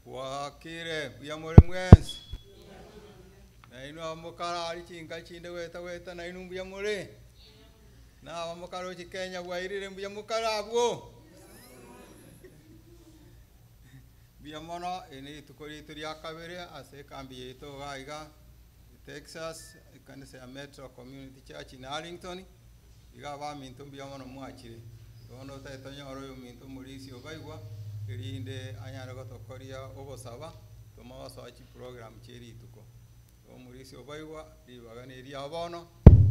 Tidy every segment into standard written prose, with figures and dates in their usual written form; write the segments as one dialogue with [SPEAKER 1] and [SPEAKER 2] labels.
[SPEAKER 1] Bwakire buya more mwensi nainwe abamokarari chinka chinde gweta gweta nainwe mbuya more na abamokarochi Kenya bwairire mbuya mokarabwo mbuya mono eri rituko rito ria kabere ase ekambi yaito iga iga Texas ekanisa ya Metro Community Church in Arlington iga abaminto mbuya mono mwachire bono otagete onyore oyo ominto omorisia obaigwa erinde anyare gotokoria ogosaba tomogosoa chiprogram chia rituko. Omorisia obaigwa ribaga na eria bono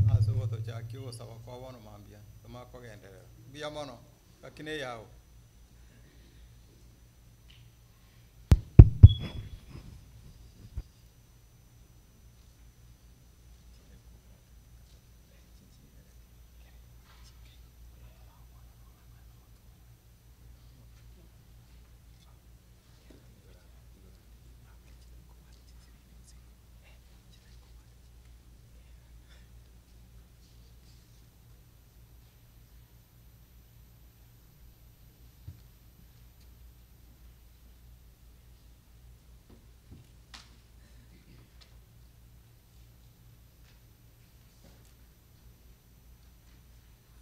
[SPEAKER 1] ase ogotochakia ogosaba kwa bono mambia tomanye kogenderera. Mbuya mono lakini eyao.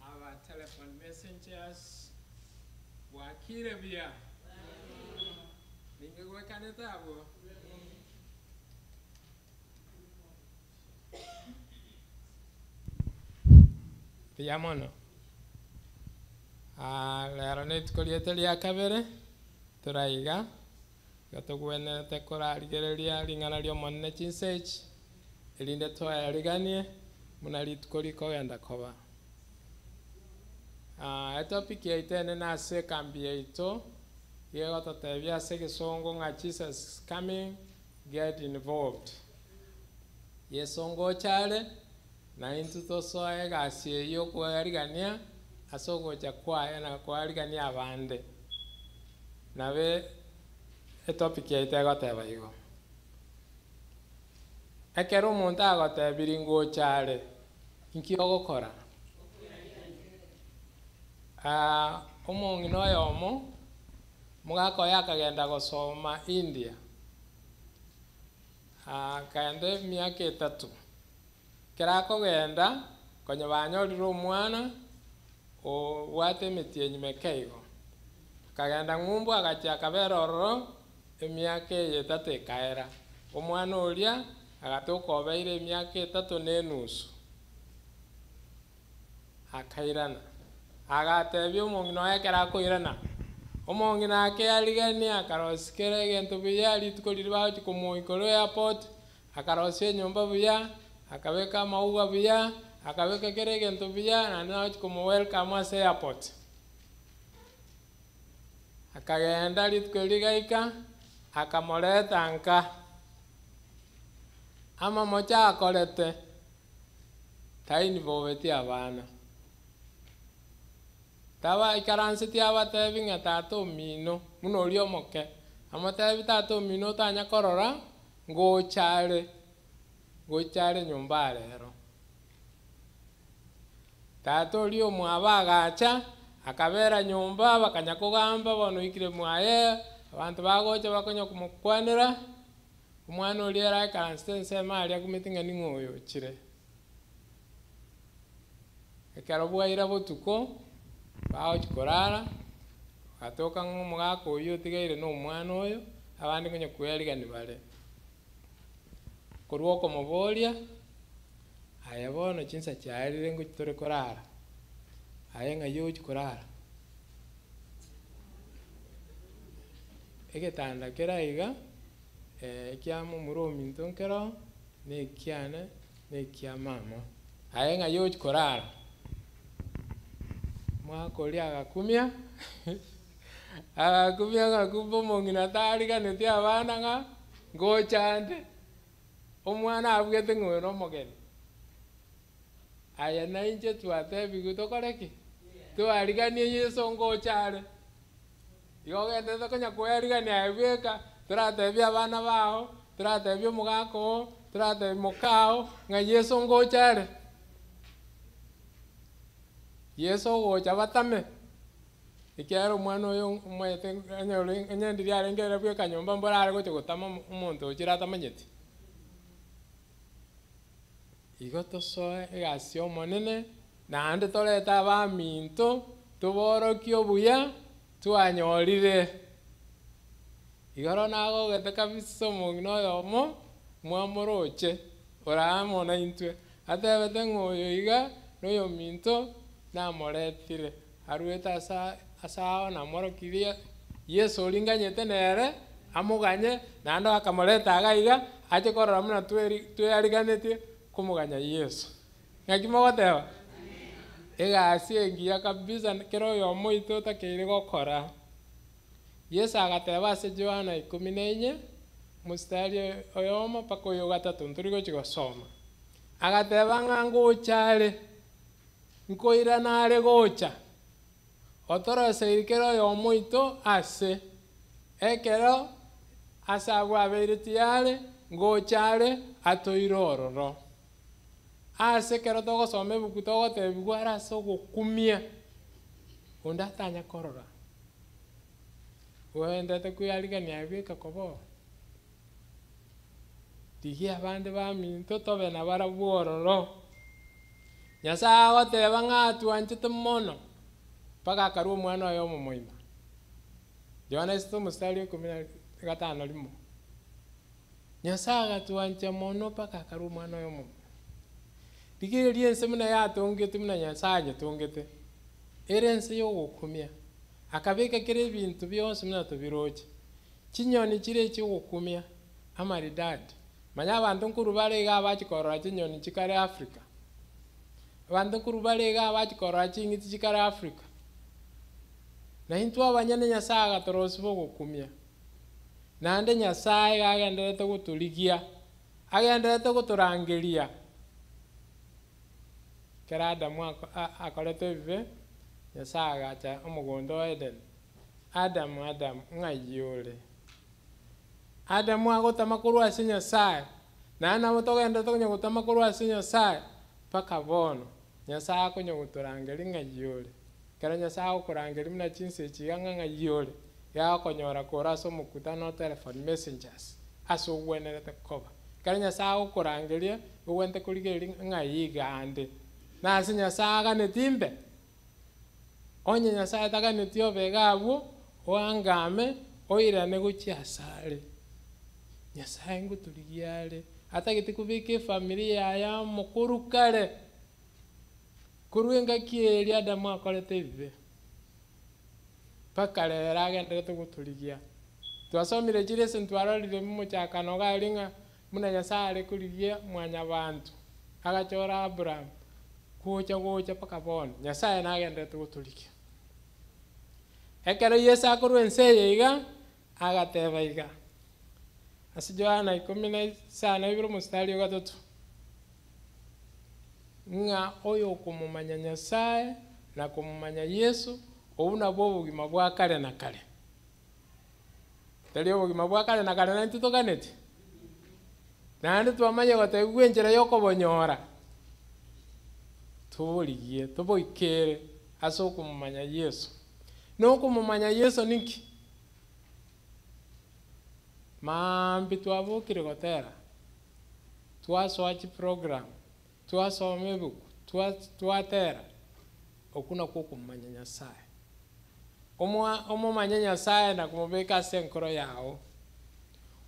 [SPEAKER 2] Our telephone messengers bwakire buya ningigwekanete abwo buya mono. Ah, lero nituko riete ria kabere toraiga iga togwenerete korarigereria ring'ana ria omonene chinsa echi erinde twaeriganie buna rituko rikogenda koba. Ah, etopic yaito enene ase ekambi yaito iga egototebia ase egesongo ng'a Jesus is coming, get involved. Yeso ngocha are, na intwe tosoe egasi eywo okwarigania ase ogocha kwaye na kwarigania abande. Nabe etopic yaito egoteba igo. Ekero omonto agotebiri ngocha are, Inki ogokora? Ah, omong'ina oyomo, omogaka oye akagenda gosoma India, akaenda emiaka etato. Ekero akogenda, konya banyorire omwana obwate emetienyi meke igo. Akagenda ng'umbu agachia akabera ororo emiaka eye etato ekaera. Omwana oria agatoka obeire emiaka etato na enusu. Akairana, agatebia omong'ina oye ekero akoirana, omong'ina akearigania akarosia kera egento buya rituko riria bagochia komoika korwa airport, akarosia enyomba buya, akabeka amauga buya, akabeka kera egento buya, naende nagochia komo welcome ase airport. Akagenda rituko erio rigaika, akamoreta nka, amamocho akorete, tainvolveti abana. Tabaikaranseti abatebi ng'a tata omino, buna oria omoke, amotebi tata omino otanya korora, ngocha are, ngocha are nyomba rero. Tata oria omwabo agacha, akabera nyomba, bakanya kogamba bono oikire mwaye, abanto bagocha bakonya komokwanera, omwana oria ere aikaransete ensemo aria agumete ng'a ning'o oyo ochire. Ekero bwaira botuko, bagochia korara, bagatoka ng'a omogaka oyio otigaire na omwana oyo, abande konya kwerigani bare. Korwa okomoboria, aye bono chinsa chiarire ngochi tore korara, aye ng'ai ogochia korara? Egetanda kere iga, ekia momura ominto nkero, na ekiane, na ekia mama. Aye ng'ai ogochia korara? Omwaka oria agakumia, agakumia ng'a kumbe omong'ina tariganeti abana ng'a ngocha ande, omwana abugete ng'a oyo na omogeni. Aye na inche twatebigwe tokore ki? Twariganie Yeso ngocha are. Igo ogenderete konya koerigania aye bweka, toratebie abana bao, toratebie omogaka oo, toratebie mokao, ng'a Yeso ngocha are. Yeso ogocha batame, ekiagera omwana oyo omanyete onye ore onye ndiria arenge ere bweka nyomba mboro are gocha gotama omo omonto ochire atamanyeti. Igo tosoe egasi ya Omonene, naende torete abaminto, toborokie obuya twanyorire. Igoro nagogete kabisa omong'ina oyomo, mwamoroche, ore amo naintwe, atebete ng'a oyo iga noyominto namoretire, aruete asa ase ao namorokirie Yeso oringanyete nere, amoganye, naende akamoreta iga iga, ache korora buna tweri tweariganetie komoganya Yeso. Naki mogoteba? Egasi engiya kabisa kera oyomo oito otakeire gokora. Yeso agateba ase Yohana ikomi na inye, mstari oyomo mpaka oyo gatato, ntori gochia gosoma. Agateba ng'a ngocha are, nkoirana are gocha, otoroseiri kera oyomo oito ase ekero ase abwo abeire tiyare, ngocha are atoire ororo. Ase ekero togosoma ebuku togotebigwa are ase ogokumia, onde atanya korora. Oendete kwearigania aye bweka koba oo. Rigia abande baminto tobe nabarabwo ororo. Nyasaye agoteba ng'a atwanchete mono, mpaka akarua omwana oye omomoima. Yohana isato omositari o ikomi na gatano rimo. Nyasaye agatwancha mono mpaka akarua omwana oye omomoima. Rigereria ense buna yatongetwe buna Nyasaye anyetongete, ere ense ya ogokumia, akabeka kera ebinto bionsi buna tobiroche. Chinyoni chire echiogokumia, amaridadi. Manya abanto nkorwa bare iga abachia korora chinyoni chikare Africa. Abanto nkorwa bare iga abachia korora ching'iti chikare Africa. Na intwe abanyene Nyasaye agatorosia bogokumia. Naende Nyasaye iga agendererete gotorigia, agendererete gotorangeria. Ekero Adamu ako- a- akorete ebibe, Nyasaye agacha omogondo o Eden, Adamu, Adamu, ng'ai ore? Adamu agotama korwa ase Nyasaye, naende nabo togendererete konya gotama korwa ase Nyasaye. Mpaka bono, Nyasae akonya gotorangeria ng'ai ore. Ekero Nyasae agokorangeria buna chinsa echi iga ng'a ng'ai ore, iga agokonyora kore ase omokutano o telephone messengers, ase ogwenerete koba. Ekero Nyasae agokorangeria, ogwenerete korigereria ng'ai iga ande. Nase Nyasae aganeti mbe? Onye Nyasae taganeti obe iga abwo, oangame, oirane gochia asare. Nyasae ngotorigia are, atagete kobeka efamiri yaye amo korwa kare, korwa engaki eria Adamu akorete ebibe, mpaka rero agenderete gotorigia. Twasomire chilesson twarorire momochakano iga aria ng'a buna Nyasae are korigia mwanyabanto, agachora Abraham, gocha gocha mpaka bono, Nyasae nagenderete gotorigia. Ekero Yeso akorwa ense eye iga, Agateba iga, ase Yohana ikomi na isano ibere omositari o gatato, ng'a oyokomomanya Nyasae na komomanya Yeso, obwo nabwo obogima bwa kare na kare. Tari obogima bwa kare na kare naintwe toganetie? Naende twamanya gotebiwa enchera y'okobonyora, toborigie, toboikere ase okomomanya Yeso. Na okomomanya Yeso ninki? Maambia twabokire gotera, twasoa chiprogram, twasoma ebuku, twatera, okwo nakwo okomomanya Nyasae. Omoa omomanye Nyasae na komobeka ase enkoro yao,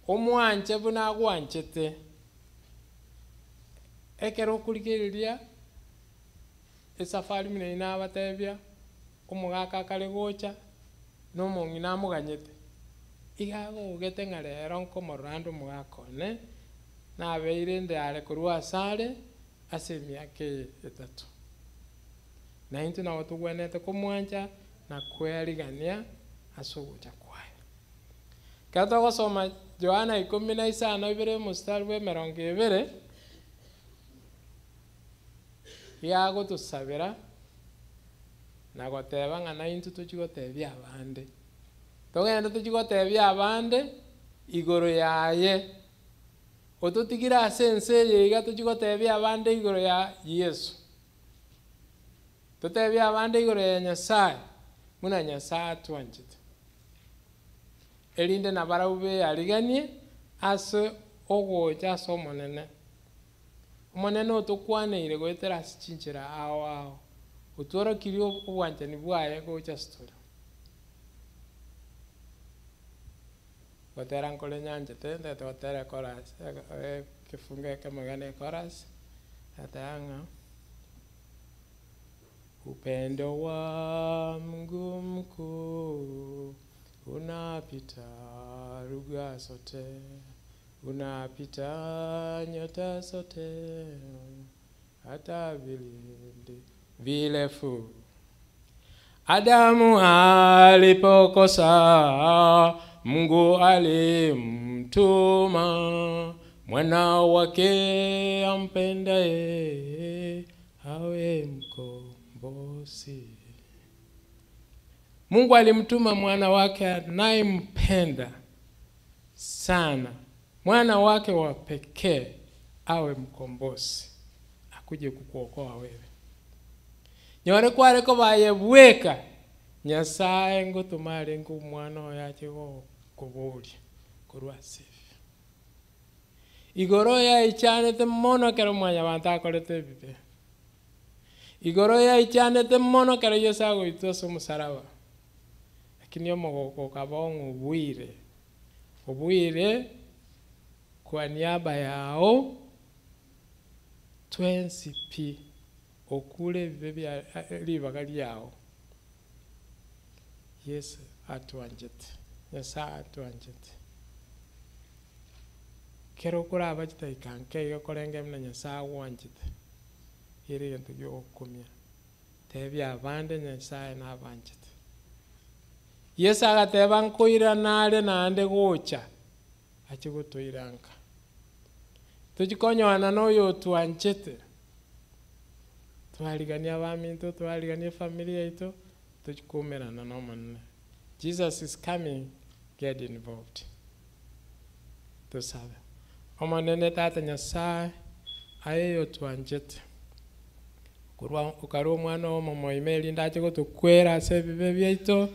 [SPEAKER 2] omwanche buna agwanchete. Ekero okorigereria esafari buna eyio nabatebia, omogaka akare gocha, na omong'ina amoganyete, iga agogete ng'a rero nkomorora ande omogaka one, nabeire inde are korwa asare ase emiaka eye etato. Na intwe nabo togwenerete komwancha na kwearigania ase ogocha kwaye. Ekero togosoma Yohana ikomi na isano ibere omositari bwa emerongo ebere, iga agotosabera na goteba ng'a naintwe tochie gotebia abande. Togende tochie gotebia abande igoro yaye. Ototigire ase ense eye iga tochie gotebia abande igoro ya Yeso. Totebie abande igoro ya Nyasae, buna Nyasae atwanchete, erinde nabarabwo beyariganie ase ogocha ase Omonene. Omonene otokwaneire goetera ase chinchera ao ao, otworokirie obwanchani bwaye gocha ase tore. Gotera nkore nyanchete, ntagete gotera echorus, ekefungo ekemo iga na echorus, nateba ng'a upendo wa Mungu mkuu unapita lugha zote Unapita nyota zote hata vilindi virefu. Adamu alipokosa, Mungu alimtuma mwana wake ampendaye awe mkombozi. Mungu alimtuma mwana wake anayempenda sana, mwana wake wa pekee awe mkombozi, akuje kukuokoa wewe. Nyore kware koba aye bweka, Nyasae ngotoma arenge omwana oye ache gokoboria korwa ase ebibe. Igoro yaichanete mono ekero mwanyabanto akorete ebibe. Igoro yaichanete mono ekero Yeso agoitwa ase omosaraba. Lakini omogoko okaba ng'a obuire, obuire kwa niaba yao twensi pi, okure ebibe bia ribaga riao. Yeso atwanchete, Nyasae atwanchete. Kero okoraba chidakika nke iga korenge buna Nyasae agwanchete, ere egento giogokumia. Tebia abande Nyasae nabanchete. Yeso agateba nkoirana are naende gocha ache gotoira nka. Tochi konyoana na oyotwanchete. Twarigania abaminto, twarigania efamiri yaito, tochi koumerana na Omonene. Jesus is coming, get involved. Tosabe. Omonene Tata Nyasae, aye oyotwanchete. Korwa okarua omwana omomoima erinde ache gotokwera ase ebibe biaito,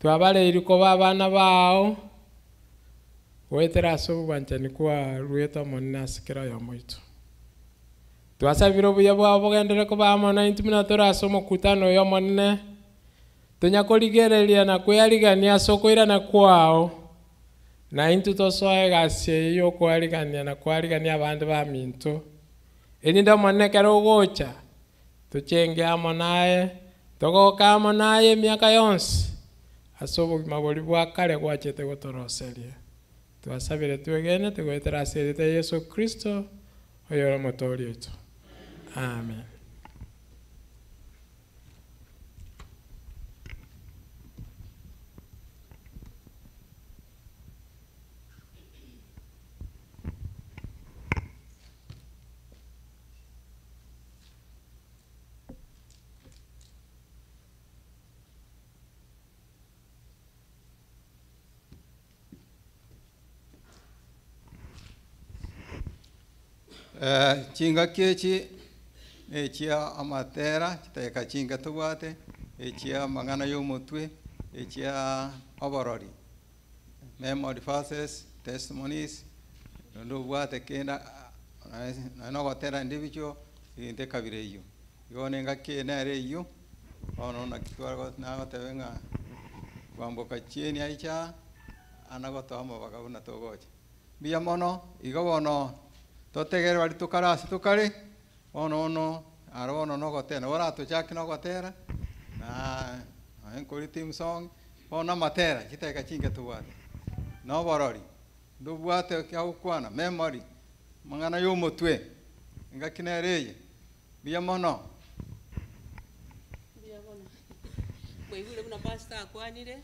[SPEAKER 2] twabareirwe koba abana bao, goetera ase obwanchani kwaruete Omonene ase kera oyomo oito. Twasabire obuya bwao bogenderere koba amo naintwe buna tore ase omokutano oyo Omonene, tonya korigereria na kwearigania ase okoirana kwao, na intwe tosoe egasi eye ya okoarigania na koarigania abande baminto, erinde Omonene ekero ogocha, tochenge amo naye, togoke amo naye emiaka yonsi, ase obogima boria bwa kare gwachete gotoroseria. Twasabire twegenete goetera ase erieta ria Yeso Kristo, oyore Omotooria oito. Amen.
[SPEAKER 1] Eh, chingaki echi nechia amatera chidakika chinke tobwate, echia amang'ana ya omotwe, echia oborori, memory verses, testimonies, onde obwate kende nonye na ogotera individual, egento ekabira eywo. Igo bono engaki eye nere eywo, bono naki tware nagoteba ng'a kwamboka chieni aicha aa, ana gotoa amabaga buna togocha. Mbuya mono, igo bono totegere baria tokare ase tokare, bono bono aro bono na ogotera, nabo oratochake na ogotera, na nonye nkori team song, bono amatera chidakika chinke tobwate, na oborori, ndobwate kiagokwana, memory, amang'ana ya omotwe, engaki nere eye, mbuya mono.
[SPEAKER 3] Mbuya mono. Mwaigure buna pastor akwanire,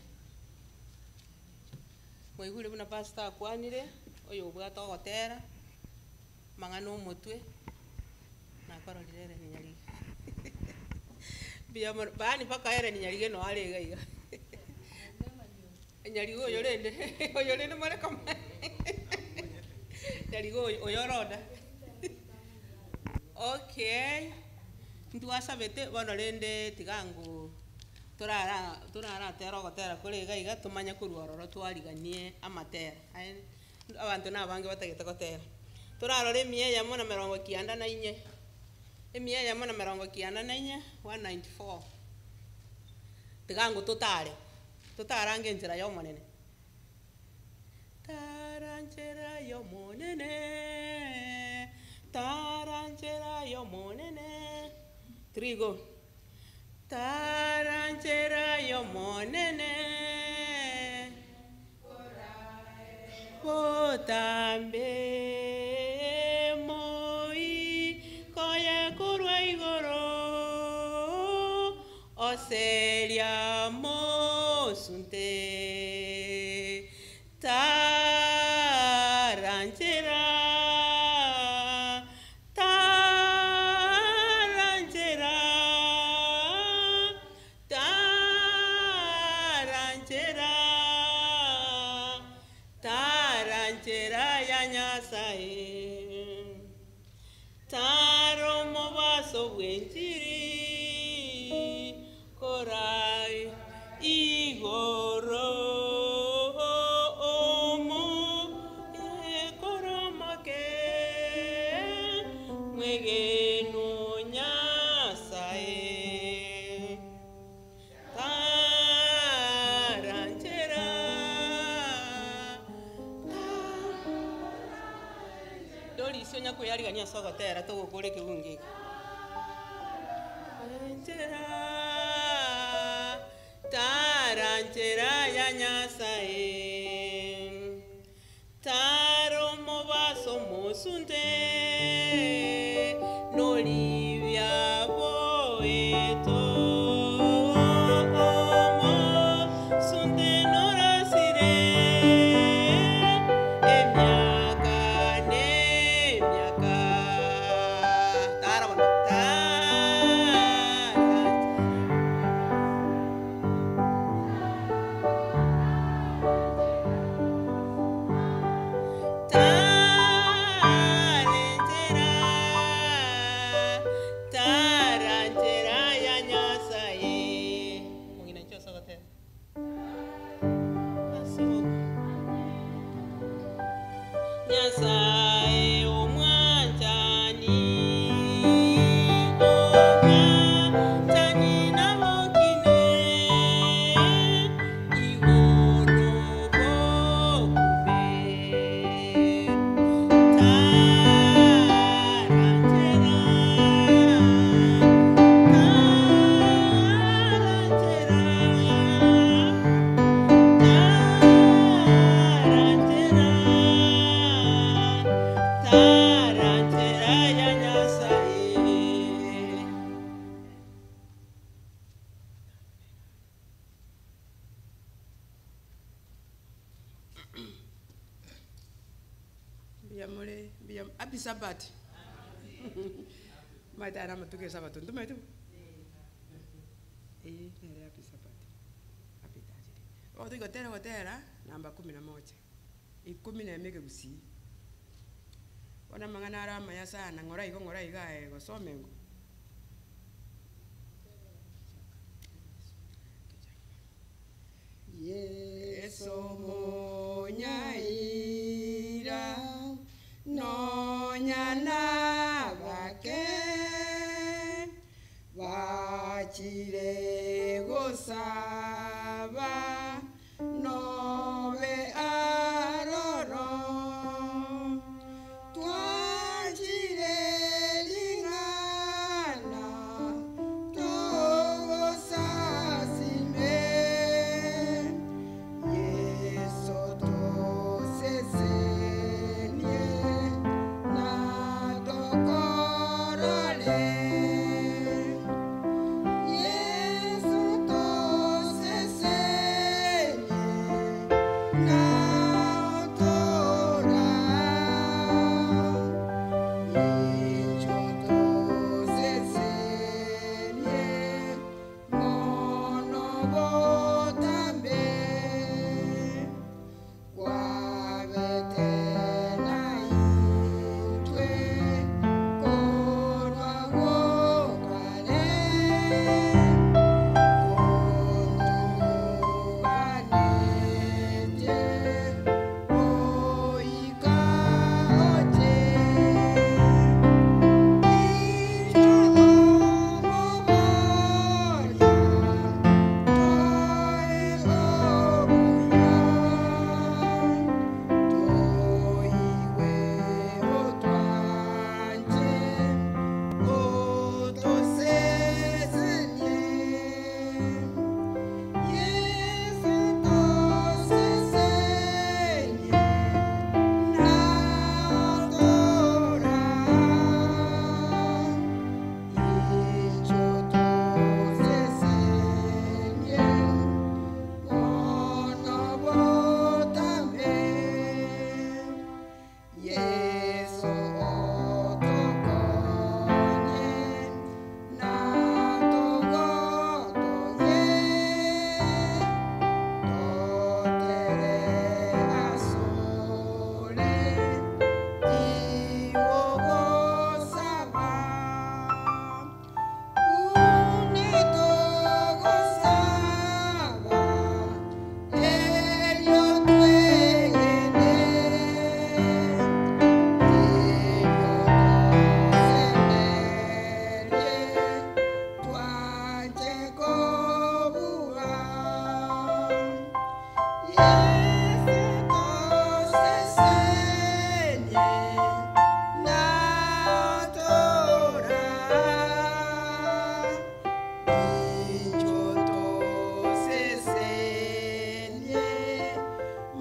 [SPEAKER 3] mwaigure buna pastor akwanire, oyo obwate ogotera, amang'ana omotwe, nakororire ere Nyarige. Mbuya mono, yaani mpaka Ellen Nyarige noyo are iga iga. Nyarige oyo rende, oyo rende more koma Nyarige oyo oyo oroda. Okay, ntwasabete bono rende tiga ngoo torara toraratera ogotera kore iga iga tomanye korwa ororo twariganie amatera aye abanto na abange batagete gotera. Torarore emia eyemo na merongo kianda na inye, emia eyemo na merongo kianda na inye, 194, tiga ngo totare, totarange enchera ya omonene. Tara nchera ya omonene, tara nchera ya omonene, three go. Tara nchera ya omonene, botambe moi koye korwa igoro, oseria mosunte. Tara nchera, tara nchera, tara nchera, tara nchera ya Nyasaye. Tara omobaso bw'enchiri, korai igoro omo ekoromoke, mwegenu Nyasaye. Tara nchera, Doris onya koyarigania ase ogotera togokora ekebungo eke. Nchera, tara nchera ya Nyasaye. Tara omobaso mosunte, noribia boeto. Omosunte norasire, emiaka n'emiaka. Tara bono, tara
[SPEAKER 4] Mbuya more, mbuya happy Sabbath. Omanyete aya na amatuko ya esabato, ntomanyete bo? Eh, nere happy Sabbath, happy Thursday. Bono toigotera ogotera, namba kumi na moja, ikumi na emo ekegusii. Bono amang'ana aro amaya sana, ng'ora igo ng'ora iga aye gosoma engo. Yeso monyaira, nonya nabake, bachire gosaba, nobe aroro. Twachire ring'ana, togosasime, Yeso tosesenie, na tokorore. Yeso tosesenie, na otora. Incho tosesenie, mono botambe. Kwabete na intwe, korwa gokare. Kontubanete, oika oche. Yesu otokonye na togotoye totere asole iwogosaba une togosaba elio twegene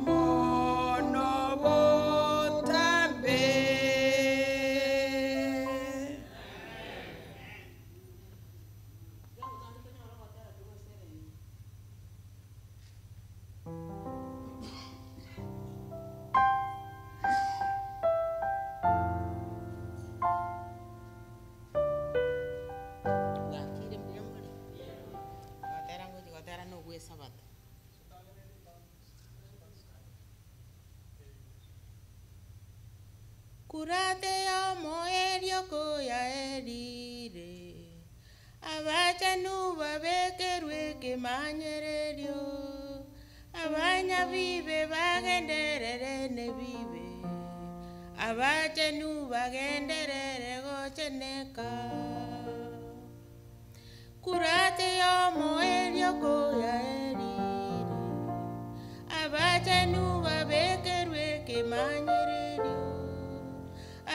[SPEAKER 4] Mono botambe.
[SPEAKER 3] Bwakire mbuya more? Gotera ngochi gotera na obwa esabato. Kurate omoerio koyaerire, abachanu babekerwe ekemanyererio, abanyabibe bagenderere ne bibe, abachenu bagenderere gocheneka. Kurate omoerio koyaerire, abachenu babekerwe ekemanyererio,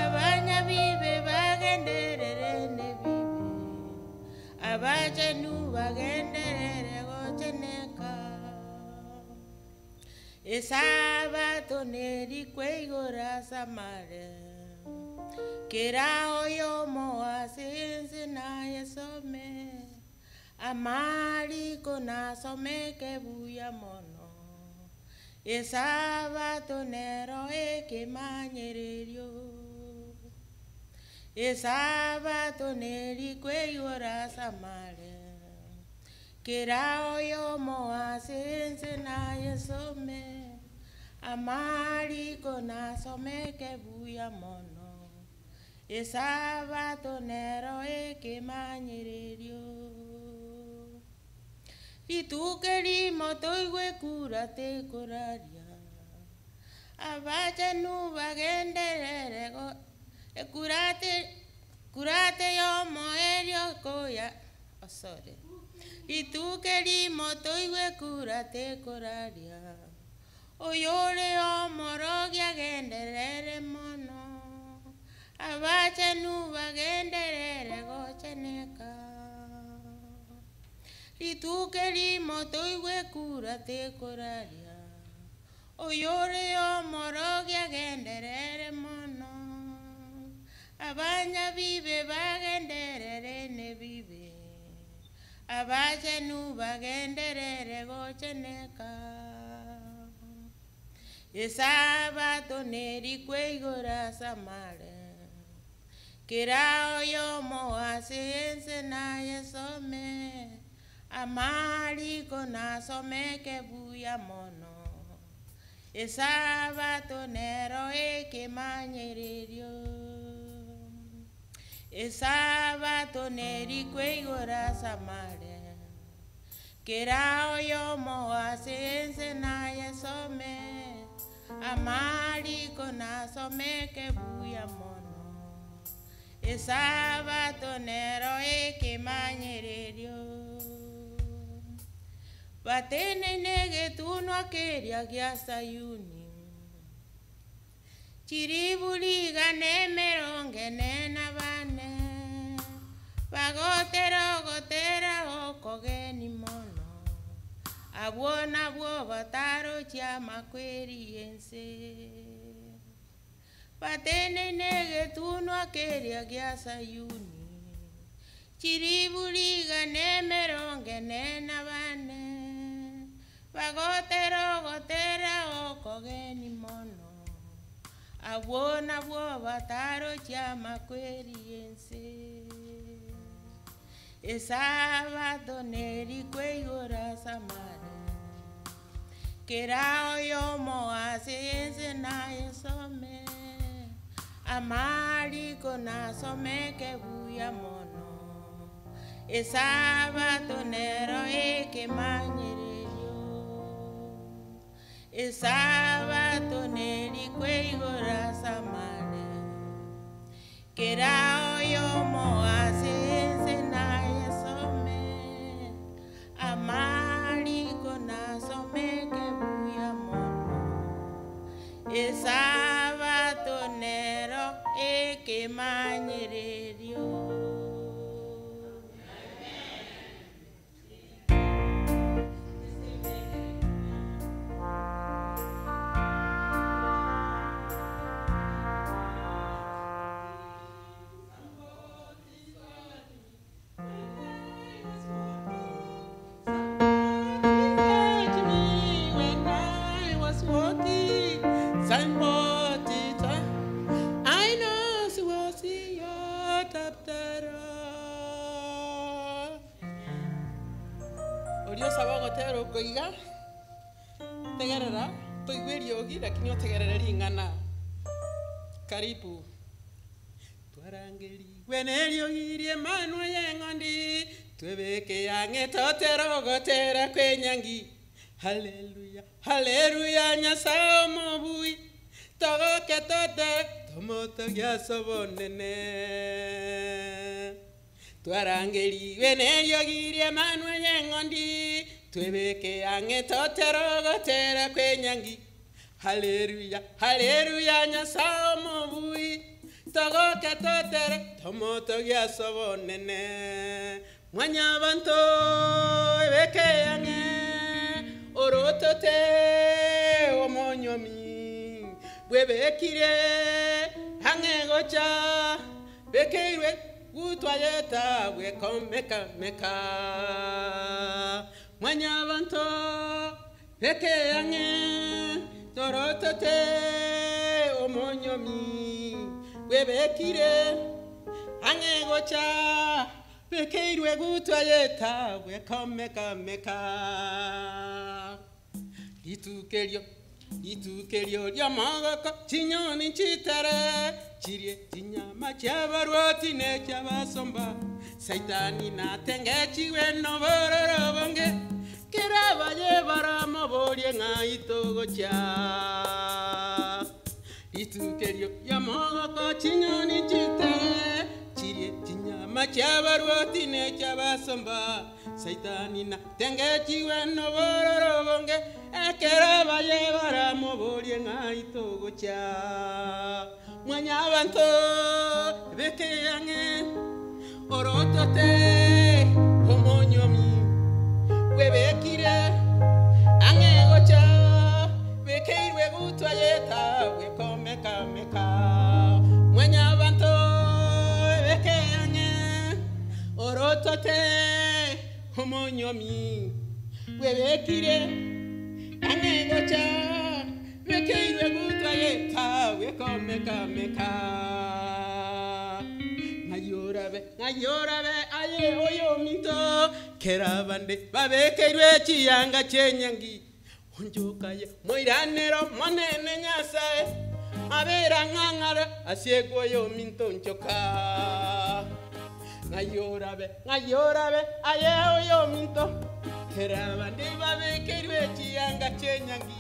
[SPEAKER 3] abanyabibe bagenderere ne bibe, abachenu bagenderere gocheneka. Esabato nerikwe igoro ase amare, kera oyomo ase ense nayesome, amariko nasomeke buya mono. Esabato nero ekemanyererio. Esabato nerikweiyora samare. Kera oyomo ase ense nayesome, amariko nasomeke buya mono. Esabato nero ekemanyererio. Rituko erimo toigwe kura tekoraria, abachenu bagenderere go ekurate kurate yomoerio koya oh sorry, rituko erimo toigwe kura tekoraria, oyore omorogi agenderere mono, abachenu bagenderere gocheneka. Rituko erimo toigwe kura tekoraria, oyore omorogi agenderere mono, abanyabibe bagenderere na ebibe, abachenu bagenderere gocheneka. Esabato nerikweigora ase amare, kera oyomo ase ense nayesome, amariko nasomeke buya mono. Esabato nero ekemanyererio. Esabato nerikweigora ase amare, kera oyomo ase ense nayesome, amariko nasomeke buya mono. Esabato nero ekemanyererio. Batenene egetunwa keria gia Sayuni, chiriburi igana emerongo ene na bane, bagotera ogotera okogeni mono, abwo nabwo batarochia amakweri ya ense. Batenene egetunwa keria gia Sayuni, chiriburi igana emerongo ene na bane, bagotera ogotera okogeni mono, abwo nabwo batarochia amakweri ya ense. Esabato nerikweigora ase amare, kera oyomo ase ense nayesome, amariko nasomeke buya mono. Esabato nero ekemanyererio. Esabato nerikweigora ase amare, kera oyomo ase ense nayesome, amariko nasomeke buya mono. Esabato nero ekemanyererio.
[SPEAKER 2] Touch me when I was walking, somebody touch. I know she was your taptara. Orio osaba ogotera oko iga, tegerera, toigwe eriogi lakini otegerere ring'ana. Karibu. Twarangeriwe na eriogi ria emanwa ya eng'ondi, twebeke ang'e totere ogotera kwa enyangi. Haleluya, haleluya, Nyasaye omobui, togoke totere tomotogie ase obonene. Twarangeriwe na eriogi ria emanwa ya eng'ondi, twebeke ang'e totere ogotera kwa enyangi. Haleluya, haleluya, Nyasaye omobui, togoke totere tomotogie ase obonene. Mwanyabanto ebeke ang'e, orotote omonyomi, bwebekire ang'e gocha, bekeirwe gutwayeta bwekomekameka. Mwanyabanto
[SPEAKER 3] Peke yang'e torotote omonyomi bwebekire ang'e gocha bekeirwe gutwa yeta bwekomekameka ritukerio ritukerio riamagoko chinyoni chitere chirie chinyama chiabarwati ne chiabasomba saitani natengechiwe nobororo bonge kerabaye baramoborie ng'aitogocha ritukerio riamagoko chinyoni chitere chirie chinyama chiabarwati ne chiabasomba saitani natengechiwe nobororo bonge ekerabaye baramoborie ng'aitogocha mwanya abanto bekeyang'e orotote omonyomi bwebekire ang'e gocha bekeirwe gutwa yeta bwekomekameka mwanya abanto bekeyang'e orotote omonyomi bwebekire ang'e gocha bekeirwe gutwa yeta bwekomekameka ng'ayorabe ng'ayorabe aye oyo minto kerabande babekeirwe chiyanga chenyangi onjokaye moiranero monene nyasaye abera ng'ang'ara asiegwa oyo minto nchoka ng'ayorabe ng'ayorabe aye oyo minto kerabande babekeirwe chiyanga chenyangi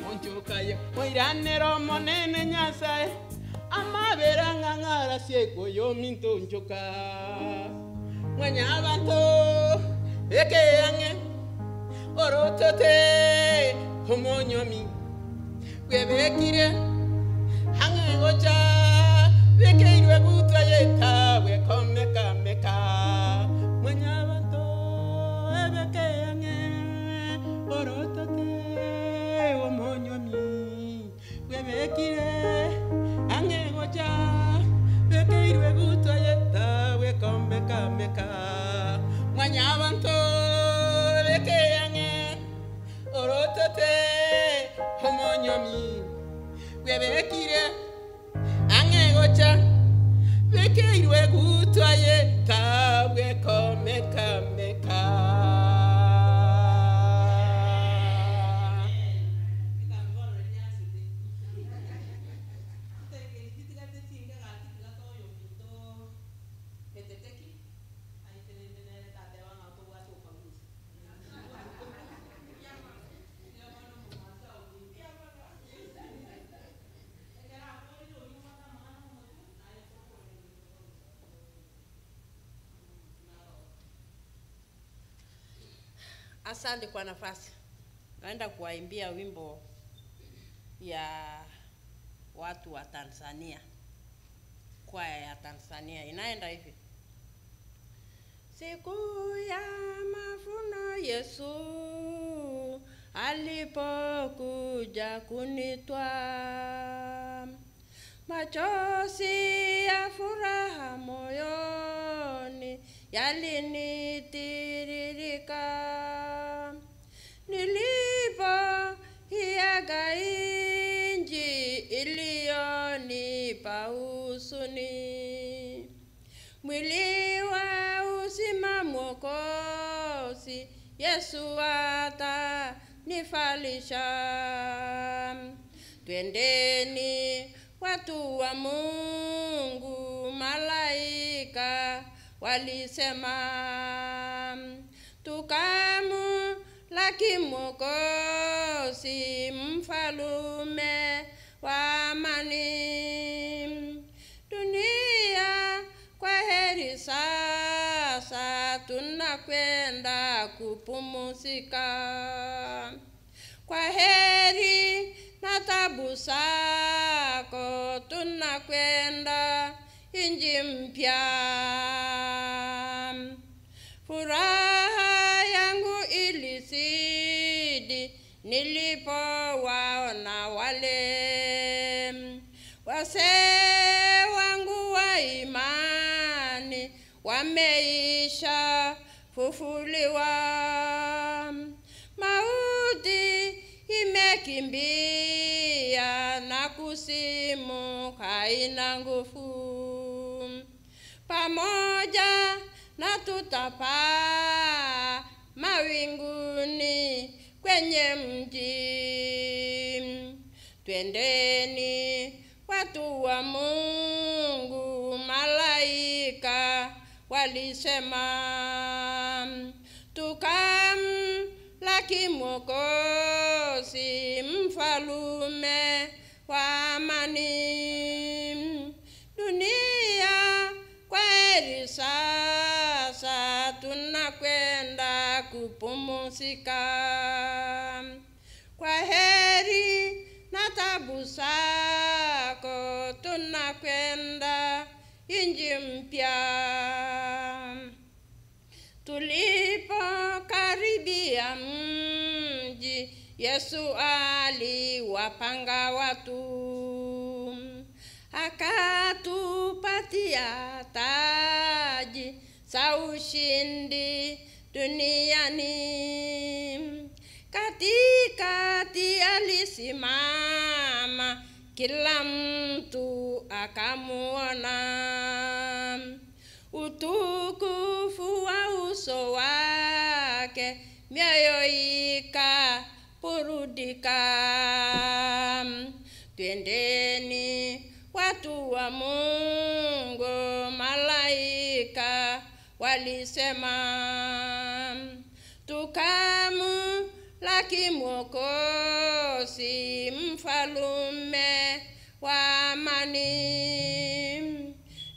[SPEAKER 3] onjokaye moiranero monene nyasaye amabera ng'ang'ara siegwa oyo minto nchoka mwanya abanto ekeyang'e orotote omonyomi bwebekire ang'e gocha bekeirwe gutwa yeta bwekomekameka mwanya abanto ebekeyang'e orotote omonyomi bwebekire ang'e gocha bekeirwe gutwa yeta bwekomekameka mwanya abanto bekeyang'e orotote omonyomi bwebekire ang'e gocha bekeirwe gutwa yeta bwekomekameka.
[SPEAKER 5] Asante kwa nafasi. Naenda kuwaimbia wimbo ya watu wa Tanzania, kwaya ya Tanzania. Inaenda hivi: siku ya mavuno Yesu alipokuja kunitwaa, machozi ya furaha moyoni yalinitiririka. Nilipoiaga inji iliyonipa huzuni, mwili wa uzima Mwokozi Yesu atanifalisha. Twendeni watu wa Mungu, malaika walisema, tukamlaki Mwokozi, mfalume wa amani. Dunia kwa heri sasa, tunakwenda kupumzika. Kwa heri na tabu zako, tunakwenda inji mpya. Furaha yangu ilizidi nilipowaona wale wazee wangu wa imani wameisha fufuliwa. Mauti Tumekimbia na kusimu haina nguvu, pamoja na tutapaa mawinguni kwenye mji. Twendeni watu wa Mungu, malaika walisema, tukamlaki Mwokozi, mfalume wa amani. Dunia kweli sasa tunakwenda kupumzika. Kwa heri na tabu zako tunakwenda inji mpya. Tulipokaribia mji, Yesu aliwapanga watu, akatupatia taji za ushindi duniani. Katikati alisimama, kila mtu akamuona. Utukufu wa uso wake, mioyo ikaburudika. Twendeni watu wa Mungu, malaika walisema, tukamlaki Mwokozi, mfalume wa amani.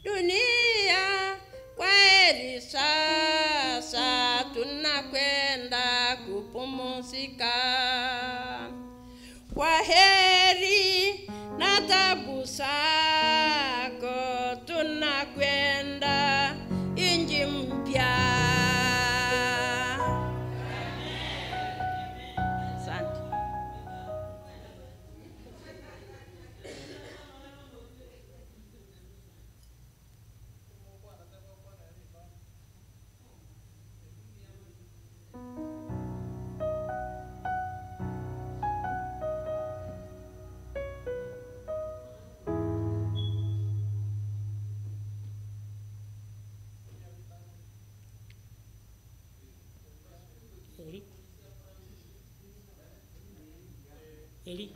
[SPEAKER 5] Dunia kweli sasa tunakwenda kupumzika. Kwa heri na tabu zako tunakwenda inji mpya.
[SPEAKER 3] Asante.
[SPEAKER 6] Eli. Eli.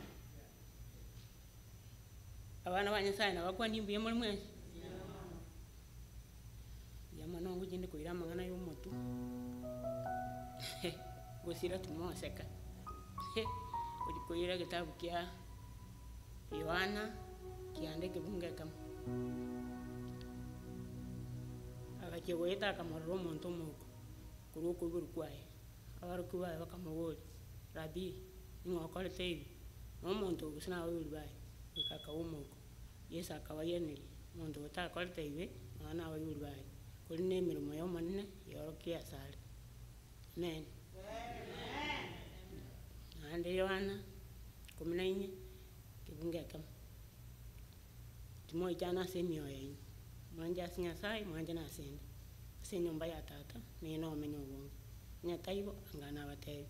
[SPEAKER 6] Abana ba Nyasaye nabakwa nimbuya muri mwesi. Ya mwana wangu jende kuira amang'ana ya omotu. Gosira timoseka. Ori koira egetabu kia Yohana kianda ekebungo ekemo. Agachia goeta akamorora omonto omouko korwa okoiborwa kwaye. Abarokia baye bakamoboria, Rabii, ning'o okorete ibi? Na omonto oyo gose nabaibori baye? Goika akaba omouko. Yeso akabairaneria, omonto oyo takorete ibe, nonya na abaibori baye, korende na emeremo ya omonene yorokia ase are. Amen. Naende Yohana ikomi na inye, ekebungo ekemo, timoichana ase emioyo yaino, mwanche ase Nyasaye, mwanche na ase ende. Ase enyomba ya tata, nigo nomenya obonge, onye taibo, anga nabatebi,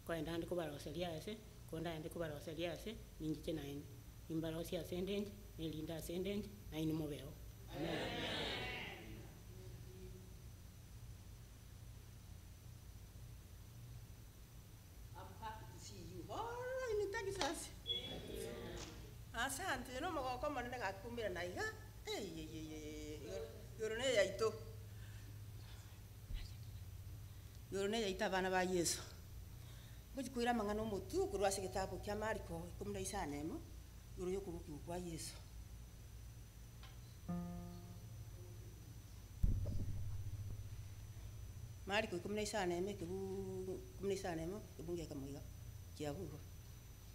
[SPEAKER 6] nkoenda ande kobaroseria ase, ko ndaende kobaroseria ase, ninchiche naende, nimbarosie ase ende inche, nerinde ase ende inche, nainwe mobeo. Amen.
[SPEAKER 7] I'm happy to see you all in Texas. Asante no mogoko monene gakumbira na iga. Igoro ne yaito. Igoro ne yaito abana ba Yesu. Ngochikwira amang'ana omotu korwa ase egetabu kia Mariko 15 igoro ya okobokigwa kwa Yesu. Mariko 15 ekebu 15 ekebungo ekemo iga kiabugo.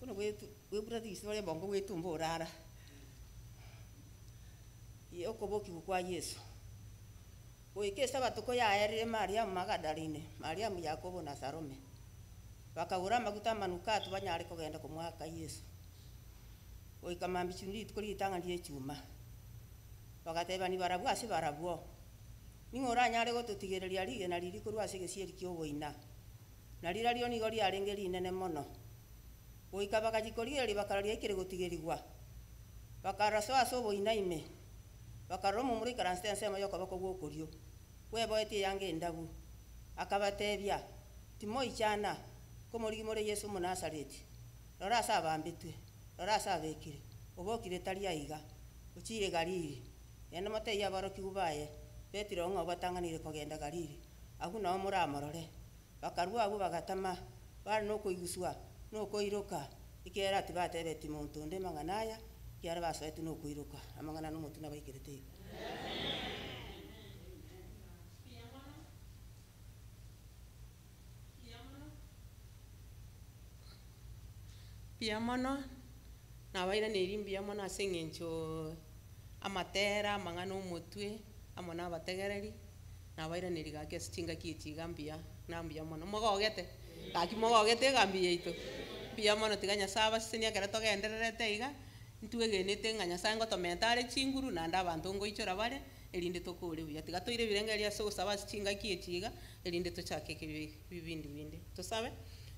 [SPEAKER 7] Bono gwetu gwebura tigisi ore bongo gwetumba orara. Ye okobokigwa kwa Yesu. Goika esabato koyaerire Mariamu Magdalene, Mariamu Yakobo na Salome. Bakagora amaguta amanukato banyare kogenda komwaka Yesu. Goika mambia chuni rituko ritang'ani ria echuma. Bagatebani barabwo ase barabwo. Ning'o oranyare gototigereria rigena riri korwa ase egesieri kia oboina. Na rirario nigo riarenge rinene mono. Goika bagachia korigereria bakarora riaikire gotigerigwa. Bakarora soa ase oboina ime, bakarora omomura oikaransete ensemo y'okoboko gw'okorio, bweboetie eyanga endabu. Akabatebia, Timoichana, komorigia more Yeso Omonasareti. Rora ase abambetwe, rora ase abekire, obokire tari aiga, ochiire Galili. Genda motebie aborokigwa baye, Petero ng'a obatang'anire kogenda Galili, agwo nao moramorore. Bakarua agwo bagatama, bare nokoiguswa na okoiroka, ekiagera tibatebeti monto onde amang'ana aya, ekiagera basoetwe nokoiroka. Amang'ana nomotwe nabaikerete iga.
[SPEAKER 3] Mbuya mono, nabairaneiri mbuya mono ase eng'encho amatera, amang'ana omotwe, amo na abategereri, nabairaneiri gaki ase chingaki echi iga mbuya, na mbuya mono. Mogogete? Gaki mogogete egambi yaito? Mbuya mono tiga Nyasaye abasesenie ekero togendererete iga, ntwegenete ng'a Nyasaye ngotomenta are chinguru naende abanto ngoichora bare, erinde tokore buya. Tiga toire ebirengererio ase ogosaba ase chingaki echi iga, erinde tochake ekebi ebibindi binde. Tosabe,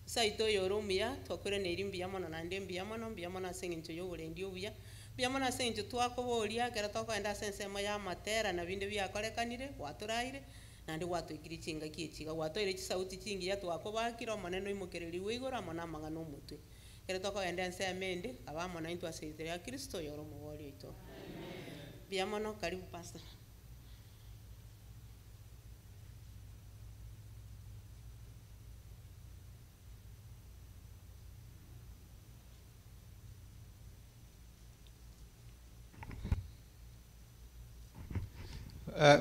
[SPEAKER 3] Nyasaye oito oyore omuya, twakoiraneiri mbuya mono naende mbuya mono, mbuya mono ase eng'encho ya oborendi obuya, mbuya mono ase eng'encho twakoboria ekero tokogenda ase ensemo ya amatera na binde biakorekanire, gwatoraire, naende gwatoikirie chingaki echi iga, gwatoire chisauti chingiya twakobakire Omonene oimokereriwe igoro amo na amang'ana omotwe. Ekero tokogenda ensemo ende, kaba amo naintwe ase erieta ria Kristo oyore omobori oito. Mbuya mono, karibu pastor.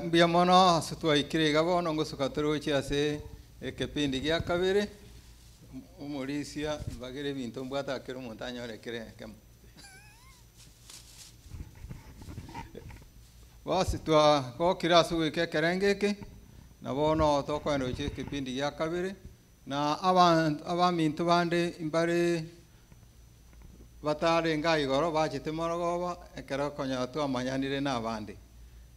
[SPEAKER 1] Mbuya mono ase twaikire iga bono ngosuka tore gochia ase ekepindi gia kabere, omorisia mbagere ebinto mbwate akere omonto anyore kere ekemo. Bosi twagokire ase goika ekerengo eke, na bono tokogenda gochia ekepindi gia kabere, na abanto abaminto bande mbare batarenge aa igoro bachete morogoba ekero konya twamanyanire na abande.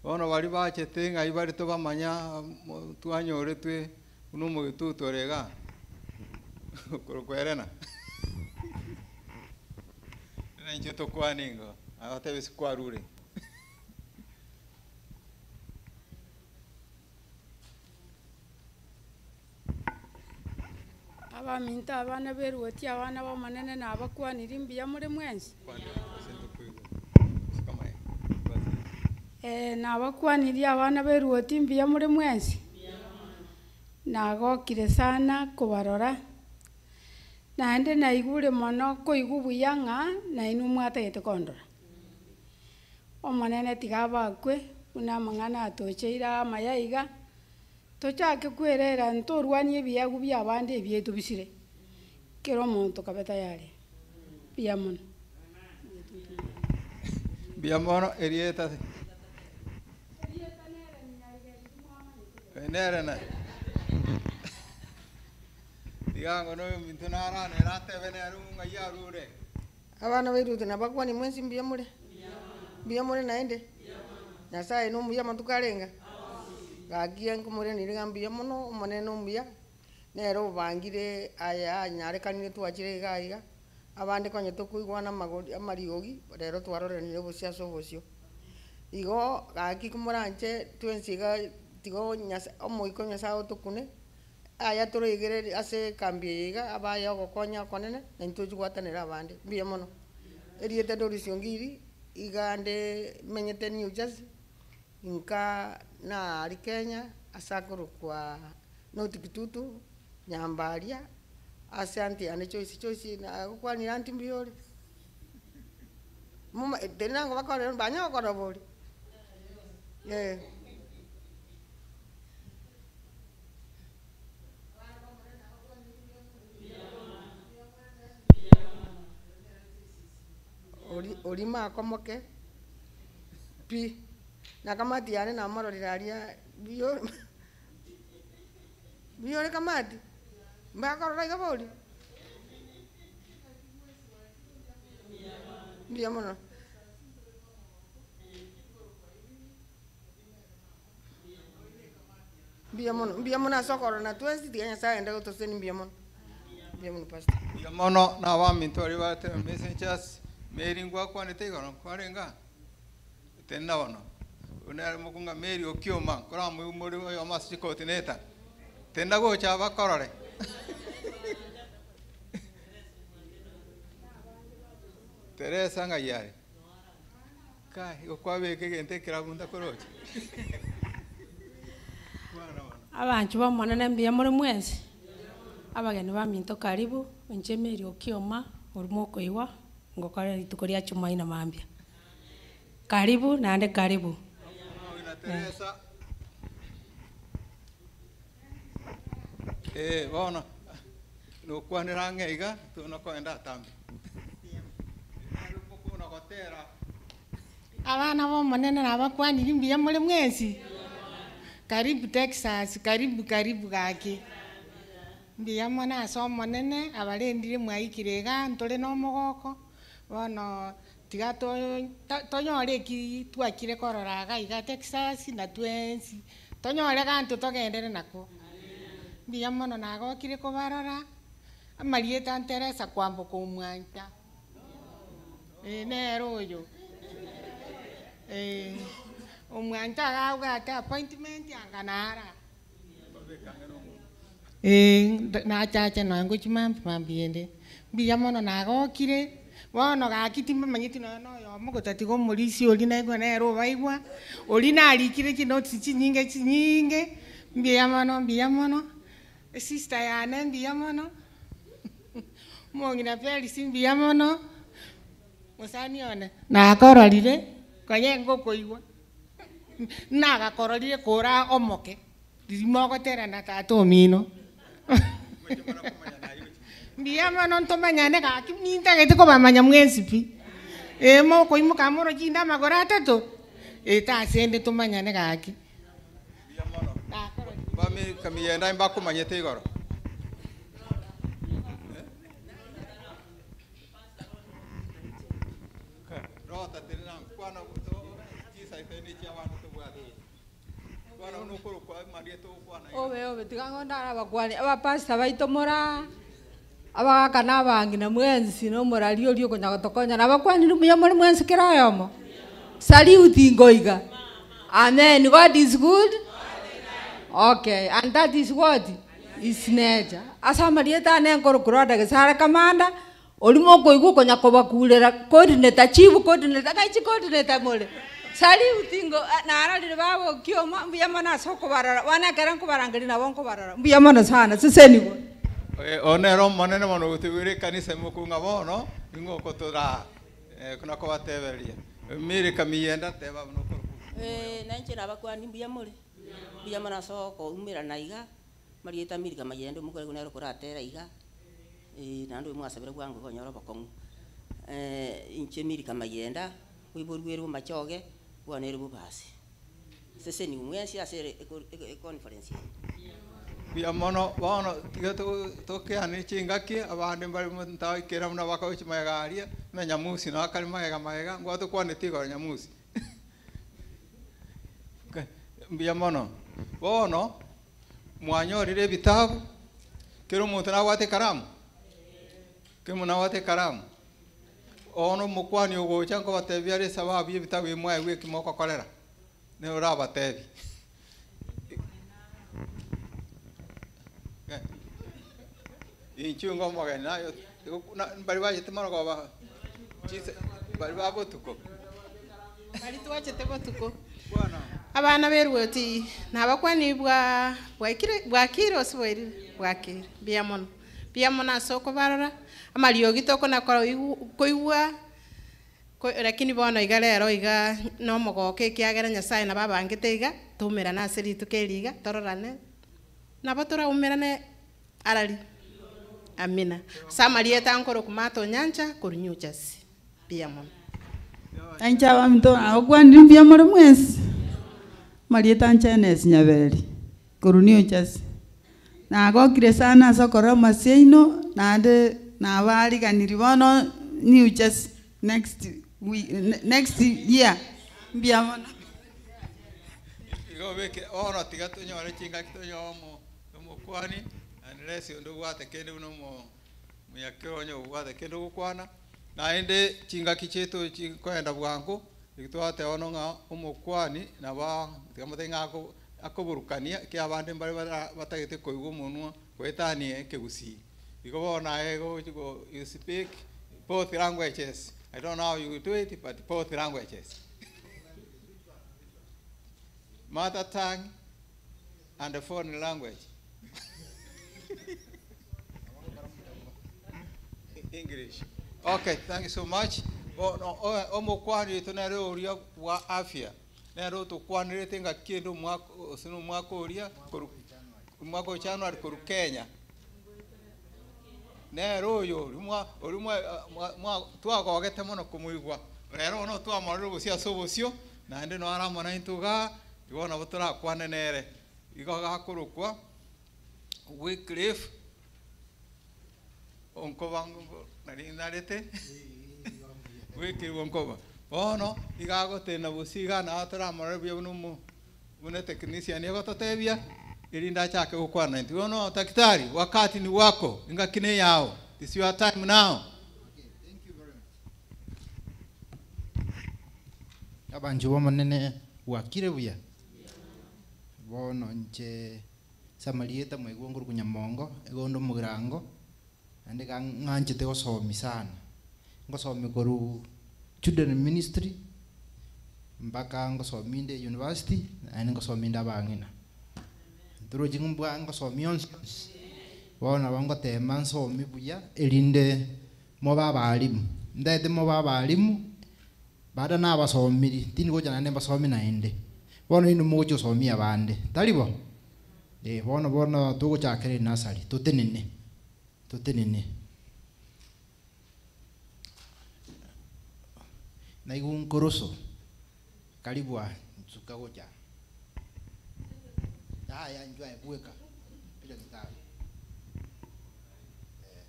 [SPEAKER 1] Bono baria bachete ng'ai bare tobamanya mo twanyoretwe buna omogetutu ore igaa, okorokwa Elena, na inche tokwane igo, agoteba ase kwarure.
[SPEAKER 8] Abaminto abana b'eruoti, abana b'Omonene nabakwanirie mbuya more mwensi? Ee, nabakwanirie abana b'eruoti mbuya more mwensi? Nagokire sana kobarora, naende naigure mono koigwa buya ng'a nainwe mwatagete kondora. Omonene tiga abakwe buna amang'ana atocheire amaya iga, Tochake kwerera ntorwanie ebiegwa bi'abande ebiaito bisire, kera omonto kabe tayari. Mbuya mono.
[SPEAKER 1] Mbuya mono erieta nere na tiga ngo noyo ominto narane ere atebe nere ng'ai arure.
[SPEAKER 4] Abana ba Ruth nabakwanie mwensi mbuya more? Mbuya more naende? Nyasaye nomuya amatuko arenga? Gaki nkomoiraneria ng'a mbuya mono, Omonene nomuya, nere obangire aya anyarekanire twachire iga iga, abande konya tokoigwana amagori amariogi, rero twaroranire obosio ase obosio. Igo gaki komoranche twensi iga tiga Nyasa omoika o Nyasaye otokune, aya toroigereri ase ekambi eye iga, abaye ogokonya okonene, naintwe tochi gwatanera abande, mbuya mono. Erieta Doris Ongiri, iga nde menyete New Jersey, nka naaria Kenya, ase akorokwa North Kitutu, Nyambaria, ase aunty yane Joyce, Joyce nagokwanire aunty mbuya ore? Moma teri nango bakorire banya gokora bori? Eh. Ori ori makomoke pi, na kamati yane namororire aria mbuya ore mbuya ore kamati? Mbakorora iga bori? Mbuya mono. Mbuya mono, mbuya mono ase okororana twensi, tiga Nyasaye aende gotosesenia mbuya mono. Mbuya mono pastor.
[SPEAKER 1] Mono na abaminto baria batebe messengers, Mary ngwakwanete igoro nkwarenga? Tenena bono. Oyo nere mokunga Mary okioma, nkoramoigwe more oyomo ase chicoordinator. Tenena gocha bakorore. Teresa ng'ai are? Kai, igo kwabeka egento ekerabu ntakoroche. Kwana bono.
[SPEAKER 9] Abanchwa b'Omonene mbuya more mwensi? Abageni baminto karibu, inche Mary Okioma, oria mokoigwa, ngokora rituko ria Jumaine mambia. Karibu naende karibu.
[SPEAKER 1] Omong'ina Teresa. Eh, bono nokwanera ang'e iga, tonakoenda atambe. Mokona gotera.
[SPEAKER 10] Abana b'Omonene nabakwaniri mbuya more mwensi? Karibu Texas, karibu karibu gaki. Mbuya mono ase Omonene, abarendire mwaikire igaa, ntore na omogoko, bono tiga to- tonyore eki twakire korora iga iga Texas, na twensi, tonyore ganto togendere nako. Mbuya mono nagokire kobarora, amarieta Teresa kwamboka omwancha, eh nere oyo, eh, omwancha iga abwate appointment anga nara. Eh, nachache nonya ngochia mambia mambia ende, mbuya mono nagokire, bono gaki timbamanyeti nonya na oyomo gotatiga omorisia oria naigwa nere obaigwa, oria narikire chinotes chinyinge chinyinge, mbuya mono mbuya mono, esister yane mbuya mono, omong'ina Felix mbuya mono, mosani one, nakororire, konya ngokoigwa, nagakororire kora omoke, riria mogotera na tata omino. Mbuya mono ntomanyane gaki nintagete kobamanya mwensi pi, eh mokoimoka moroche inde amagoro atato, eta ase ende tomanyane gaki.
[SPEAKER 1] Mbuya mono. Bamika miyenda mbakomanyete igoro. Rota tenena kwana chisaitene chia abanto tobwate. Kwana nokorokwa amarieta ogokwana iga.
[SPEAKER 11] Obe obe tiga ng'o ndarabakwani abapastor baito mora abagaka na abang'ina mwensi na omorari oria okonya gotokonya nabakwanire mbuya more mwensi kera oyomo. Salute ngoiga. Amen. God is good. Okay, and that is what is nature. Ase amarieta ane nkorokwa Rhoda Gesare Kamanda, oria mokoigwa okonya kobakurera coordinator, chief coordinator, ngai chicoordinator more. Salute ngo narorire baba Okioma, mbuya mono ase okobarora, bono ekero nkobarangeria nabo nkobarora. Mbuya mono sana, seseniwa.
[SPEAKER 1] Oyo nere omonene mono ogotoigwera ekanisa mokong'a bono, nigo okotoraa na kobatebereria. Mary Kamiyenda teba buna okorokwa.
[SPEAKER 7] Eh, nainche nabakwani mbuya more, mbuya mono ase okoumerana iga, marieta Mary Kamayende omokore nere okoratera iga, naende oyo mwasabire bwango iga onyore obokong'u. Inche Mary Kamayenda, oiborwe omachoge, bono ere bobasi. Seseni mwensi ase ere econference eye.
[SPEAKER 1] Mbuya mono bono tiga tokeane chingaki abande mbare ntaikera buna bakagochi magega aria, buna Nyamusi nabo akare magega magega, ngwa tokwaneti igoro Nyamusi. Mbuya mono. Bono, mwanyorire ebitabu, kera omonto nabwate ekaramu? Kera omonto nabwate ekaramu? Bono omokwani ogocha nkobatebia are esababu ya ebitabu ebi mwaewa eki mogokorera, nere orabatebi. Inchuo omogeni naye bari bachete marogoba chise bari ba botuko.
[SPEAKER 3] Bari twachete botuko. Abana berwoti nabakwani bwa bwaikire bwakire ase bwairire bwakire mbuya mono. Mbuya mono ase okobarora, amariogi tokona koigwa lakini bono iga rero iga na omogoko ekiagera Nyasaye nabo abangete iga, toumerane ase rituko eri iga, tororane, nabo toraumerane arari. Amina. Ase amarieta nkorokwa Martha Onyancha korwa New Jersey. Mbuya mono.
[SPEAKER 12] Inche abaminto nabakwanire mbuya more mwensi, amarieta inche Agnes Nyaberi, korwa New Jersey. Nagokire sana ase okorora amasia aino, naende nabariganirie bono New Jersey next week next year, mbuya mono.
[SPEAKER 1] Igo obeke bono tiga tonyore chingaki tonyore omokwani unless onde obwate kende buna omo. Muyakero onye obwate kende ogokwana, naende chingaki chiaito chikoenda bwango, eki twateba bono ng'a omokwani nabo tiga motebi ng'a ako akoburukania ekia abande mbare bara batagete koigwa omonwa goetania ekegusii. Igo bono aye gochi go you speak both languages, I don't know how you do it but both languages. Mother tongue and foreign language. English. Okay, thank you so much. Bono omokwani oito nere oria bwa afya, nere otokwanerete ngaki ende omwaka gose na omwaka oria korwa omwaka o January korwa Kenya. Nere oyo oria mwa oria mwa mwa mwa twagogete mono komoigwa, rero bono twamororire obosio ase obosio, naende naro amo naintwe igaa, igo nabo torakwane nere. Igo gakorokwa Wycliffe Onkoba nari narete Wycliffe Onkoba. Bono iga agotena bosio iga nabo toramorore buya buna omo buna etechnician egototebia, erinde achake gokwana naintwe. Bono daktari, wakati ni wako, engaki na eyao, it's your time now.
[SPEAKER 13] Abanchwa b'Omonene bwakire buya? Bono inche ase amarieta mwaigwa nkorokwa Nyamongo, igo onde omogirango, naende iga ng'anchete gosomia sana. Ngosomia korwa children ministry, mpaka ngosomia inde university, naende ngosomia inde abang'ina. Torochi ng'a mbwa ngosomia onsi onsi, bono nabo ngotema nsomie buya erinde mobe abalimu. Ntagete mobe abalimu, baada nabasomiri, tindi gocha naende mbasomie naende. Bono inwe mogochia gosomia abande, tari bo? Eh, bono bono togochakera enasari, totenene, totenene. Naigwa nkoroso, karibu aa, nsuka gocha aa. Yaya inchuo aye bweka, bila kitabu. Eh.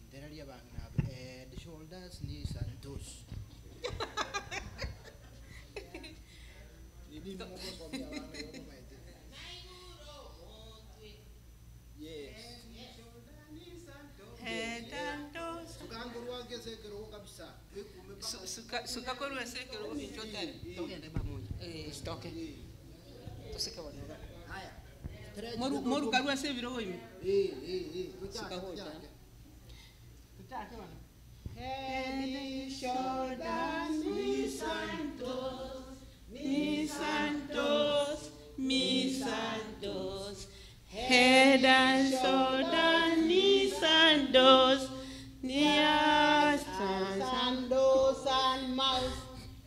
[SPEAKER 13] Ntereria abang'ina aba, head, shoulders, knees and toes. Nini mogosomia abana igo momaete? Yes.
[SPEAKER 3] Head and toes.
[SPEAKER 13] Suka nkorwa ase ekerogo kabisa, twekume mpaka
[SPEAKER 3] Suka suka korwa ase ekerogo inchuo otere.
[SPEAKER 7] Togende mamonya. Toke. Toseke bono iga.
[SPEAKER 13] Haya. Stretch
[SPEAKER 3] Moru moru karwa ase ebirogo ime.
[SPEAKER 13] Eh, eh, eh,
[SPEAKER 3] Suka
[SPEAKER 13] tochake,
[SPEAKER 3] gocha.
[SPEAKER 13] tochake.
[SPEAKER 3] Tochake bono. Head, shoulders, knees and toes, knees and toes, knees and toes. Head and shoulder, knees and toes, knees and
[SPEAKER 10] toes and mouth.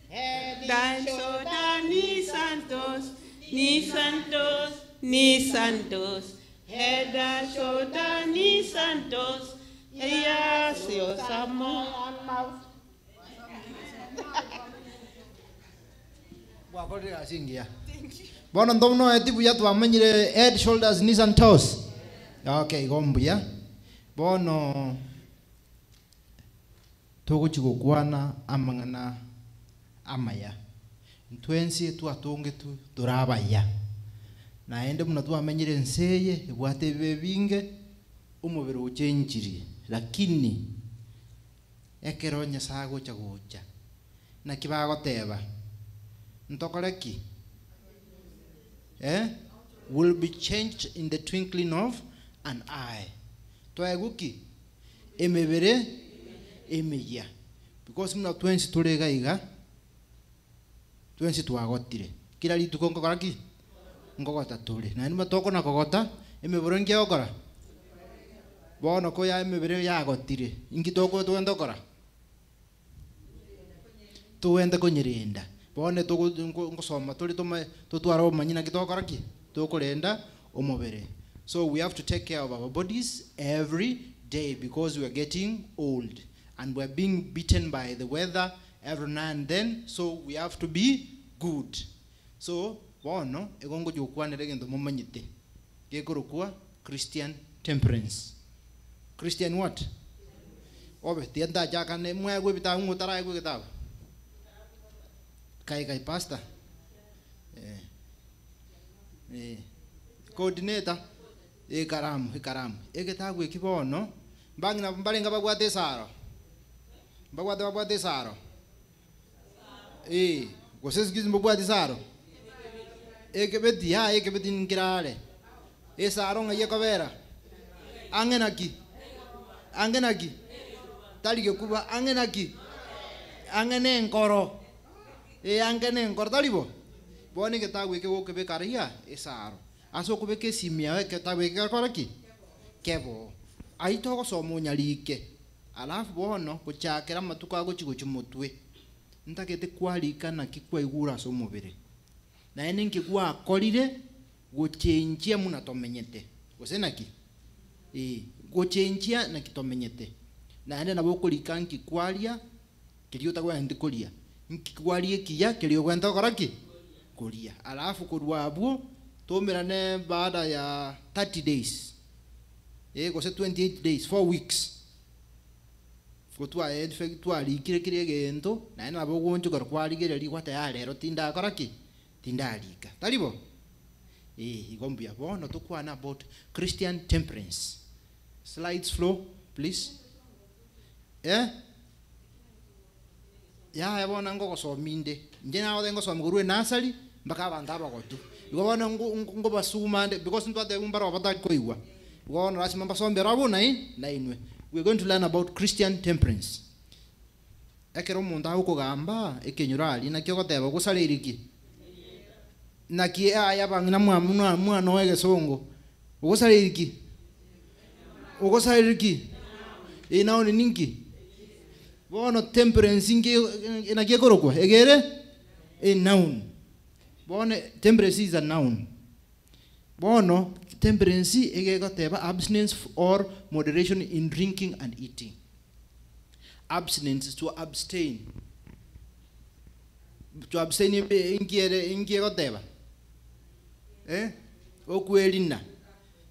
[SPEAKER 10] Head
[SPEAKER 3] and shoulder, knees and toes, knees and toes, knees and toes. Head and shoulder, knees and toes, ears, ears and mouth.
[SPEAKER 13] Gwakorire egasi engiya. Bono ntonoeti buya twamanyire head, shoulders, knees and toes. Okay, igo mbuya. Bono togochi gokwana amang'ana amaya. Intwe ense twatongetwe tore abaya. Naende buna twamenyire ense eye ebwate ebibe ebinge, omobere ochenchirie, lakini ekero Nyasaye agocha gocha, naki bagoteba, ntokore ki? Eh? Will be changed in the twinkling of an eye. Twaegwa ki? Emebere emeyia. Because buna twensi tore iga iga, twensi twagotire. Kera rituko nkokora ki? Nkogota tore. Naende buna tokona kogota, emebere nki egokora? Bono koya emebere yagotire, inki toko togenda gokora? Togende konyerenda. Bono togo ngosoma tore tome totware obomanyi naki togokora ki? Tokorenda omobere. So we have to take care of our bodies every day because we are getting old and we are being beaten by the weather every now and then, so we have to be good. So bono igo ngochia gokwanera egento momanyete gekorokwa Christian temperance. Christian what? Obe tiga ntachakane mwaegwa ebitabu ng'o otaraegwa egetabu? Kai kai pastor. Eh. Eh. Coordinator. Ekaramu, ekaramu. Egetabu eki bono, mbang'ina mbarenge babwate esaro? Mbabwate babwate esaro? Eh, gose excuse mbobwati esaro? Ekebeti, yaya ekebeti nkirare. Esaro ng'ai ekobera? Ang'e naki? Ang'e naki? Tari gekuba, ang'e naki? Ang'e na enkoro. Eh, ang'e na enkoro, tari bo? Bono egetabu eke gokebeka aria esaro. Ase okobeka esimi yao egetabu eke gekore ki? Kebo. Ayio togosoma onyarike. Alafu bono gochakera amatuko agochi gochia motwe, ntagete kwarika naki kwaigure ase omobere, naende nki gwakorire gochenchia muna tomenyete, gose naki? Ee, gochenchia naki tomenyete. Naende nabo okorika nki kwaria keria otagwenereti koria, nki kwaria ekiya keria ogwenerete gokora ki? Koria. Alafu korwa abwo toumerane baada ya 30 days, ee gose 28 days, 4 weeks. Igo twarikire kera egento, naende nabo ogoonchoka kwarigereria gwateba yaya rero tindakora ki? Tindarika. Tari bo? Ee, igo mbuya. Bono tokwane about Christian temperance. Slides flow, please. Eh? Yaya bono ngogosomia inde. Inche nagoteba ngosomia korwa enasari mpaka abanto abagotu. Igo bono ngobasuma nde because ntwatebigwa mbare obatari koigwa. Igo bono lasima mbasombe barabwo nai nainwe. We are going to learn about Christian temperance. Ekero omonto agokogamba ekenyoro aria naki ogoteba ogosareire ki? Naki aya abang'ina mwa mwa mwanoa egesongo ogosareire ki? Ogosareire ki? Eye naone ninki? Bono temperance inki naki ekorokwa? Egere a noun. Bono temperance is a noun. Bono temperance egegoteba abstinence or moderation in drinking and eating. Abstinence is to abstain. To abstain inki ere inki egoteba? Eh? Okwerina.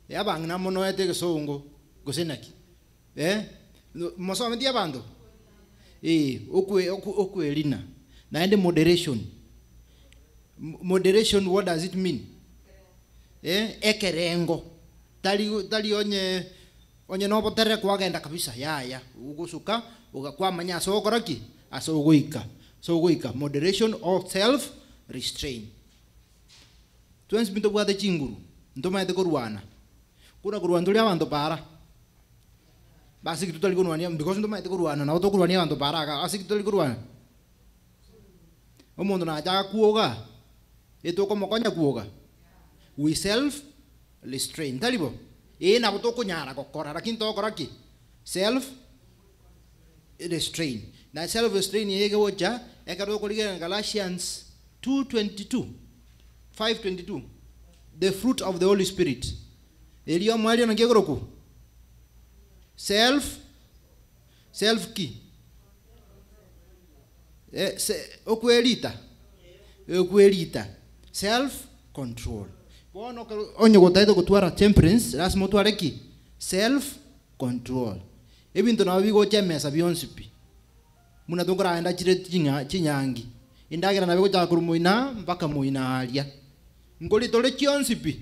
[SPEAKER 13] Abang'ina monoete egesongo gose naki? Eh? Mosometi abanto? Eh, okwe okwerina. Naende moderation. Moderation what does it mean? Eh, ekerengo. Tari tari onye onye noboterere kwagenda kabisa yaya, ogosuka kwamanya ase ogokora ki? Ase ogoika. Ase ogoika. Moderation or self restraint. Twensi pi ntobwate chinguru, ntomaete korwana. Kuna korwana tori abanto para. Ase ki totari korwania because ntomaete korwana nabo tokorwania abanto para igaa, ase ki totari korwana? Omonto nacha agakwoga, etokomokonya kwoga? We self restrain, tari bo? Ee nabo tokonyara gokora lakini togokora ki? Self restrain. Na self restrain eye egocha ekero tokorigereria Galatians 2:22, 5:22, the fruit of the Holy Spirit. Erio omoerio naki ekorokwa? Self, self ki? Eh, se, okwerita, okwerita, self control. Bono ekero onye gotagete gotwara temperance, lasima otware ki? Self control. Ebinto nabo bigocha emesa bionsi pi, buna tokoragenda chire ching'a chinyangi, endagera nabo egochaka korwa moina mpaka moina aria. Nkori tore chionsi pi,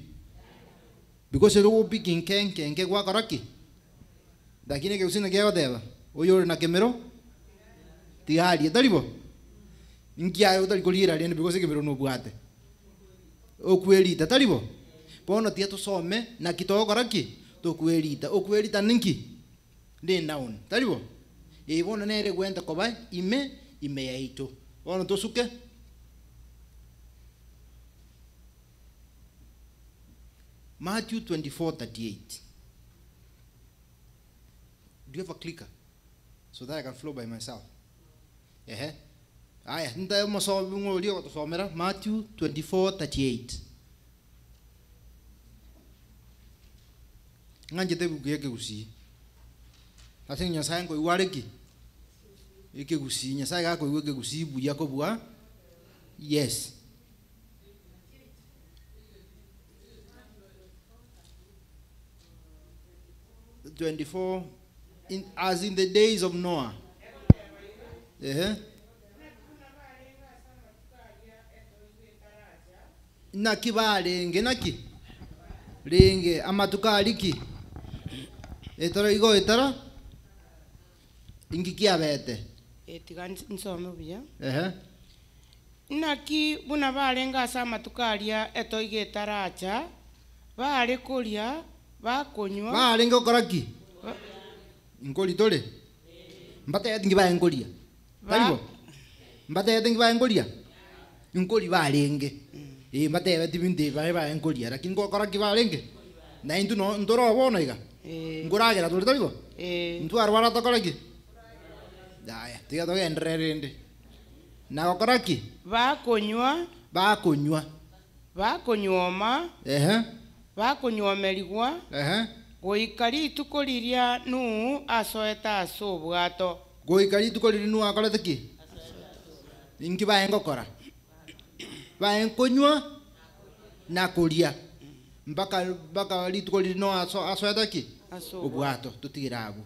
[SPEAKER 13] because ere ogopiki nke nke nke gwakora ki? Lakini ekegusii naki egoteba, oyore na kemero tiga arie, tari bo? Inki aye otari koriera rende because ekemero nobwate? Okwerita, tari bo? Bono tiga tosome naki togokora ki? Tokwerita. Okwerita ninki? Ne noun, tari bo? Eye bono nere egwente koba ime ime yaito. Bono tosuke. Matthew 24:38. Do you have a clicker? So that I can flow by myself. Ehe. Aya, ntae omosomi ng'o oria ogotosomera Matthew 24:38. Ng'anchete ebuku ya ekegusii. Ase eng'encho Nyasaye nkoigwa are ki? Ekegusii. Nyasaye gakoigwa ekegusii buya kobua yes. 24 in, as in the days of Noah. Ehe. Naki barenge naki? Ringe amatuko ariki etoro igo etara inki kiabete
[SPEAKER 6] Tiga nsome buya.
[SPEAKER 13] Ehe.
[SPEAKER 6] Naki buna barenge ase amatuko aria etoigo etaracha, bare koria, bakonywa.
[SPEAKER 13] Barenge gokora ki? Nkori tore? Mbatebeti nki baye nkoria. Tari bo? Mbatebete nki baye nkoria? Nkori barenge. Eh, mbatebeti binto ebi baye baye nkoria, lakini ngokora ki barenge? Na intwe no ntore oo bono iga? Nkoragera tore tari bo? Ntwarwara tokore ki? Yaya, tiga togenderere rende. Na gokora ki?
[SPEAKER 6] Bakonywa.
[SPEAKER 13] Bakonywa.
[SPEAKER 6] Bakonyuoma.
[SPEAKER 13] Ehe.
[SPEAKER 6] Bakonyuomerigwa.
[SPEAKER 13] Ehe.
[SPEAKER 6] Goika rituko riria Nuhu asoete ase obwato.
[SPEAKER 13] Goika rituko riria Nuhu akorete ki? Inki baye ngokora? Baye nkonywa na koria mpaka mpaka rituko riria Noa aso asoete ki?
[SPEAKER 6] Ase
[SPEAKER 13] Obwato. Totigere abwo.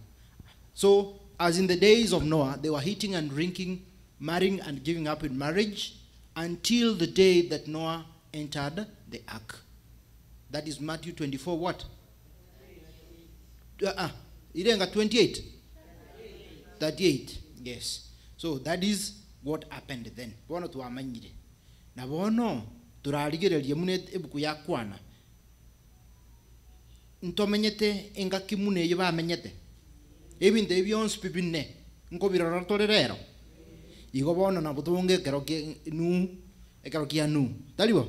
[SPEAKER 13] So, as in the days of Noah, they were eating and drinking, marrying and giving up in marriage, until the day that Noah entered the ark. That is Matthew 24 what? Uh-uh. Irenga 28? 38. Yes. So that is what happened then. Bono twamanyire. Na bono torarigererie muna ebuku ya kwana. Ntomenyete engaki muna eyio bamenyete. Ebinto ebi bionsi pi bine nkobirora tore rero. Igo bono nabo tobonge ekero kia Nuhu, ekero kia Nuhu. Tari bo?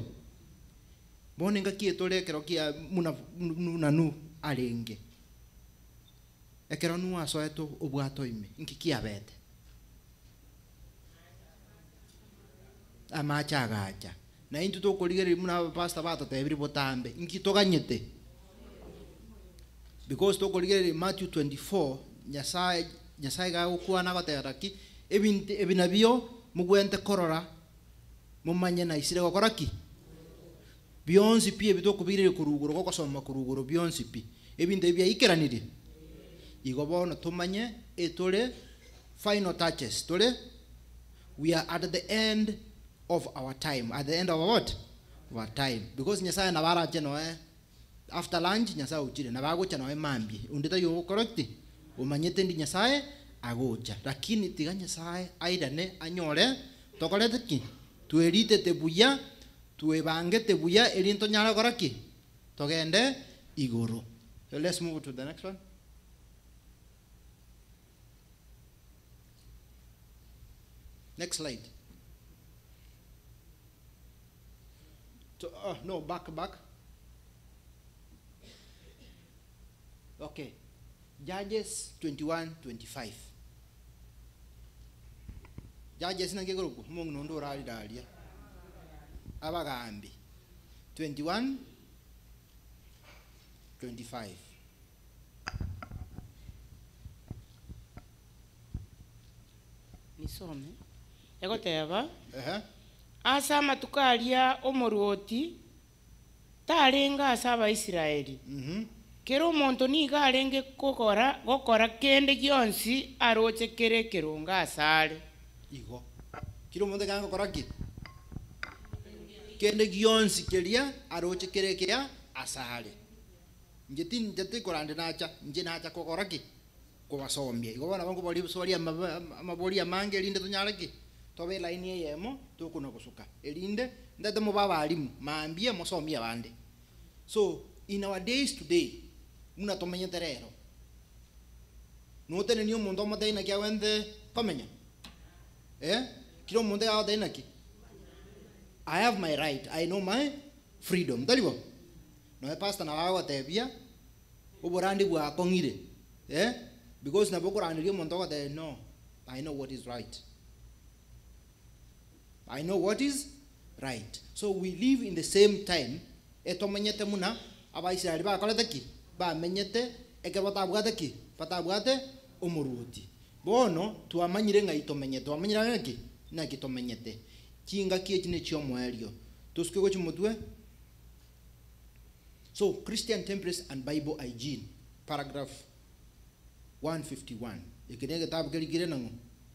[SPEAKER 13] Bono engaki etore ekero kia muna muna Nuhu arenge. Ekero Nuhu asoete obwato ime, inki kiabete? Amache agacha. Na intwe tokorigereria buna abapastor batotebirie botambe, inki toganyete? Because tokorigereria Matthew 24, Nyasaye Nyasaye iga agokwana agoteba naki, ebinto ebi nabio mogwenerete korora momanye naisire gokora ki? Bionsi pi ebi tokobigereria korwa igoro gogosoma korwa igoro bionsi pi, ebinto ebi biaikeranirie. Igo bono tomanye etore final touches tore, we are at the end of our time, at the end of our what? Of our time. Because Nyasaye nabo arache noe after lunch Nyasaye ochire, nabo agocha noe mambia, onde taiyo ogokora ki? Omanyete ndi Nyasaye agocha. Lakini tiga Nyasaye airane anyore tokorete ki? Tweritete buya, twebangete buya erinde tonyare gokora ki? Togende igoro. So let's move to the next one. Next slide. So, no, back, back. Okay. Judges 21 25. Judges naki ekorokwa? Omong'ina onde orarire aria. Abagambi 21 25.
[SPEAKER 6] Nisome. Egoteba,
[SPEAKER 13] Ehe.
[SPEAKER 6] Ase amatuko aria omoruoti tarenge ase Abaisraeli, kera omonto nigo arenge kogora gokora kende gionsi aroche kere ekerongo asare.
[SPEAKER 13] Igo, kera omonto ekero agokora ki? Kende gionsi keria aroche kere ekiya asare. Inche tinche tikorande nacha, inche nacha kogora ki? Kobasomia. Igo bono nabo nkoboria ebiswali amabe amabori amange erinde tonyare ki? Tobe elaini eyemo tokona gosuka, erinde ntete mobe abalimu mambia mosomie abande. So, in our days today, buna tomenyete rero, notenenie omonto omotebie naki agwenerete komenya? Eh? Kera omonto iga agotebia naki? I have my right, I know my freedom, tari bo? Nonya pastor nabo agotebia, oborandi bwakong'ire, eh, because nabo okoranderia omonto ogotebia no, I know what is right. I know what is right. So we live in the same time, etomenyete buna Abaisraeli bakorete ki? Bamenyete ekero batabwate ki? Batabwate omoruoti. Bono twamanyire ng'ai tomenyete, twamanyire ang'e ki? Naki tomenyete. Chingaki echi nechi'omoerio. Tosuke gochia motwe. So, Christian Temperance and Bible Hygiene, paragraph 151. Eke negetabu kerikire nang'o?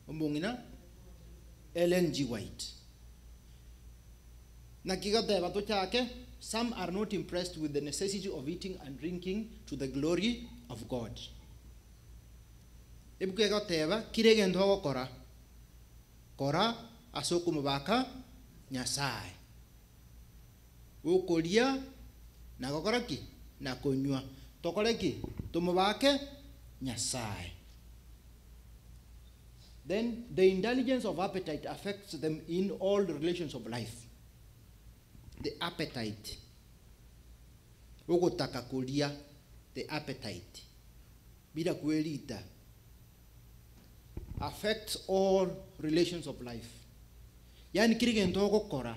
[SPEAKER 13] Omong'ina Ellen G. White. Naki goteba tochake? Some are not impressed with the necessity of eating and drinking to the glory of God. Ebuku egoteba kire egento ogokora, kora ase okomobaka Nyasaye. Okoria na gokora ki? Na konywa. Tokore ki? Tomobake Nyasaye. Then the indulgence of appetite affects them in all relations of life. The appetite. Ogotaka koria, the appetite. Bila kwerita. Affects all relations of life. Yaani kire gento ogokora,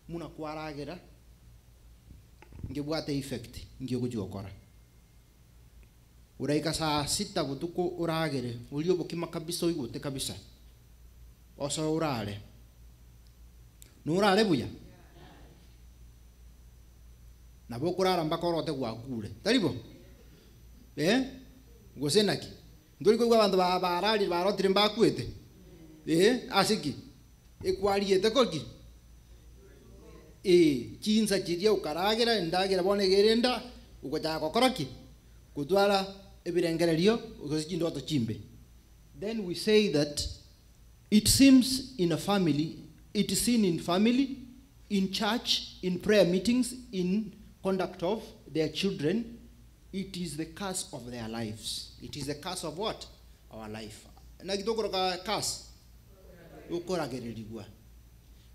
[SPEAKER 13] muna kwaragera, ngebwate effect nki ogochi gokora. Oraika saa sita botuko oragere, orie obokima kabisa oigote kabisa. Osoe orare. Norare buya? Nabo okorara mpaka orote gwakure. Tari bo? Eh? Gose naki? Ntori koigwa abanto ba bararire barotire mbakwete? Eh, ase ki? Ekwariete koki? Eh, chinsa chiria okaragera endagera bono iga ere enda, ogochaka gokora ki? Gotwara ebirengererio gose chindoto chimbe. Then we say that it seems in a family, it is seen in family, in church, in prayer meetings, in conduct of their children. It is the curse of their lives. It is the curse of what? Our life. Naki tokoroka curse? Okoragererigwa.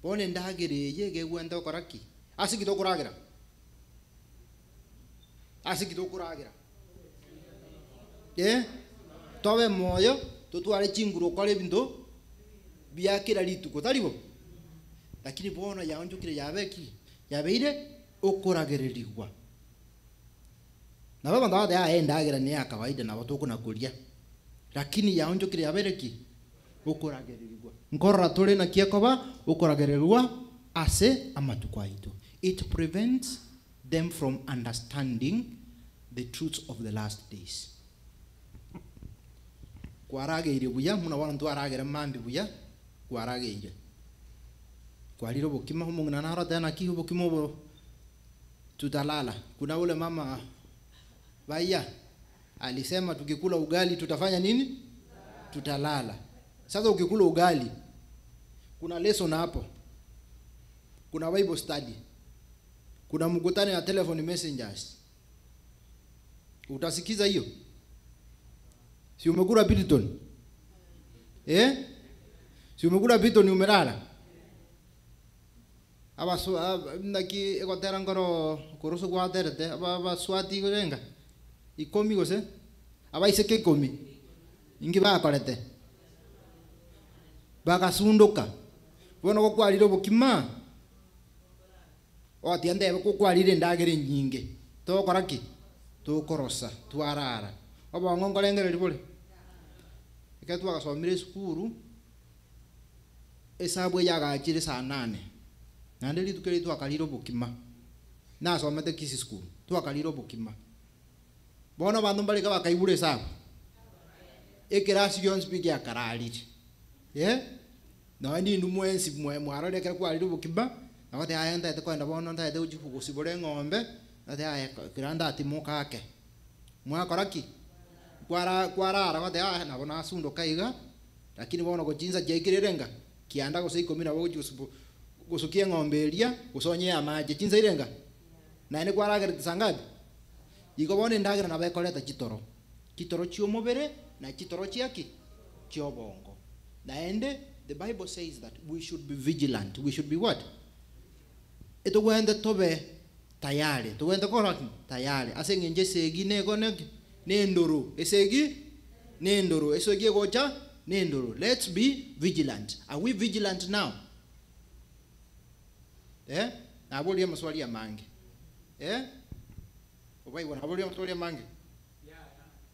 [SPEAKER 13] Bono endagera eye egegwenta okora ki? Ase ki tokoragera? Ase ki tokoragera? Eh? Tobe moyo, totware chinguru okore ebinto bia kera rituko, tari bo? Lakini bono yaonchokire yabe ki? Yabeire okoragererigwa. Nabo abanto bagoteba aye endagera ne ya kawaida nabo tokona koria. Lakini yaonchokire yabeire ki? Okoragererigwa. Nkorora tore naki ekoba okoragererigwa ase amatuko aito. It prevents them from understanding the truths of the last days. Kwarageire buya, muna bono ntwaragera mambi buya, kwarageire. Kwarire obokima, omong'ina naroteba naki obokima obo tutalala. Kuna ule mama Baya alisema tukikula ugali tutafanya nini? Tutalala. Sasa ukikula ugali, kuna lesson hapo, kuna Bible study, kuna mkutano ya telephone messengers. Utasikiza hiyo? Si umekula Piriton? Eh? Si umekula Piriton umelala? Abasu naki egotera nkoro koroso gwaterete aba abaswati gorenga ikomi gose abaiseke ikomi inki bakorete bagasunduka bono gokwarire obokima ogotiga ndebe gokwarire endagera enyinge togokora ki? Tokorosa twarara obongo nkorengereria bore ekero twagasomire esukuru esabu eyagachire saa nane naende rituko erio twakarire obokima nasomete Kisii school twakarire obokima bono abanto mbarenge bakaibura esabu ekerasi gionsi pi giakararire eh, nonye nintwe mwensi mwe mwarorire ekero kwarire obokima nagoteba aye ntaete kogenda bono ntaete gochi gosibora eng'ombe nagoteba aye kera ndatimoka ake mwakora ki? Kwara kwarara goteba aye nabo nasundoka iga lakini bono gochinsa chiaikire erenga kianda gose ikomi nabo ogochi gosibo gosukia eng'ombe eria gose onyee amache chinsa irenga? Naende kwaragerete saa ngapi? Igo bono endagera nabo ekoreta chitoro, chitoro chia omobere na chitoro chia ki? Chia obongo. Naende the bible says that we should be vigilant, we should be what? Etogwenerete tobe tayari, togwenerete kora ki? Tayari ase eng'encho esegi nigo neki? Nendoro, esegi nendoro, esegi egocha nendoro. Let's be vigilant. Are we vigilant now? Eh, naboria amaswali amange eh, obaigwa naboria amaswali amange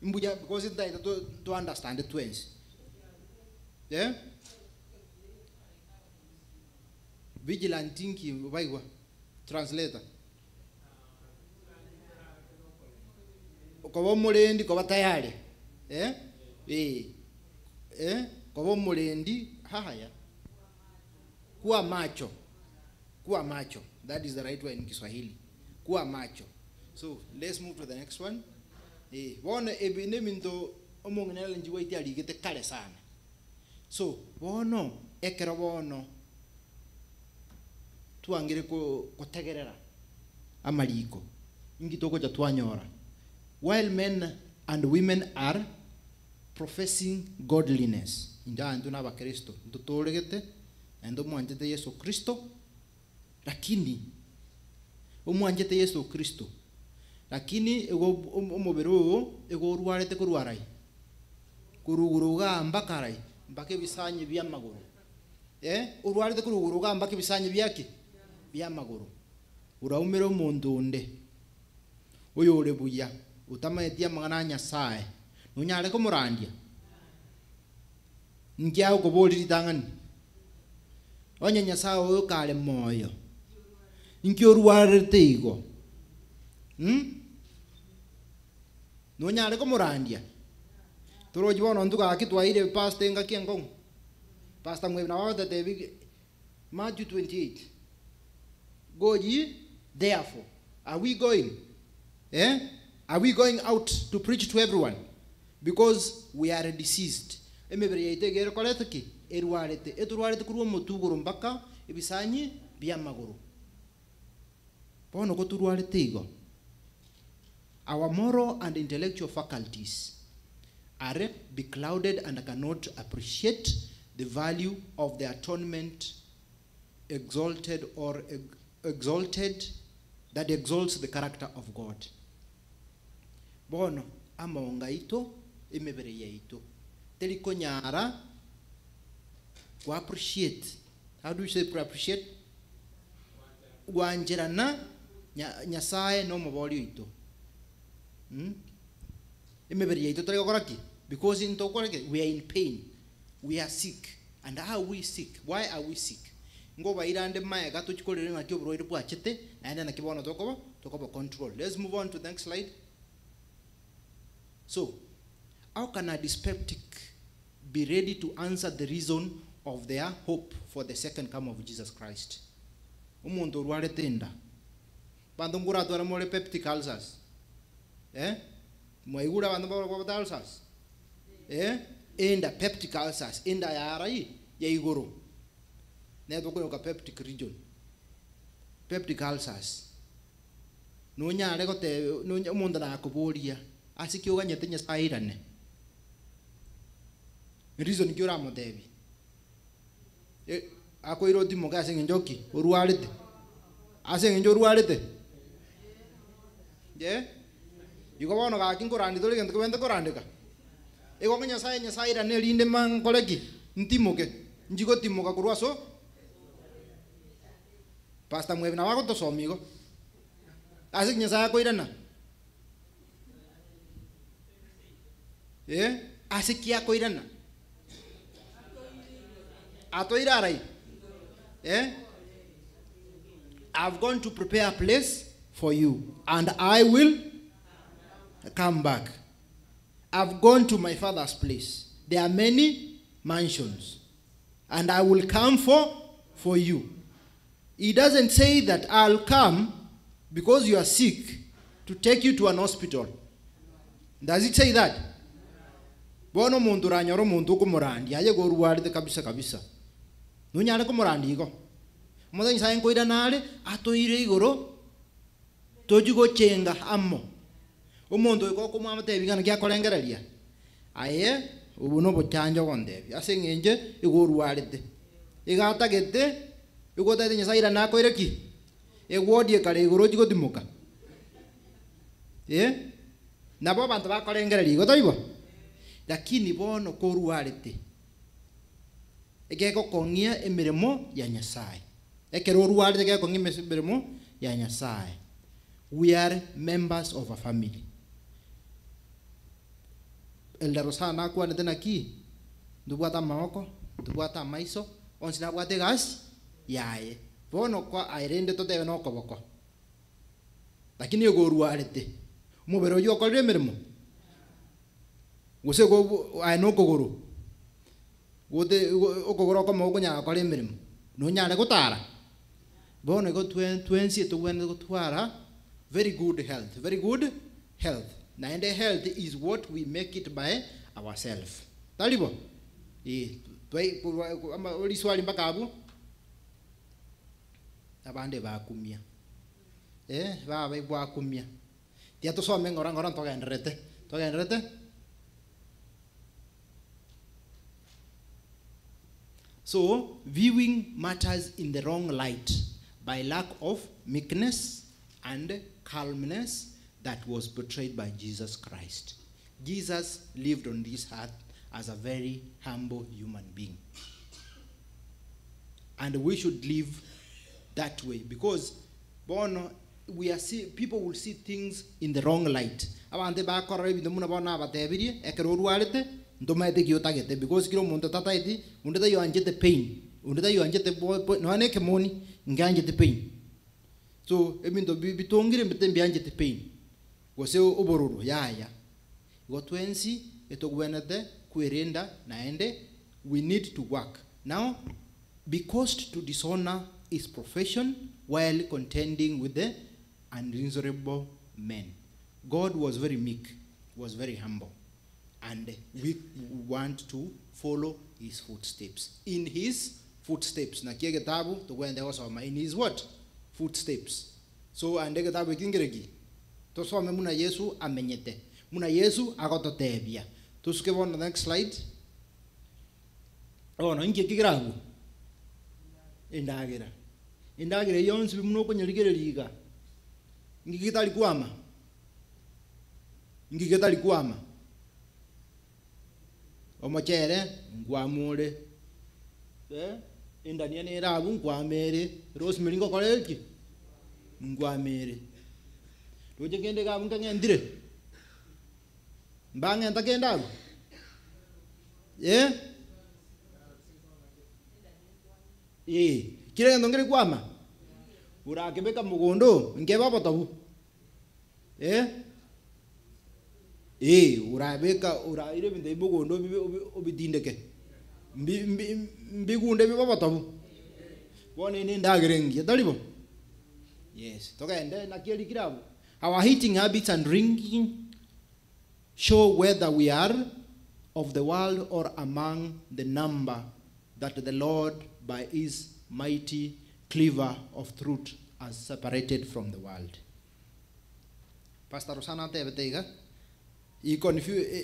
[SPEAKER 13] mbuya because ntaete to to understand twensi eh. Vigilant inki obaigwa translator koba omorendi koba tayari eh, eh, eh, koba omorendi haya kuwa macho. Kuwa macho. That is the right word in Kiswahili. Kuwa macho. So let's move to the next one. Eh, bono ebi neminto omong'ina Ellen G. White arigete kare sana. So bono ekero bono twangire ko kotegerera amariko inki togocha twanyora while men and women are professing godliness inde intwe na abakristo ntotoregete naende omwanchete Yeso Kristo lakini omwanchete Yeso Kristo lakini igo omobere oyo igo orwarete korwa arai korwa igoro igaa mpaka arai mpaka ebisanyi bia amagoro eh orwarete korwa igoro igaa mpaka ebisanyi bia ki bia amagoro oraumere omonto onde oyore buya otamaeti amang'ana a Nyasaye nonyare komorandia nki agokoboria ritang'ani onye Nyasaye oyo kare moyo nki orwarete igo mh nonyare komorandia torochi bono intwe gaki twaeire pastor engaki enkong'u pastor mwebi nabo agototebi Matthew 28 go ye therefore are we going eh are we going out to preach to everyone because we are diseased emebere yaito iga erekorete ki erwarete etorwarete korwa omotwe igoro mpaka ebisanyi bia amagoro bono gotorwarete igo our moral and intellectual faculties are beclouded and cannot appreciate the value of the atonement exalted or exalted that exalts the character of God. Bono amaongo aito, emebere yaito, teri konyara ko appreciate, how do you say appreciate? Gwancherana Nyasaye na omobori oito. Mh, emebere yaito tari gokora ki? Because intokora ki? We are in pain, we are sick, and how are we sick? Why are we sick? Ngobaira ande maega tochie korera ng'aki oborwaire bwachete, naende naki bono tokobo tokobo control. Let's move on to the next slide. So, how can a dyspeptic be ready to answer the reason of their hope for the second come of Jesus Christ? Omonto orwarete enda. Abanto nkoratware more peptic ulcers? Eh? Mwaigure abanto babwate ulcers? Eh? Enda, peptic ulcers, enda yara i ya igoro. Nere tokonyoka peptic region. Peptic ulcers. Nonyare goteba nonya omonto nakoboria, ase ki oganyete Nyasaye airane? Reason ki oramotebie? E akoira otimoke ase eng'encho ki? Orwarete. Ase eng'encho orwarete? Eh? Igo bono gaki nkorandi tore egento kebwenerete korandeka. Igo ng'a Nyasaye Nyasaye airane erinde ma nkore ki? Ntimoke. Nchi gotimoka korwa aso Pastor Mwebi nabo agotosomia igo. Ase ki Nyasaye akoirana? Eh, ase ki akoirana? Atoira arai? Eh? I've gone to prepare a place for you, and I will come back. I've gone to my father's place. There are many mansions, and I will come for, for you. He doesn't say that I'll come because you are sick to take you to an hospital. Does it say that? Bono omonto oranyore omonto okomorandia aye igo orwarete kabisa kabisa. Nonyare komorandia igo? Omonto Nyasaye nkoirana are atoire igoro tochie gochenga amo. Omonto oyo gokomwamotebia ng'a naki akorengereria, aye obwo nobochanjo ogontebia ase eng'encho igo orwarete. Iga atagete, igo otagete Nyasaye airane akoire ki? Eward ekare igoro ochie gotimoka. Eh, nabo abanto bakorengereria igo taibo? Lakini bono korwarete, egegokong'ia emeremo ya Nyasaye. Ekero orwarete egekong'ia emeremo ya Nyasaye. We are members of a family. Elder Rosana akwanete naki? Ntobwate amaboko, ntobwate amaiso, onsi nabwate egasi yaye. Bono kwa aye rende totebe nokoboko. Lakini igo orwarete, omobere oyio okorire emeremo? Gose igo aye nokogoro, gote okogoro okomo gokonyara gokora emeremo, nonyare gotara? Bono igo twe twensi etogwenerete gotwara very good health, very good health. Naende health is what we make it by ourself. Tari bo? Eh, twai korwa ama riswali mpaka abwo, abande bakumia, eh, baba gwakumia. Tiga tosome ng'ora ng'ora ntogendererete, togendererete. So, viewing matters in the wrong light by lack of meekness and calmness that was portrayed by Jesus Christ. Jesus lived on this earth as a very humble human being. And we should live that way because bono we are see, people will see things in the wrong light. Abanto bakorora ebinto buna bono nabatebirie, ekero orwarete, ntomaete ki otagete because kera omonto tataeti, onde taiyo anchete pain, onde taiyo anchete bo bo nonya na ekemoni, nkeanchete pain. So ebinto bi bitongire mbite mbianchete pain, gose obororo yaya. Igo twensi etogwenerete kwerenda naende we need to work. Now be caused to dishonour his profession while contending with the unreasonable men. God was very meek, was very humble and we want to follow his footsteps. In his footsteps naki egetabu togwenerete gosoma in his what? Footsteps. So ande egetabu eki nkere ki? Tosome buna Yesu amenyete, buna Yesu agototebia. Tosuke bono next slide. Bono inki eki kere abwo? Endagera. Endagera eyio yonsi pi buna okonyerigereria iga, inki getari kwama? Inki getari kwama? Omochere nkwama ore, eh, endania nere abwo nkwama ere, rosemary ngokora ere ki? Nkwama ere. Roche kende iga abwo nkang'entire? Mbang'enta kende abwo? Eh? Ee, kera egento nkere kwama, orakebeka mogondo, nkebe obotobu. Eh? Ee, orabeka oraire ebinto ebi mogondo obibe obi obitindeke, mbi mbi mbigunde bibe obotobu. Bono eye na endagera engiya, tari bo? Yes, togende naki erikire abwo. Our eating habits and drinking show whether we are of the world or among the number that the Lord by his mighty cleaver of truth has separated from the world. Pastor Rosana atebete iga, he confu eh,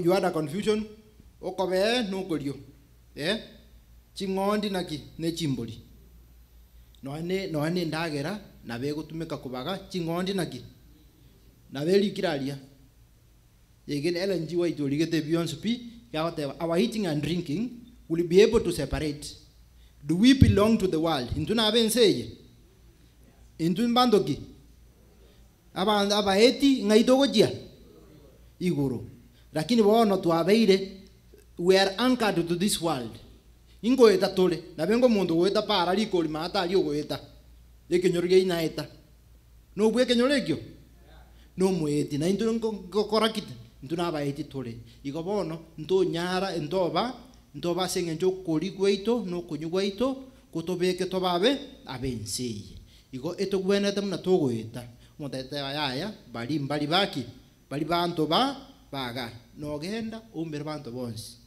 [SPEAKER 13] you had a confusion, okobee nokorio, eh, ching'ondi naki ne chimbori. Nonya ne nonya ne endagera nabo egotumeka kobaga ching'ondi naki, nabo erikire aria. Egene Ellen G. White origete ebi bionsi pi, iga agoteba, Our eating and drinking will be able to separate do we belong to the world, intwe nabe ense eye? Intwe mbanto ki? Abanto abaeti ng'ai togochia? Igoro. Lakini bono twabeire we are anchored to this world. Ingoeta tore, nabe ngomonto ogoeta para rikori maate aria ogoeta, ekenyoro gia inaeta. Nobwe ekenyoro ekio? Nomoeti. Na intwe ngokora ki? Intwe nabaeti tore. Igo bono ntonyara ntoba ntoba ase eng'encho okoria gwaito na okonywa gwaito gotobeke tobe abe ab'ense eye. Igo etogwenerete buna togoeta. Omonto ageteba yaya, baria mbari baki? Baria banto ba baga. Nogenda oumere banto bonsi.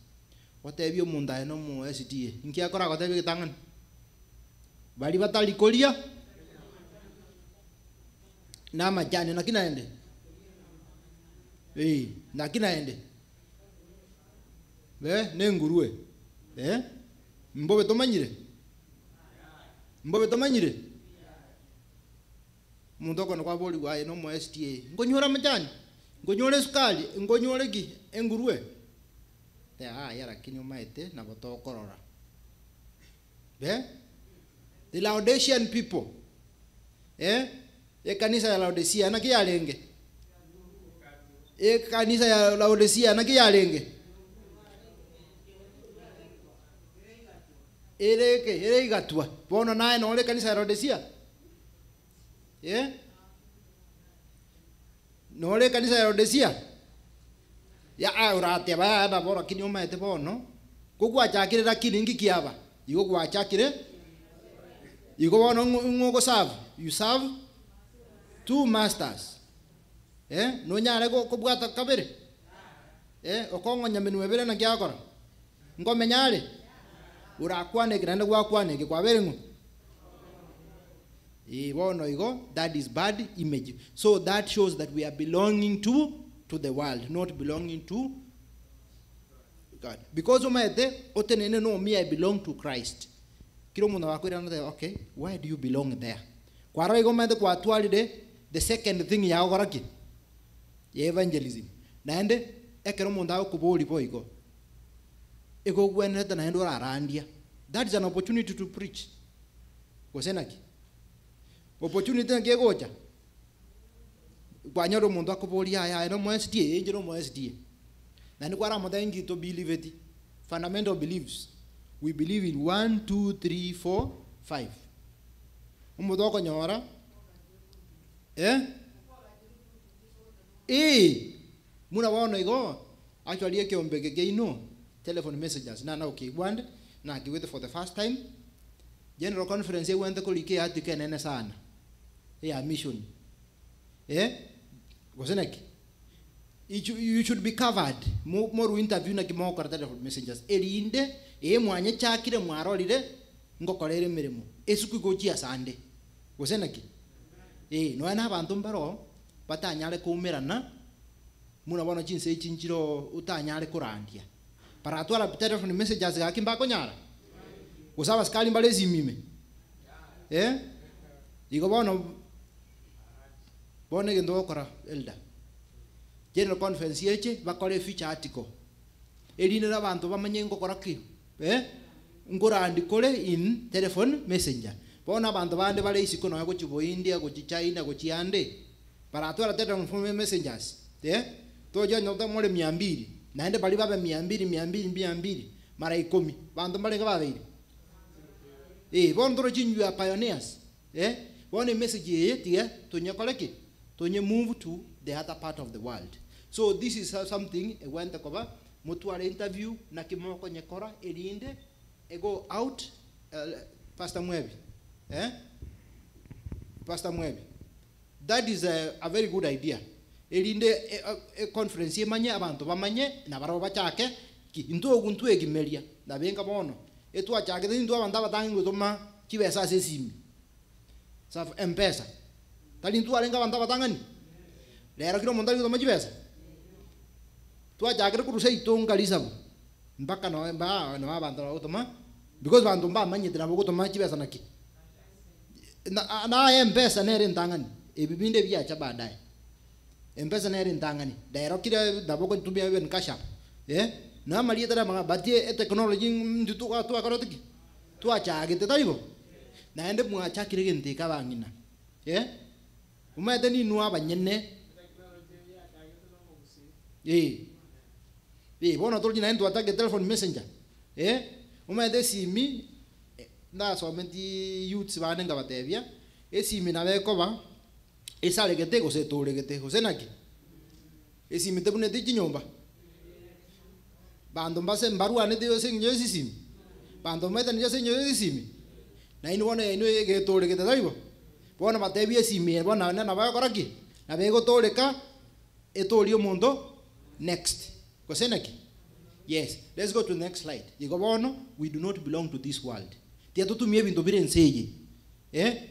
[SPEAKER 13] Otebie omonto aye nomo SDA, inki akora agotebia egetang'ani? Baria batari koria namachani naki naende? Eh, naki naende? Eh, nengurue. Eh, mbobe tomanyire? Mbobe tomanyire? Omonto okona kwaborigwa aye nomo SDA, nkonyora amachani? Nkonyora esukari? Nkonyore ki? Engurue? Teba yaya lakini omaete nabo tokorora. Eh? The Laodicean people. Eh? Ekanisa ya Laodicea naki yarenge? Ekanisa ya Laodicea naki yarenge? Ere eke, ere igatwa. Bono naye nore ekanisa ya Laodicea? Eh? Nore ekanisa ya Laodicea? Yaya orateba yaya nabo lakini omaete bono, ko gwachakire lakini inki kiaba? Igo gwachakire. Igo bono ng'o ogoserve? You serve two masters. Eh, nonyare kobwata kabere? Eh, okong'onya menwe ebere naki agokora? Nkomenya are? Orakwane eke naende gwakwana eke kwabere ng'o? Eh, bono igo, that is bad image. So that shows that we are belonging to to the world, not belonging to God. Because omanyete otenene no me I belong to Christ. Kira omonto akoirana oteba okay, why do you belong there? Kwarora igo omanyete kwatwarire the second thing yagokora ki? Ya evangelism. Naende ekero omonto agokoboria boigo, egogwenerete naende orarandia. That is an opportunity to preach. Gose naki? Opportunity naki egocha? Kwanyora omonto akoboria yaya aye nomo SDA, inche nomo SDA. Naende kwaramotebia nki tobiliveti, fundamental beliefs, we believe in one, two, three, four, five. Omonto okonyora eh? Eeh, buna bono igo, actually ekeombe eke kiaino, telephone messages, nana gokeigwa ande, nakigwete for the first time, General conference egwenerete korika earticle enene sana, eya mission, eh, gose naki? You should be covered, morwe interview naki mogokora telephone messengers, erinde ee mwanyechakire mwarorire ngokora ere emeremo, esuku igochia asande, gose naki? Ee, nonya na abanto mbaro batanyare koumerana, buna bono chinsa echi nchire otanyare korandia. Baratwara telephone messages gaki mbakonyara? Gose abasikari mbare esimi ime? Eh? Igo bono bono egento ogokora elder, general conference eche bakore feature article, erinde na abanto bamanye ngokora ki? Eh? Nkorandi kore in telephone messenger. Bono abanto bande bare isiko nonya gochia Boindia, gochia China, gochia ande, baratwara telephone messengers, eh? Tochia onye more mia mbili, naende baria babe mia mbili, mia mbili, mia mbili, mara ikomi, banto mbarenge babeire? Eh, bono toroche you are pioneers, eh? Bono emessage eye tiga tonyekore ki? Tonye move to the other part of the world. So this is something egwenerete koba, motware interview, naki mokonyekora erinde ego out, Pastor Mwebi, eh? Pastor Mwebi. That is a very good idea erinde econference emanye abanto bamanye na barabwo bachake ki intwe ogu ntwegimeria nabenga bono etwachagete intwe abanto abatangi gotoma chibesa ase esimi sa mpesa tari intwe twarenge abanto abatang'ani rero kera omonto ari gotoma chibesa twachakire korwa seito nkarisabu mpaka noe mba noo abanto bagotoma because banto mbamanyete nabo ogotoma chibesa naki. Na aye Mpesa nere entang'ani, ebi binde biacha baadaye. Mpesa nere entang'ani, rero kira nabo ogotumia even cash app, eh, na amarieta are amang'ana but etechnology intwe twakorete ki? Twachagete tari bo? Naende mwachakire egento eke abang'ina, eh, omanyete ninwe abanyene, eh, eh, bono torochi naende twachakire telephone messenger, eh, omanyete esimi. Nasometie youths bande nkabatebia, esimi nabo ekoba esaregete gose etoregete, gose naki? Esimi tebuneti chinyomba? Banto mbase mbarwanete ase eng'encho ya esimi? Banto mbaetaneti ase eng'encho ya esimi? Nainwe bono yaino egetoregete tari bo? Bono batebie esimi eye bono naende nabo egokora ki? Nabo egotoreka etorie omonto next, gose naki? Yes, let's go to the next slide. Igo bono, we do not belong to this world. Tiga totumie ebinto bire ense eye, eh,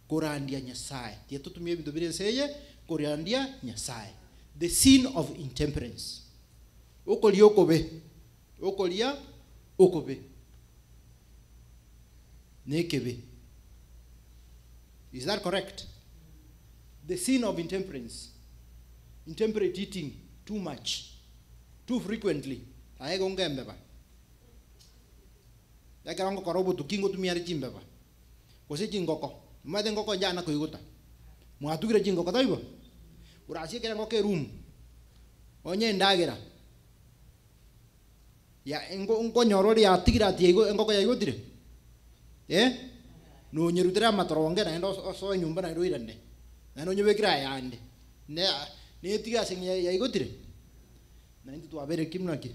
[SPEAKER 13] korandia Nyasaye. Tiga totumie ebinto bire ense eye korandia Nyasaye. The sin of intemperance. Okoria okobe, okoria okobe nekebe. Is that correct? The sin of intemperance. Intemperate eating too much. Too frequently, aye igo nkembeba. Ekero ngokora obotuki ngotumia are chimbeba, gose chingoko, omanyete engoko njana koigota, mwatugire chingoko taibo? Orasie ekero engoko eroom, onye endagera, ya engo nkonyora ore yatigire ati yaigo engoko yaigotire? Eh, nonyerutere amatoronge naende osoe nyomba naende oirane, naende onyebekere ayande, ne netige ase ng'a yaigotire? Na intwe twabeire ki buna ki?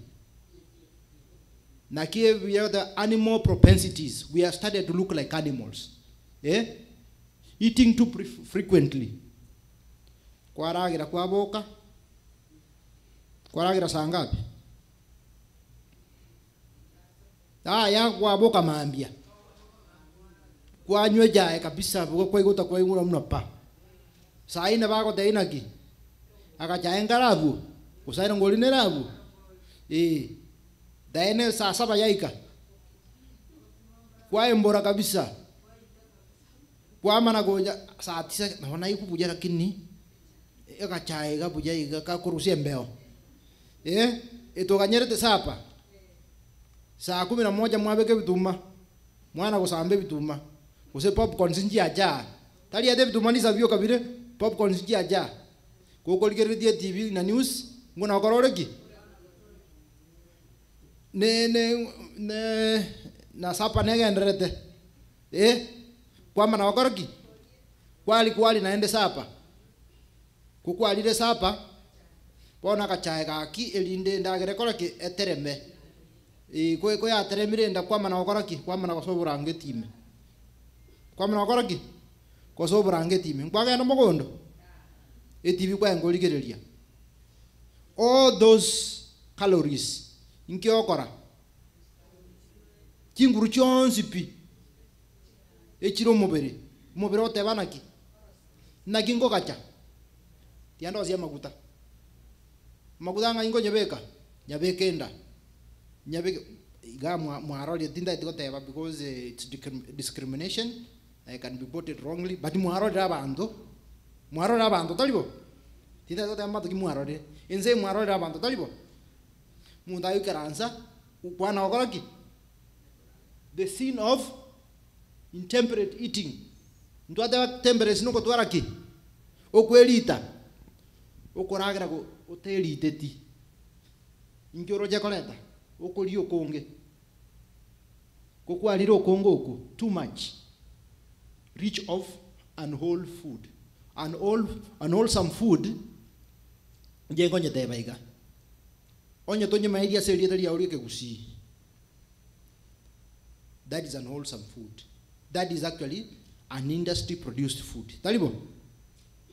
[SPEAKER 13] Naki ebiya goteba animal propensities, we have started to look like animals. Eh? Eating too frequently. Kwaragera kwaboka, kwaragera saa ngapi? Aya kwaboka mambia. Kwanywa echae kabisa, buga kwaigota kwaigura muna pa. Saa ine bagotebia naki? Agachae nkare abwo, gose aye ngori nere abwo. Eh. Daene saa saba yaika. Kwaembora kabisa. Kwamana gocha saa tisa nabo naigwa buya lakini agachae iga buya iga gakorusia embeo. Eh, etoganyerete sapa. Saa kumi na moja mwabeka ebituma, mwana gosamba ebituma, gose popcorns nchiachaa. Tari ate ebituma nisa bioka bire, popcorns nchiachaa. Gokorigereretie etv na news, ng'o nokora ore ki? Ne ne ne na sapa negendererete. Eh, kwamana gokora ki? Kwari kwari naende sapa. Ko kwarire sapa, bono agachae gaki erinde endagera ekore ki? Etereme. Eh, ko ko yateremire enda kwamana gokora ki? Kwamana gosoa oborangeti ime. Kwamana gokora ki? Gosoa oborangeti ime. Nkwagenda mogondo? Etv kwaye nkorigereria. All those calories inki ogokora? Chinguru chionsi pi echire omobere, omobere ogoteba naki? Naki nkogacha? Tiga ndosie amaguta. Amaguta ng'ai nkonyebeka? Nyabeke enda, nyabeke iga mwa mwarorire tintageti goteba because it's discrimination, I can be quoted wrongly, but mwarorire abanto, mwarorire abanto tari bo? Tintageti goteba mbanto ki mwarorire, ense eye mwarorire abanto tari bo? Omonto agoikaransa, kwana gokora ki? The sin of intemperate eating. Ntwateba temperance nokotwara ki? Okwerita, okoragera oteriteti. Inki oroche koreta? Okoria okonge. Ko kwarire okonge okwo too much. Rich of unwhole food. Unwhole, unwholesome food, inche nkonyeteba iga. Onye tonyemaeiri ase erieta riao ri'ekegusii, that is unwholesome food. That is actually an industry produced food. Tari bo?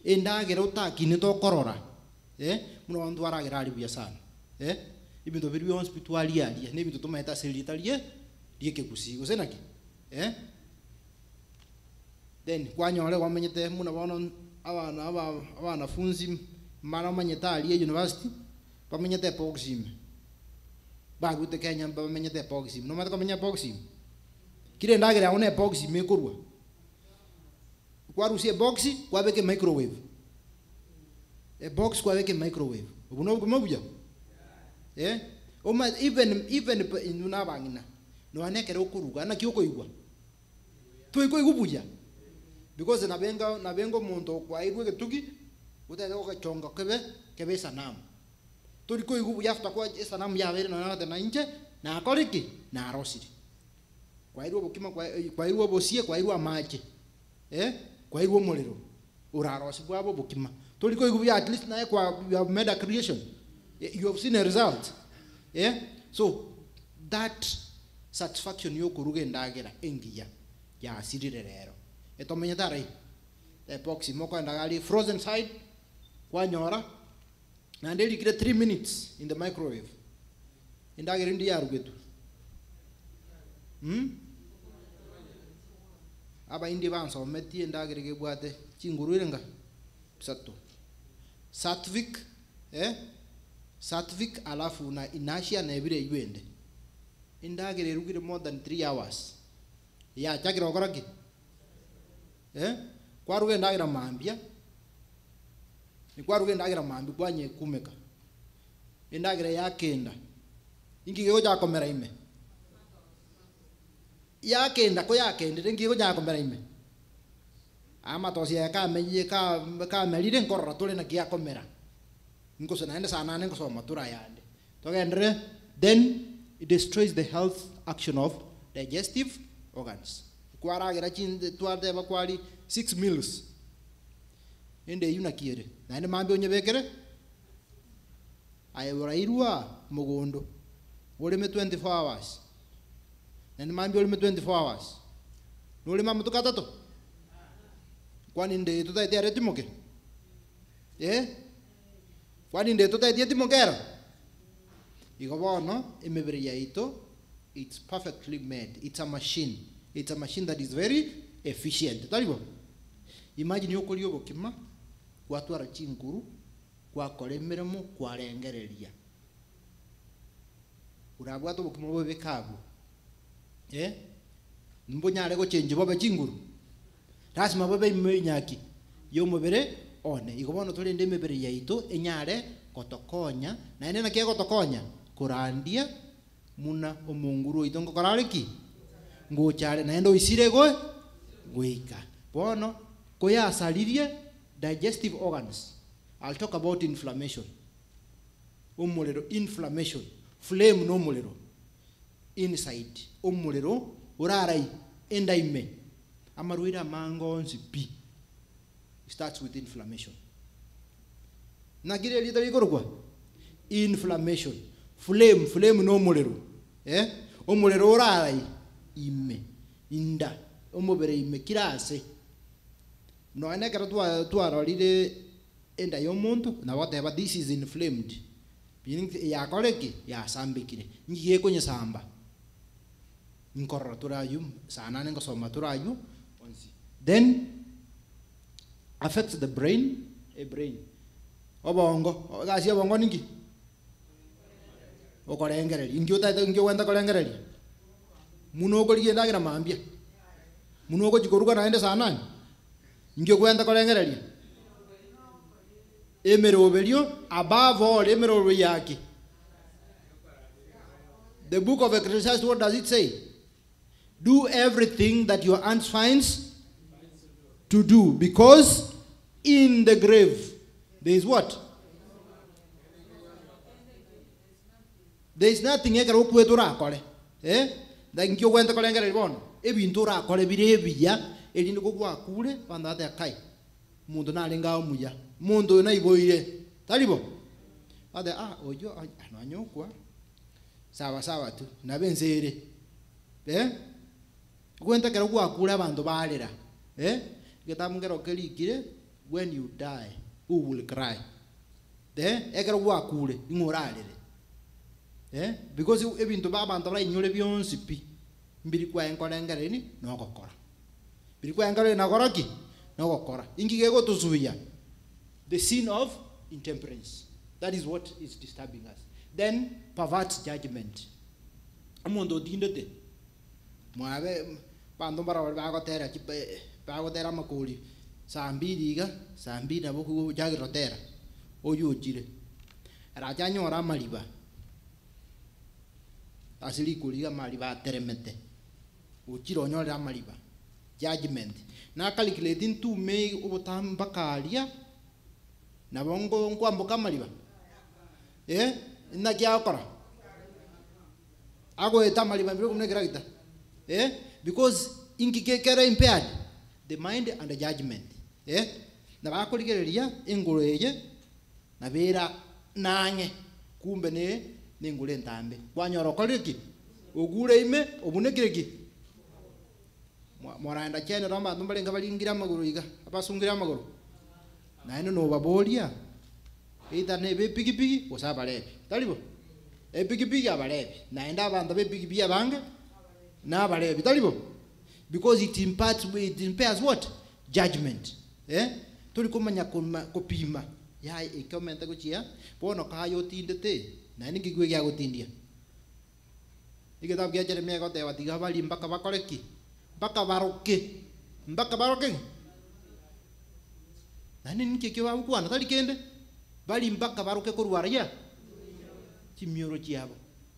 [SPEAKER 13] Endagera otakinete okorora, eh, buna bono twaragera aria buya sana, eh, ebinto biria bionsi pi twaria aria, na ebinto tomaete ase erieta rie ri'ekegusii, gose naki? Eh. Then kwanyora igo omenyete buna bono abana aba abanafunzi mbare omanyete aria university, bamenyete ebox ime, barwete Kenya bamenyete ebox ime, nomanyete komenya ebox ime? Kera endagera yago na ebox ime ekorwa, kwarusia ebox kwabeka emicrowave, ebox kwabeka emicrowave, obwo na obogima obuya? Eh, omanyete even even intwe na abang'ina, nonya na ekero okoruga naki okoigwa? Toikoigwa buya, because nabenga nabenga omonto okwairwe egetugi, otagete gogechonga kebe kebe esanamu. Tori koigwa buya after kwa esanamu yabeire nonya goteba na inche nakore ki? Narosire. Kwairwe obokima kwa kwairwe obosie, kwairwe amache eh, kwairwe omorero, orarosie bwabe obokima. Tori koigwa buya at least naye kwa you have made a creation, you have seen a result eh, so that satisfaction ya okoruga endagera engiya yasirire rero. Etomenyete aria ebox mokoenda iga aria frozen side kwanyora naende erikire 3 minutes in the microwave endagera ende yarugetwe mm? Abaindi bansometie endagera iga ebwate chinguru ere nga isato sattvic eh sattvic alafu na inertia na ebire eywo ende. Endagera erugire more than 3 hours yachakire gokora ki? Eh, kwaruga endagera mambia, nikwaruga endagera mambia kwanyekumeka, endagera yakenda, inki gegochaka komera ime? Yakenda ko yakendire inki gegochaka komera ime? Amatosi aya kamenyie ka kamerire nkorora tore naki akomera, nkoso naende saa nane nkosoma tore ayande. Togenderere, then it destroys the health action of digestive organs. Kwaragera chinde twateba kwari six meals, ende eywo naki ere? Naende mambia onyebekere aye orairwa mogondo, oreme 24 hours, naende mambia oreme 24 hours, noreme amatuko atato? Kwani nde totaeti ere timoke? Eh? Kwani nde totaeti etimoke ero? Igo bono, emebere yaito, it's perfectly made. It's a machine. It's a machine that is very efficient. Tari bo? Imagine okoria obokima, gwatwara chinkuru, gwakora emeremo, kwarengereria. Orabwate obokima bobeke abwo, eh? Mbonyare gochenji bobe chinguru? Lasima bobe ime enyaki y'omobere one. Igo bono torende emebere yaito enyare gotokonya, naende naki egotokonya? Korandia muna omonguru oito ngokora are ki? Ngocha are, naende oisire goe goika. Bono koyasaririe digestive organs, I'll talk about inflammation, omorero, inflammation, flame na omorero, inside, omorero orarai enda ime, amarwaire amange onsi pi, starts with inflammation. Naki riria rikorokwa? Inflammation. Flame, flame na omorero, eh, omorero orarai ime, inda, omobere ime kera ase. Nonya na ekero twa twarorire enda ya omonto, nabo ogoteba this is inflamed, meaning yakore ki? Yasambekire. Inki gekonyesamba? Nkorora tore aywo, saa nane nkosoma tore aywo onsi. Then affects the brain, e brain, obongo, egasi ya obongo ninki? Okorengereria. Inki otaete inki ogwenta korengereria? Muna okorigia endagera mambia, muna ogochia koruga naende saa nane, inki ogwenta korengereria? Emeroberio, above all, emeroberio ya ki? The book of Ecclesiastes, what does it say? Do everything that your hands finds to do, because in the grave there is what? There is nothing ekero okwete orakore. Eh? Like nki ogwente korengereria bono? Ebinto orakore bire ebiya, erinde kogwakure, abanto bagateba kai, omonto narenge aa omuya, omonto oyo naiboire, tari bo? Bagateba ah oyio nonya okwa, sawa sawa tu, nabo ense ere. Eh? Ogwente ekero gwakure abanto barera, eh? Egetabu nkero kerikire, when you die, who will cry? Eh, ekero gwakure, ing'o orarere? Eh, because ebinto ba abanto barainyore bionsi pi, mbiri kwaye nkorengereri na ogokora. Biri kwaye nkorengereri na gokora ki? Na ogokora. Inki gegotosuia? The sin of intemperance. That is what is disturbing us. Then perverts judgment. Omonto otindete, mwabe abanto mbaro baria bagotera chiba bagotera amakori saa mbiri iga, saa mbiri nabo okogwa ochakire gotera, oywo ochire. Arache anyore amariba, ase rikori iga amariba ateremete, ochire onyorire amariba, judgement. Na calculate ntume obotambe mpaka aria, nabo nko nkoamboka amariba? Eh, naki agokora? Agoeta amariba mbire buna ekeragita, eh, because inki ke kere impaired? The mind and the judgement, eh. Nabo akorigereria engoro eye, nabo era nang'e, kumbe ne nengoro entambe. Kwanyora okorire ki? Ogure ime, obunekire ki? Mwa moraenda chiaye abanto mbarenge baringire amagoro iga, abasungire amagoro, naende nobaboria, either nebe epigipigi gose abarebi, tari bo? Epigipigi abarebi, naende abanto ba epigipigi abange na abarebi, tari bo? Because it imparts, it impairs what? Judgment, eh? Tori komanya koma kopima, yaya eke omente gochia, bono kaye otindete, naende nki kigwe giagotindia? Egetabu kia Jeremia egoteba tiga barie mpaka bakore ki? Mpaka baroke, mpaka baroke ng'a? Naende ninki ekio bagokwana? Tari kende, barie mpaka baroke korwa aria chimioro chiabo.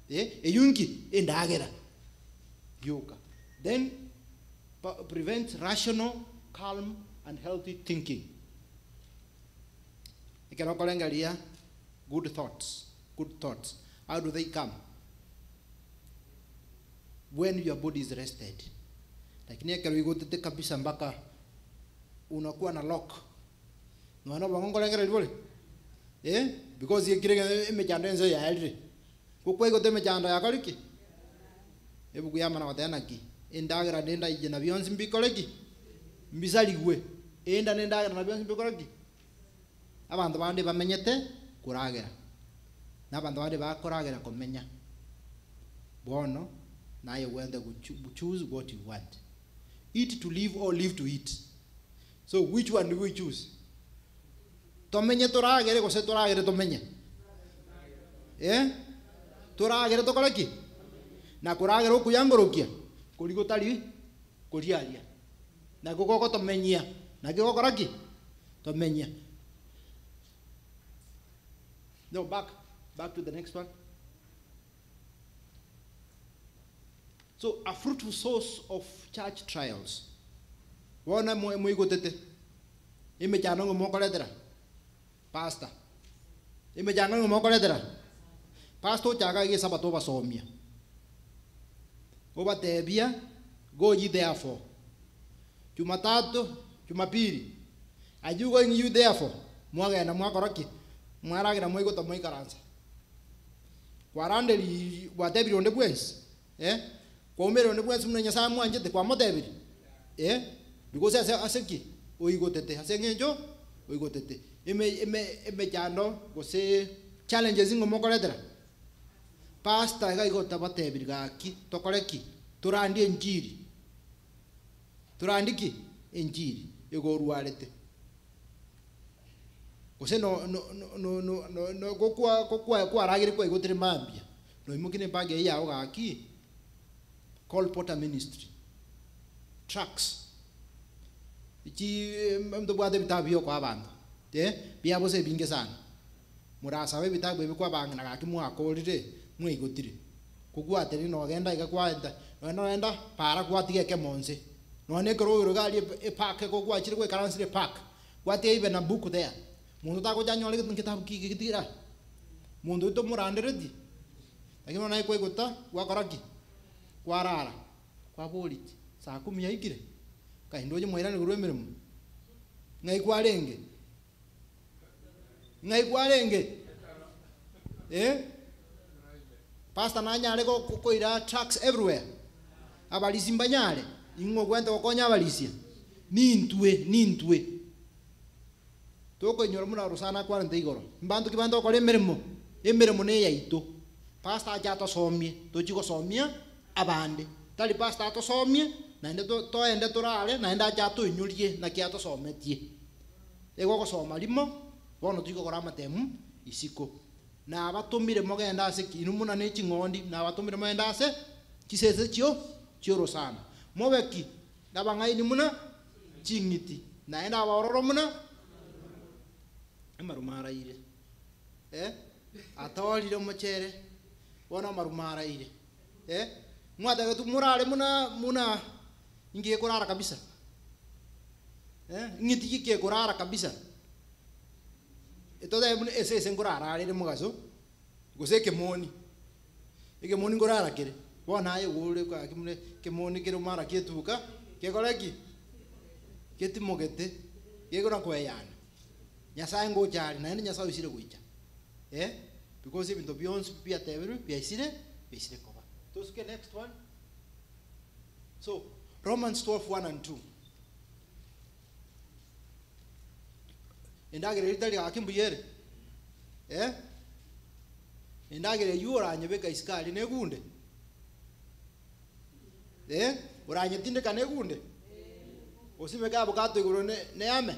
[SPEAKER 13] Eh, eyio nki? Endagera yoka. Then prevents rational, calm and healthy thinking. Ekero okorengereria good thoughts, good thoughts, how do they come? When your body is rested. Lakini ekero oigotete kabisa mpaka unakuwa na lock, nonya na obongo nkorengereria bore? Eh, because ekire ng'a emechando ense yaerire. Ko kwaigota emechando yakore ki? Ebuku yamana goteba naki, endagera na endaiche na bionsi mbikore ki? Mbisarigwe. Enda na endagera nabio bionsi mbikora ki? Abanto bande bamenyete koragera, na abanto bande bakoragera komenya. Bono, naye ogwenerete go choose what you want. Eat to live or live to eat. So which one do we choose? Tomenye toragere gose toragere tomenye? Eh? Toragere tokore ki? Na koragera okuya ngorokia, koria gotari koriaria. Nakio gogotomenyia, nakio gokora ki? Tomenyia. No, back, back to the next one. So, a fruitful source of church trials. Bono moigotete, emechando ng'o mokoretera? Pastor. Emechando ng'o mokoretera? Pastor ochaka iga esabato obasomia. Obatebia, go ye therefore. Jumatatu, Jumapili, are you going you therefore? Mwagenda mwakora ki? Mwaragera mwaigota mwaikaransa. Kwarandeiri gwatebirie onde bwensi eh, kwaumerire onde bwensi buna Nyasaye amwanchete kwamotebirie eh, because ase ase ki? Oigotete ase eng'encho oigotete. Eme eme emechando gose challenges ng'o mokoretera? Pastor iga igo otabatebirie gaki tokore ki? Torandie enchiri, torandie ki? Enchiri, igo orwarete. Gose no no no no no no gokwa gokwa kwaragire kwaigotire mambia, noimokie na ebag eyio yago gaki, Call Porter Ministry, trucks, echi ntobwate ebitabu bia okoa abanto, eh, bia bosa ebinge sana. Morasabe ebitabu ebi kwabang'ina gaki mwakorire, mwaigotire. Kogwaterire nogenda iga kwaeta, nonya nogenda para gwatiga ekemo nse. Nonya na ekero oiro iga aria epark eko gwachire goikaransire epark, Gwatiga even a book there. Monto tagocha anyore getabu ki getigire aa. Monto oyio tomorandereti, lakini bono naye kwaigota, gwakora ki? Kwarara, kwaboria ki? Saa kumi yaikire, kai ndoche mwairane korwa emeremo? Ng'ai kwarenge? Ng'ai kwarenge? Eh? Pastor nanyare go koira trucks everywhere? Abarisia mbanyare? Ing'o ogwenerete gokonya abarisia? Nintwe, nintwe. Tokoinyora buna Rosana akwanete igoro, mbanto ki bande gokora emeremo? Emeremo neyaito. Pastor ache atosomie, tochie gosomia abande. Tari pastor atosomie, naende to toende torare, naende ache atoinyorie naki atosometie. Igo ogosoma rimo, bono tochie gokora amatemu isiko. Nabatomire mogende ase ki? Inwe buna ne ching'ondi, nabatomire mogende ase chisese chio chi'orosana. Mobe ki? Nabang'aini buna ching'iti, naende abaororo buna amaruma araire. Eh, atoorire omochere, bono amaruma araire. Eh, mwatagetwe morare buna buna inki gekorara kabisa? Eh, ng'iti ki kekorara kabisa? Totebe buna esese nkorara are ere mogaso, gose ekemoni, ekemoni nkorara kere, bono aye igo ore gaki buna ekemoni kere mara kietuka, kekore ki? Getimogete, gekona koeyana. Nyasaye ngocha are, naende Nyasaye oisire goicha, eh, because ebinto bionsi biatebirwe biaisire biaisire koba. Tosuke next one. So, Romans 12, 1 and 2. Endagera eria tari gaki mbuya ere? Eh? Endagera eywo oranyebeka isiko aria negunde? Eh? Oranyetindeka negunde? Osibeke avocado igoro ne neame?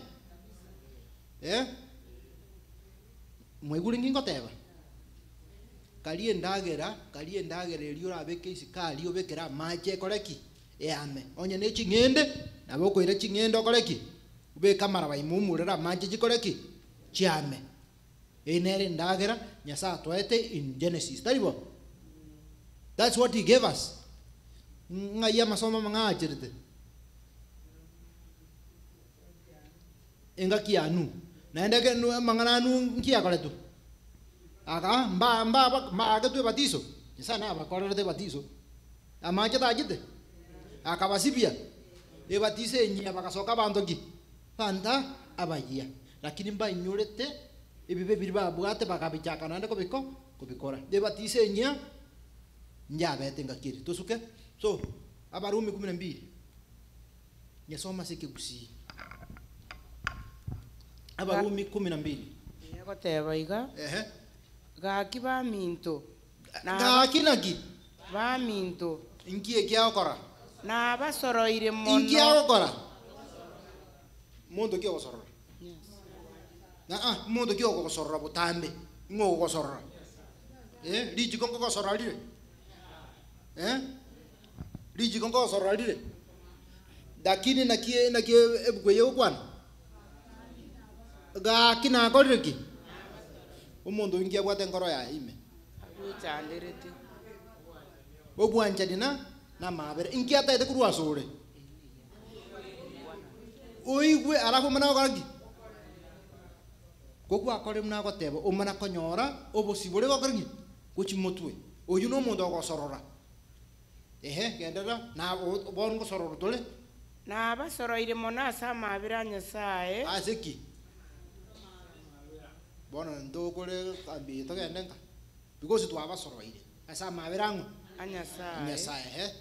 [SPEAKER 13] Eh? Mwaigure nki ngoteba? Karia endagera, karia endagera eria orabeke isiko aria obekere amache ekore ki? Eame. Onye ne ching'ende, nabo okoira ching'ende okore ki? Obeke amaraba ime oumorere amache chikore ki? Chiame. Eye nere endagera Nyasae atoete in Genesis, tari bo? That's what he gave us. Ng'ai amasomo amang'ao acherete? Engaki ya Nuhu. Naende eke nu amang'ana a Nuhu nki akoretwe? Aka mba mba mbaagetwe ebatiso? Nyasae nabakorerete ebatiso. Amache tachete? Akabasibia ebatiso enyia bagasoka abanto ki? Abanto abayia. Lakini mbainyorete ebibe biria babwate bakabichaka naende kobiko kobikora. Ebatiso enyia njabete engaki eria. Tosuke. So, Abarumi kumi na mbili. Nyesome ase ekegusii. Abarumi kumi na mbili.
[SPEAKER 4] Egoteba iga
[SPEAKER 13] Ehe.
[SPEAKER 4] Gaki baminto
[SPEAKER 13] Gaki naki?
[SPEAKER 4] Baminto.
[SPEAKER 13] Inki ekiagokora?
[SPEAKER 4] Nabasoroire mono.
[SPEAKER 13] Inki agokora? Monto ki ogosorora? Aa, monto ki ogogosorora botambe? Ing'o ogogosorora? Eh, richiko nkogosorora rire? Eh? Richiko nkogosorora rire? Lakini naki naki ebuku eye egokwana? Gaki nakorire ki? Omonto oyio nki abwate enkoro yaye ime?
[SPEAKER 4] Agwechanderete.
[SPEAKER 13] Obwanchani na namaabera. Inki ataete korwa asore? Oigwe alafu omanye gokora ki? Ko gwakorire buna agoteba, omana konyora obosibore gokora ki? Gochia motwe. Oyio na omonto ogosorora. Ehe, genderera, na bono ngosororwa tore.
[SPEAKER 4] Nabasoroire mono ase amaabera a Nyasae.
[SPEAKER 13] Ase ki? Bono ntokore kambi eye togende nka? Because twabasoroire ase amaabera ang'o?
[SPEAKER 4] A Nyasae.
[SPEAKER 13] Nyasae, ehe.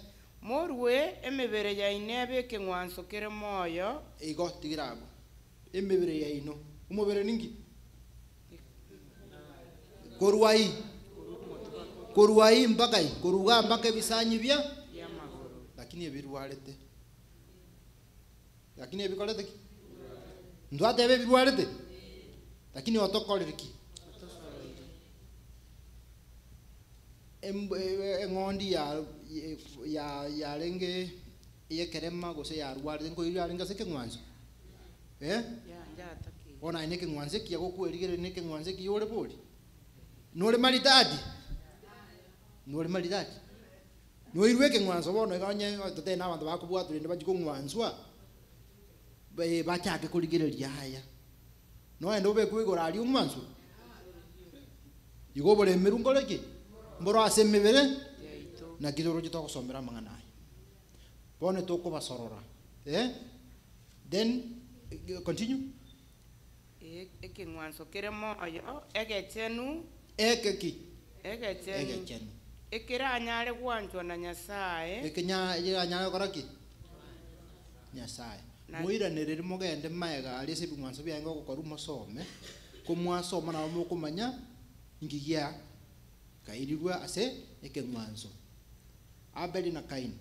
[SPEAKER 4] Morue emebere yaino ebe ekeng'wanso kere moyo.
[SPEAKER 13] Igo, tigira abwo. Emebere yaino. Omobere ninki? Korwa ai? Korwa ai mpaka ai? Korwa igaa mpaka ebisanyi bia? Lakini ebirwarete. Lakini ebikorete ki? Ntwateba ebirwarete? Lakini otokorire ki? Emb- eng'ondi ya ya yarenge eyekerema gose yarwarete nkoirwa yarenge ase ekeng'wanso? Eh? Bono aye na ekeng'wanso ekiya gokwerigereria na ekeng'wanso ekiya ore bori? Nore maridadi? Nore maridadi? Noirwe ekeng'wanso bono iga onye totebe na abanto bakobwatwa rende bachie kong'wanswa, ba- bachake korigereria aya. Noende obekwe igoro aria ong'wanswe? Igo oboremeru nkore ki? Mboro ase emebere naki toroche togosomera amang'ana aya. Bono tokobasorora eh, then continue.
[SPEAKER 4] Ekeng'wanso kere moyo, egechenu.
[SPEAKER 13] Eke ki?
[SPEAKER 4] Egechenu.
[SPEAKER 13] Egechenu.
[SPEAKER 4] Ekeranyare gwanchwa na Nyasae.
[SPEAKER 13] Ekeranyare gokora ki? Nyasae. Moiranererie mogende magega aria ase ebing'wanso biaye gokorwa mosome, ko mwasoma nabo mokomanya inki gia kairirwe ase ekeng'wanso. Abeli na Kaini,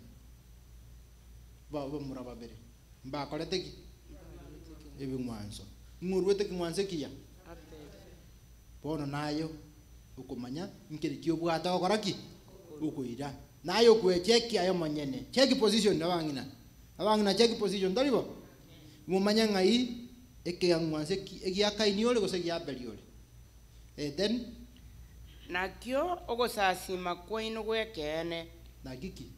[SPEAKER 13] bamura babere, mbakorete ki? Ebing'wanso. Ng'o oruete ekeng'wanso ekiya? Bono naye okomanya nkeri ki obwate gokora ki? Okoira. Naye okwechekia aye omonyene. Check position abang'ina. Abang'ina check position tari bo? Momanye ng'ai ekeng'wanso eki egia Kaini ore gose egia Abeli ore. Eh then.
[SPEAKER 4] Nakio ogosasiima kwaino gw'ekeene.
[SPEAKER 13] Naki ki?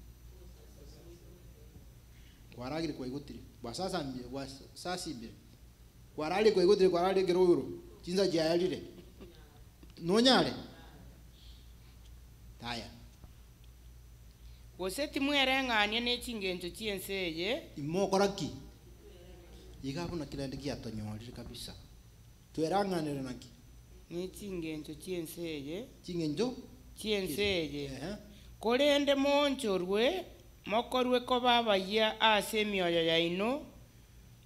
[SPEAKER 13] Kwaragire kwaigotire, gwasasambire, gwasasimbire, kwararire kwaigotire, kwararire ekero igoro, chinsa chiaerire. Nonyare? Taya.
[SPEAKER 4] Gose timwereng'ania ne chingencho chi'ense eye.
[SPEAKER 13] Imokora ki? Iga buna kirende giatonyorire kabisa. Twerang'anere naki?
[SPEAKER 4] Ne chingencho chi'ense eye.
[SPEAKER 13] Chingencho
[SPEAKER 4] chi'ense eye. Korende moonchorwe, mokorwe koba abayia ase emioyo yaino,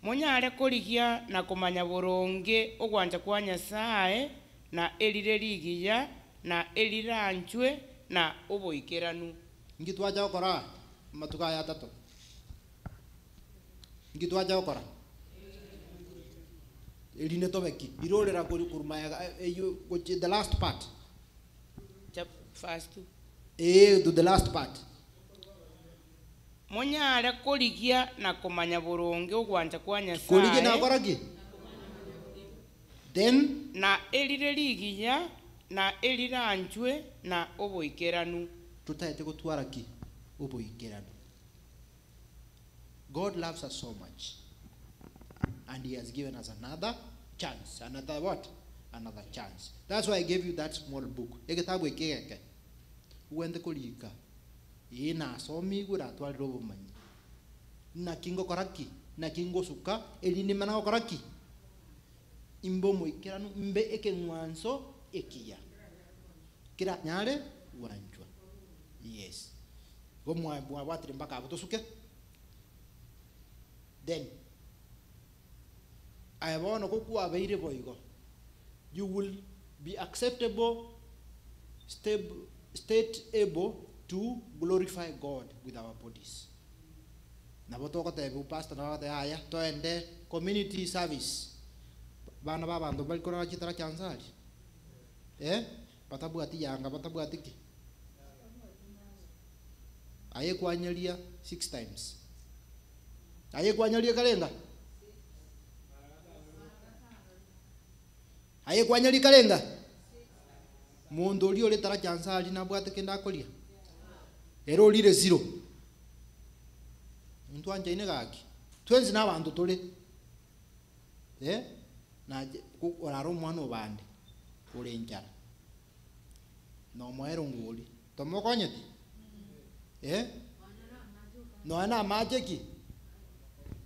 [SPEAKER 4] monyare korigia na komanya boronge ogwancha kwa Nyasae, na erire rigiya, na eriranchwe, na oboikeranu.
[SPEAKER 13] Inki twacha gokora amatuko aya atato? Inki twacha gokora? Erinde tobe ki? Irorera korwa magega eywo gochia the last part.
[SPEAKER 4] Verse 2.
[SPEAKER 13] Ee, to the last part.
[SPEAKER 4] Monyare korigia na komanya boronge ogwancha kwa
[SPEAKER 13] Korigia na
[SPEAKER 4] Nyasae.
[SPEAKER 13] gokora ki? Then.
[SPEAKER 4] Na erire rigiya, na eriranchwe, na oboikeranu.
[SPEAKER 13] Totaete gotwara ki? Oboikeranu. God loves us so much and he has given us another chance, another what? Another chance. That's why I gave you that small book. Egetabu eke egeke. Ogwente korika, ee nasomigwe natwarire obomanyi. Naki ngokora ki? Naki ngosuka erinde imana gokora ki? Imbe omoikeranu, mbe ekeng'wanso ekiya. Keranyare gwanchwa. Yes. Igo mwabwatire mpaka abwo tosuke. Then. Aye bono gokwabeire boigo, you will be acceptable, stab- state able to glorify God with our bodies. Nabo togotebiwa pastor nabo agoteba yaya toende community service, bana ba abanto mbari korara chitaracha nse aria eh, batabwati yanga batabwati ki? Aye kwanyaria six times, aye kwanyaria karenga? Aye kwanyaria karenga? Monto oria ore taracha nse aria nabwate kende akoria? Ere orire zero. Ntwanchaine gaki, twensi na abanto tore eh, nache ko orare omwana obande ore enchara, na omoerio ngori, tomokonyeti? Eh, nonya na amache ki?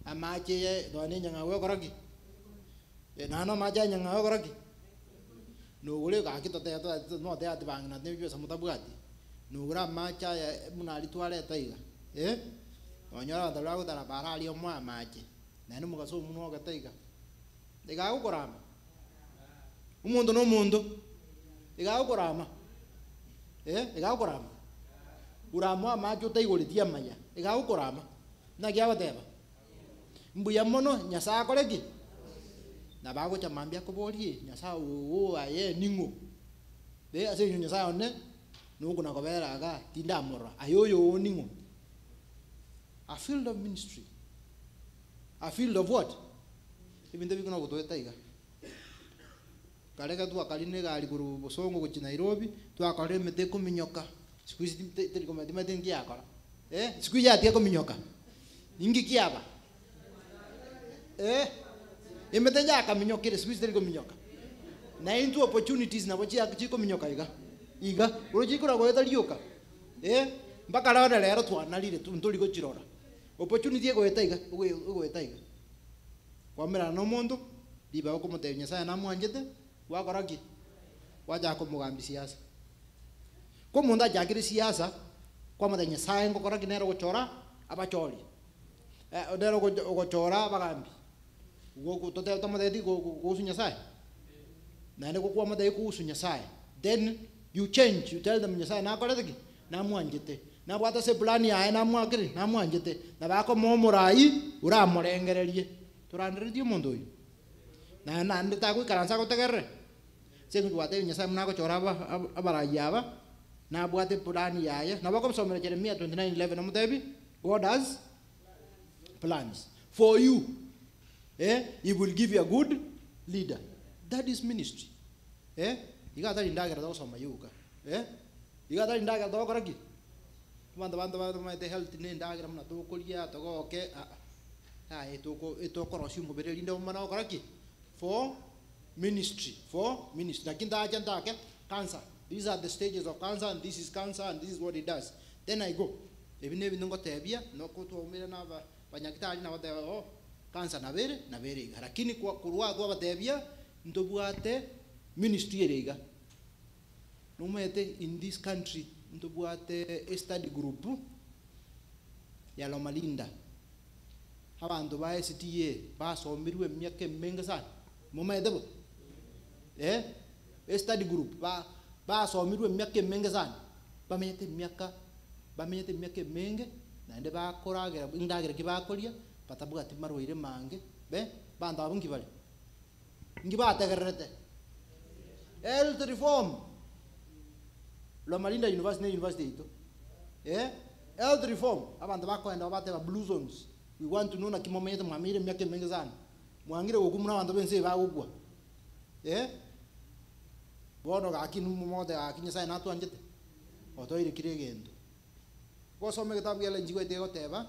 [SPEAKER 13] Amache ye nonya na enyang'au egokora ki? Nonya na amache ya enyang'au egokora ki? Nogore gaki totebe tote notebe ati bang'ina na ebibesa motabwati, nogore amache aya buna aria twareta iga eh, nonyore abanto baria bagotara bara aria omoe amache, naende omogaso omonwe ogete iga, iga agokorama, omonto na omonto, iga agokorama eh, iga agokorama, oramoe amache otaigoreti amaya, iga agokorama, naki agoteba, mbuya mono nyasaye akore ki? Nabo agocha mambia akoborie, nyasaye oo aye ning'o? Eh, ase eng'encho nyasaye one, nokona kobera igaa, tindamorora, aye oyo oo ning'o? A field of ministry, a field of what? Ebinto ebi buna ogotoeta iga. Kare ekero twakarina egari korwa Bosongo gochia Nairobi, twakorire emete ekominyoka, siku hizi ti- ti- teri komanya timanyeti ninki yakora, eh, siku hizi yatiga kominyoka, ninki kiaba? Eh, emete yakaminyokire siku hizi teri kominyoka. Na intwe opportunities nabo chia chikominyoka iga, iga, oroche chikora goeta rioka, eh, mpaka rero rero twanarire tu ntori gochirora. Opportunity egoeta iga, ogo egoeta iga. Kwaumerana na omonto, ribaga okomotebia Nyasaye namwanchete, gwakora ki? Gwachaka komogambia siasa. Ko omonto achakire siasa, kwamotebia Nyasaye ngokora ki nere ogochora abachori, nere ogo ogochora abagambi, gogo tote tomotebi go go kuhusu Nyasaye? Naende ko kwamotebia kuhusu Nyasaye, then you change, you tell them Nyasaye nakorete ki? Namwanchete. Nabwate ase eplan yaye namwakire? Namwanchete. Nabo akomoa omorai oramorengererie. Toranderetie omonto oyio? Naende naende tagoikaransa agotegerere? Ase eng'encho gwatebire Nyasaye buna agochora aba aba abarai aba, nabwate eplan yaye. Nabo okomosomera Jeremia 29:11 omotebi, God has plans for you, eh, he will give you a good leader. That is ministry, eh, iga atari ndagera togosoma yoka, eh, iga atari ndagera togokora ki? Abanto bande bamaete health na endagera buna tokoria togoke aa, yaya etoko etokorosia omobere erinde omana gokora ki? For ministry, for ministry. Naki ntache ntake cancer, these are the stages of cancer and this is cancer and this is what it does, then I go. Ebi nebinto ngotebia, noko twaumire na aba banyagitari nagoteba oo cancer nabo ere, nabo ere iga. Lakini kwa korwa twabatebia, ntobwate ministry ere iga. Nomanyete in this country ntobwate e study group ya Loma Linda, abanto ba SDA basomirwe emiaka emenge sana, momanyete bo? Eh, e study group ba basomirwe emiaka emenge sana, bamenyete emiaka bamenyete emiaka emenge, naende bakoragera endagera ki bakoria, batabwati marwaire mange, be abanto abwo nki bare? Nki bategererete? Health reform. Loma Linda University ne university yaito. Eh, health reform, abanto bakoenda oo bateba blue zones, we want to know naki momenyete mwamenyire emiaka emenge sana, mwangire gokwa buna abanto b'ense eye bagokwa. Eh, bono gaki inwe mogoteba gaki Nyasaye natwanchete, otoire kera egento. Gosoma egetabu kia Ellen G. White egoteba,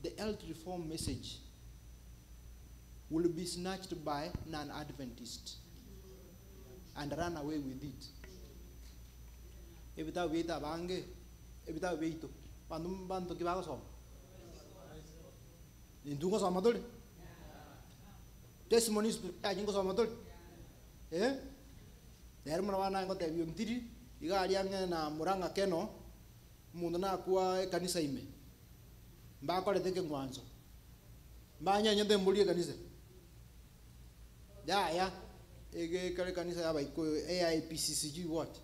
[SPEAKER 13] the health reform message will be snatched by non-Adventist and run away with it. Ebitabu biaito abange, ebitabu biaito, abanto mbanto ki bagosoma? Intwe ngosoma tore? Testimonies to church ngosoma tore? Eh? Nere buna bono naye ngotebia ontiri, iga aria ang'e na Murang'a Keno, omonto nakwa ekanisa ime, mbakorete ekeng'wanso, mbanyenyete embori ekanisa. Yaya, ege kare kanisa y'abaikoyo AIPCCG what?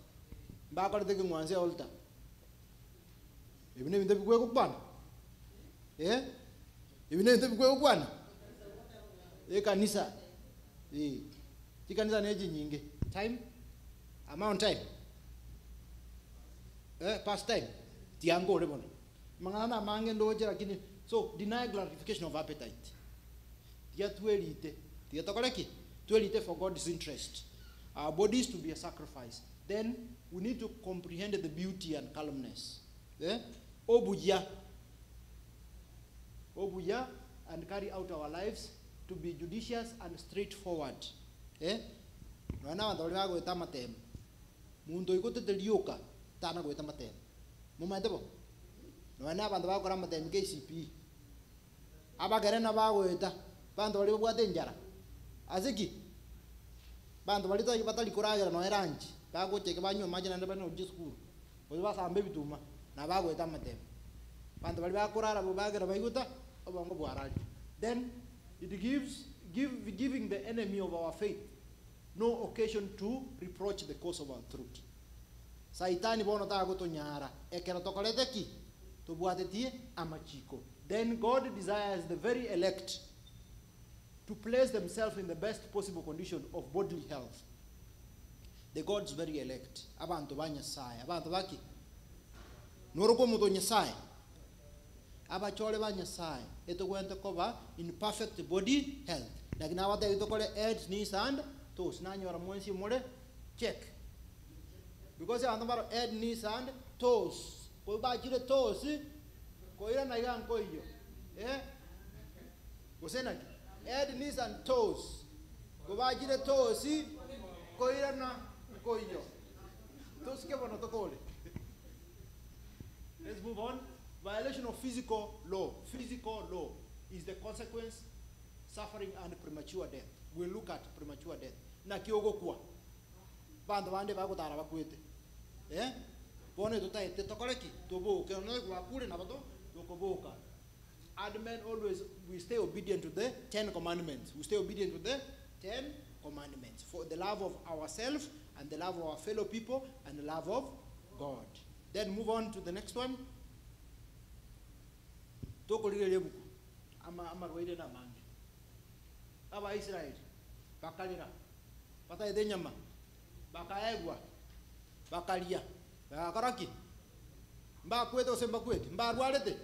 [SPEAKER 13] Mbakorete king'wanso altar. Ebi n'ebinto ebigwegokwana? Eh? Ebi n'ebinto ebigwegokwana? Ekanisa. Eh. Chikanisa ne chinyinge. Time? Amount time? Eh, past time? Tiangore bono. Mang'ana na mange ndoche lakini so deny gratification of appetite. Tiga twerite. Tiga tokore ki? Twerite for God's interest. Our bodies to be a sacrifice. Then we need to comprehend the beauty and calmness. Eh? Obuya. Obuya and carry out our lives to be judicious and straightforward. Eh? Nonya abanto baria bagoeta amatemo. Monto oigotete rioka tana goeta amatemo. Momanyete bo? Nonya abanto bagokora amatemo KCPE. Abagere nabo bagoeta, abanto baria babwate enchara. Ase ki? Banto baria tari batari koragera nonya lunch, bagocha iga banywa amache naende bari nochia esukuru, gose basamba ebituma, nabo bagoeta amatemo. Banto baria bakorara bo bagera baigota, obongo bwararire. Then it gives give giving the enemy of our faith no occasion to reproach the cause of our truth. Saitani bono tagotonyara ekero tokorete ki? Tobwatetie amachiko. Then God desires the very elect to place themselves in the best possible condition of bodily health. The God's very elect. Abanto ba Nyasaye. Abanto ba ki? Norokwo omonto o Nyasaye. Abachore ba Nyasaye. Etogwenerete koba in perfect body health. Naki nabatebi tokore head, knees and toes. Nanyora mwensi more check. Because abanto mbaro head, knees and toes. Ko bachire toes, koirana iga nkoiyo. Eh? Gose naki? Head, knees and toes. Ko bachire toes, koirana nkoiyo. Tosike bono tokore. Let's move on. Violation of physical law. Physical law is the consequence, suffering and premature death. We'll look at premature death. Naki ogokwa. Banto bande bagotara bakwete. Eh? Bono etotaete tokore ki? Toboke. Nonya gwakure nabo to tokoboka. And men always, we stay obedient to the Ten Commandments. We stay obedient to the Ten Commandments. For the love of ourselves and the love of our fellow people and the love of God. Then move on to the next one. Tokorigereria ebuku, ama amarwaire na amange. Abaisraeli bakarera, bataete enyama, bakaegwa, bakaria, bagakora ki? Mbakwete gose mbakwete? Mbarwarete?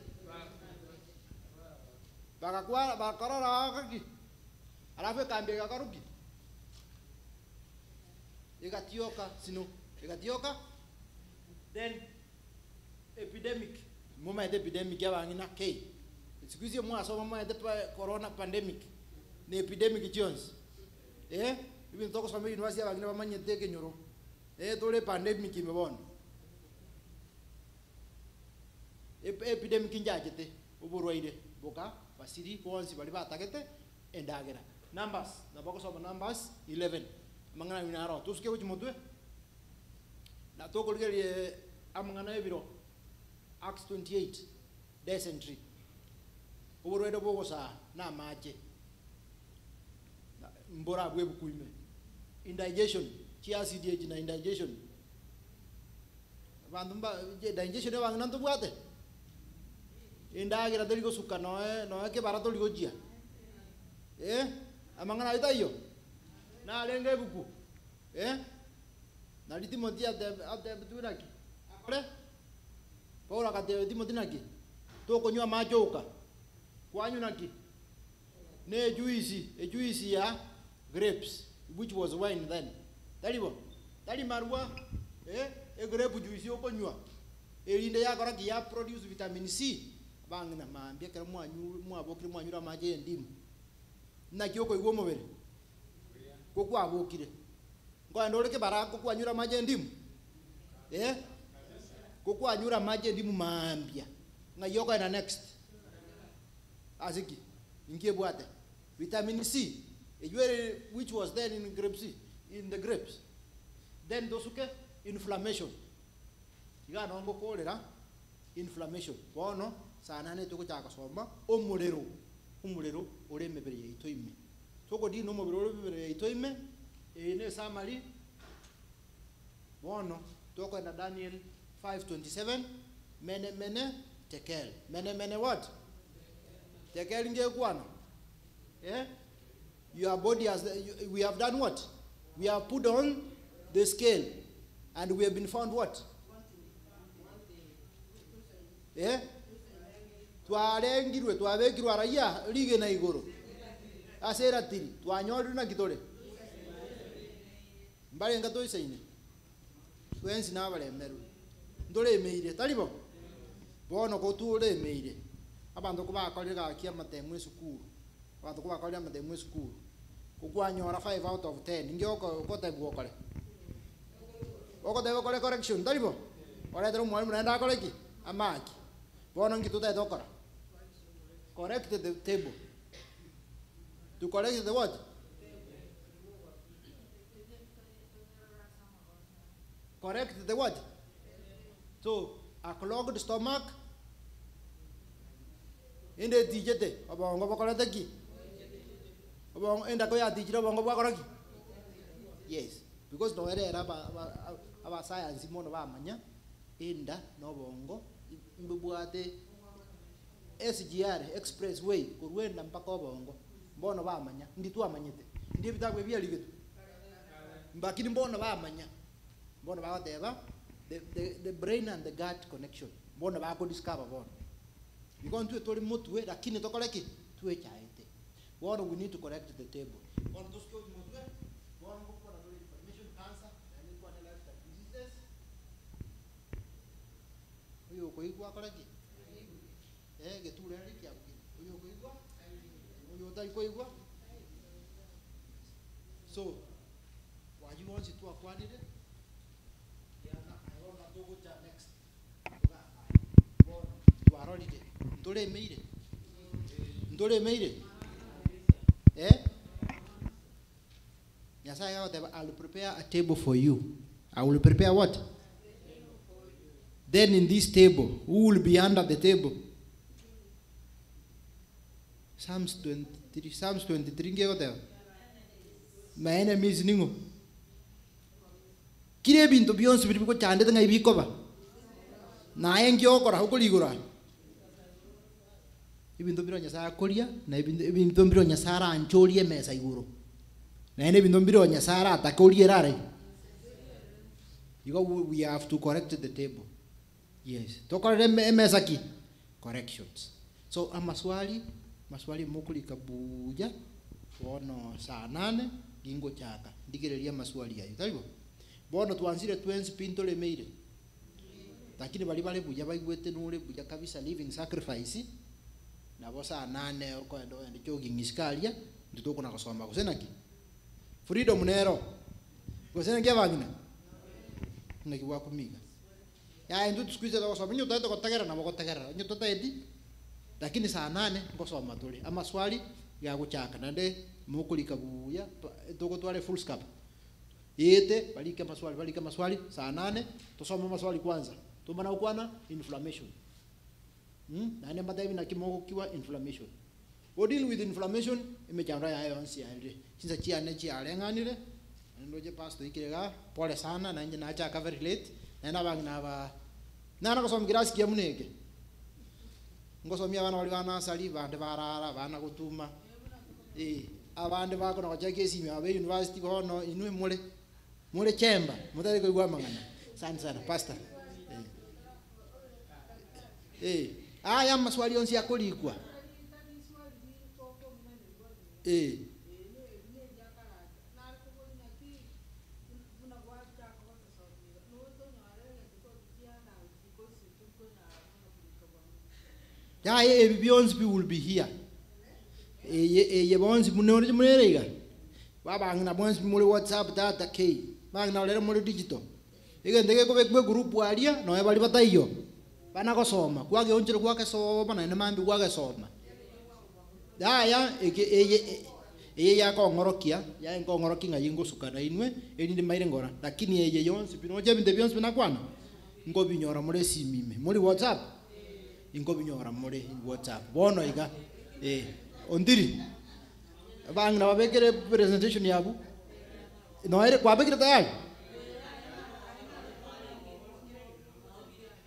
[SPEAKER 13] Bagakwara bakarora bagakora ki? Alafu ekambi egakora ki? Egatioka sino, egatioka then epidemic momaete epidemic abang'ina K. Siku hizi mwasoma momaete pa corona pandemic na epidemic chionsi. Eh, ebinto togosoma university abang'ina bamanyete ekenyoro. Eh, tore epandemic ime bono. Ep epidemic nchachete, oborwaire boka basiri bonsi baria batagete endagera. Numbers, nabo ogosoma Numbers 11, amang'ana aywo naro, tosuke gochia motwe, na tokorigereria amang'ana ya ebiro, Acts 28, dysentery, oborwaire bogosaa na amache, na mbora abwo ebuku ime, indigestion, chiacid echi na indigestion, abanto mba digestion abang'ina ntobwate? Endagera tori gosuka noe noe kebara tori gochia, eh, amang'ana ayio taiyo? Narenge ebuku, eh, nari Timothy ateb atebetiwe naki akore? Paulo agatebia Timothy naki? Tokonywa amache oka, kwanywa naki? Na ejuice, ejuice ya grapes, which was wine then, tari bo? Tari marwa, eh, egrape juice okonywa, erinde yakora ki? Ya produce vitamin C. Abang'ina mambia ekero mwanyure mwabokire mwanyure amache ya endimu, naki okoigwa omobere? Ko kwabokire, nkoenda ore kebara ko kwanyure amache ya endimu? Eh? Ko kwanyure amache ya endimu mambia, ng'ai okoenda next? Ase ki? Inki ebwate? Vitamin C, eywo ere which was then in grape C, in the grapes. Then tosuke inflammation. Iga noo ngokorera inflammation. Bono saa nane togochaka gosoma omorero, omorero ore emebere yaito ime. Togodina omobere ore mibere yaito ime, eye ne esummary, bono tokogenda Daniel 5:27, mene mene tekel. Mene mene what? Tekel ngekwana. Eh? Your body has, we have done what? We have put on the scale and we have been found what? Eh? Twarengirwe, twabekirwe araiya rigena igoro. Ase eratiri, twanyorire naki tore? Mbarenga toisaine. Twensi nabaremerwe. Ntoremeire, tari bo? Bono ko toremeire. Abanto ko bakorire gaki amatemu esukuru. Abanto ko bakorire amatemu esukuru. Ko kwanyora 5 out of 10, inki okotebiwa okore? Ogotebiwa okore correction, tari bo? Oretere omwalimu naende akore ki? Amaki. Bono inki totaete gokora? Correct the table. To correct the what? Correct the what? So, a clogged stomach, ende etichete, obongo bokorete ki? Obongo, endako yatichire obongo bwakora ki? Yes, because noere ere aba aba abasayansi mono bamanya, enda na obongo mbibwate SGR express way korwa enda mpaka obongo, mbono bamanya, ndi twamanyete, ndi ebitabu ebi biarigetwe, mbakini mbono bamanya, mbono bagoteba the, the, the brain and the gut connection, mbono bakodiscover bono. Igo ntwe tore motwe lakini tokore ki? Twechaete. Bono we need to correct the table. Bono tosuke motwe, bono ngokwana tore inflammation, cancer, naende nkwane lifestyle diseases. Oyo okoigwa akore ki? Eh, geture ere kiabugire. Oyo okoigwa? Oyo otari koigwa? So, wayio bonsi twakwanire, yana bono togocha next. Bono twarorire, ntoremeire? Ntoremeire? Eh? Nyasaye agoteba, I'll prepare a table for you. I will prepare what? Then in this table, who will be under the table? Psalms 23, Psalms 23 ngegoteba. My enemies ningo. Kire ebinto bionsi biri bigochandete ng'ai bikoba. Naye nkiokora okorigora. Ebinto biro Nyasaye akoria, na ebinto ebinto mbiro Nyasaye aranchorie emesa igoro. Naende ebinto mbiro Nyasaye aratake oriere arai. Igo we have to correct the table. Yes. Tokorere emesa ki? Corrections. So amaswali, maswali mokorika buya, bono saa nane, gingochaka, ndigereria amaswali ayo, tari bo? Bono twansire twensi pi ntoremeire. Lakini bari bare buya baigwete nore buya kabisa living sacrifice, nabo saa nane okoenda ogende jogging isiko aria, intwe tokona gosoma gose naki? Freedom nero, gose naki abang'ina? Naki bwakomiga. Yaya intwe siku hizi togosoma, onye otagete gotegerera nabo ogotegerera, onye totageti, lakini saa nane ngosoma tore, amaswali gagochaka naende mokorika buya, togotwara efoolscap, eete barike amaswali barike amaswali, saa nane, tosome amaswali kwanza, tomana gokwana inflammation. Mh, naende mbatebi naki mogokiwa inflammation. Go deal with inflammation, emechando yaye yonsi yaerire. Chinsa chiane chiareng'anire, naende ndoche pastor oikire igaa, pole sana, nainche nachaka very late, naende abang'ina aba, nare gosoma kirasi kiya buna eke, ngosomia abana baria ba nursery, bande barara, abana gotuma, eh, abande bakona gochaka esimi aba university bono inwe more, more chemba, motari koigwa amang'ana. Asante sana pastor, eh. Eh, aya amaswali onsi akorikwa. Eh. Yaya ebi bionsi bi will be here. Eye eye bonsi munore munere iga. Babang'ina bonsi muri WhatsApp tata K. Bang'ina rero muri digital. Egento gekobekwa egroup aria nonya baria bataiyo. Bana gosoma, kwageonchire gwagesoma naende mambia gwagesoma. Yaya eke eye eye yakong'orokia, yaye nkong'orokia ng'a ingosuka nainwe, erinde maire ngora. Lakini eye yonsi pi noche ebinto ebi bionsi binakwana, nkobinyora more esimi ime, more WhatsApp, inkobinyora more WhatsApp. Bono iga, eh, ontiri. Bang'ina babekere presentation yabu. Noere kwabekire tayari?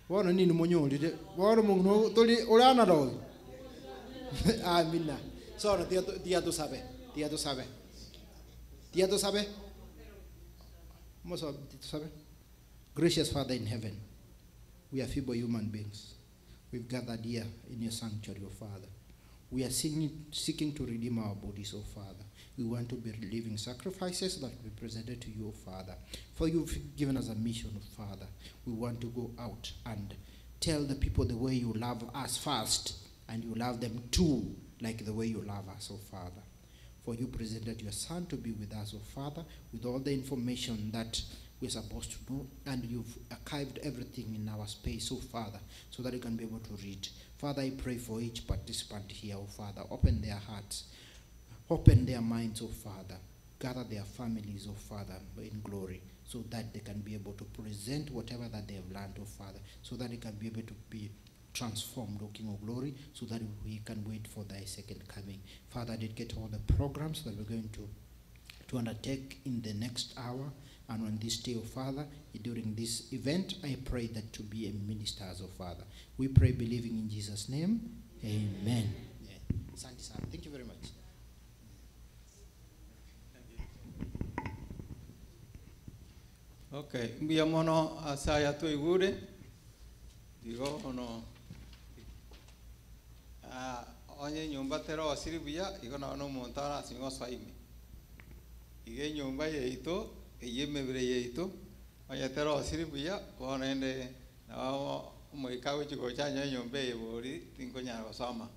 [SPEAKER 13] Bono nini monyorire. Bono mong'ina tori ore analog. Amina. Sono tiga tiga tusabe. Tiga tusabe. Tiga tusabe. Moso tusabe. Gracious Father in heaven, we are feeble human beings. We've gathered here in your sanctuary, O Father. We are seeking to redeem our bodies, O Father. We want to be living sacrifices that we presented to you, O Father. For you've given us a mission, O Father. We want to go out and tell the people the way you love us first, and you love them too, like the way you love us, O Father. For you presented your Son to be with us, O Father, with all the information that we're supposed to know, and you've archived everything in our space, O Father, so that you can be able to read. Father, I pray for each participant here, O Father. Open their hearts, open their minds, O Father. Gather their families, O Father, in glory, so that they can be able to present whatever that they have learned, O Father, so that they can be able to be transformed, O King of Glory, so that we can wait for thy second coming. Father, dedicate all the programs that we're going to undertake in the next hour and on this day, O Father, during this event, I pray that to be a minister, O Father. We pray believing in Jesus' name. Amen. Yeah. Asante sana. Thank you very much.
[SPEAKER 1] Okay, mbuya mono asaya toigure igo ono onye nyumba tero osiri buya igo nabo omonto arasinga osoa ime. Iga enyomba yaito eye emebere yaito onye tero osiri buya bono ende nabo omoika gochi gocha onye enyomba eye bori tinkonyara gosoma.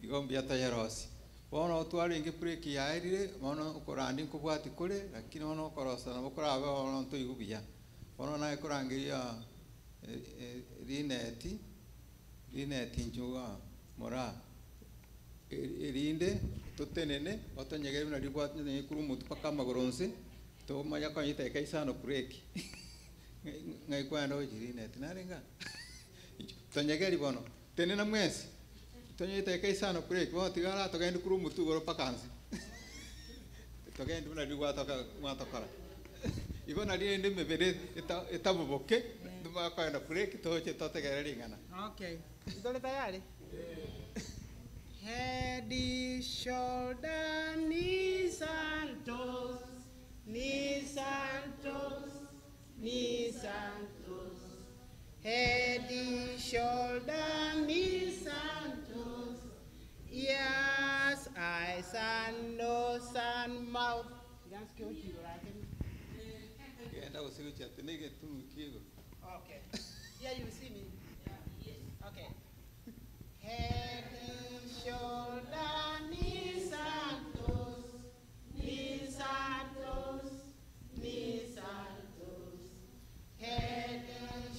[SPEAKER 1] Igo mbuya toyerosi. Bono twarenge break yaerire bono okorandi nkobwati kore lakini bono okorosa nabo korabe bono ntoigwa buya. Bono naye korangeria rineti rineti nchuga mora erinde totenene otonyegere buna ribwate kuru omotu mpaka amagoro nse tomanya konyita eka isano break. Ng'ai kwenda gochi rineti narenga tonyegeri bono tenena mwensi tonyete eka isano break bono tigara togende kuru omotu igoro mpaka nse togende buna rigwatoka gwatokora igo nari rende emebere etaboboke tomakoenda break toche totegere ring'ana.
[SPEAKER 10] Okay. Tore tayari? Head, shoulder, knees and toes, knees and toes, knees and toes. Head, shoulder, knees and toes, ears, eyes and nose and mouth. Okay. Yeah, you see me? Okay. Head, shoulder, knees and toes, knees and toes, knees and toes. Head,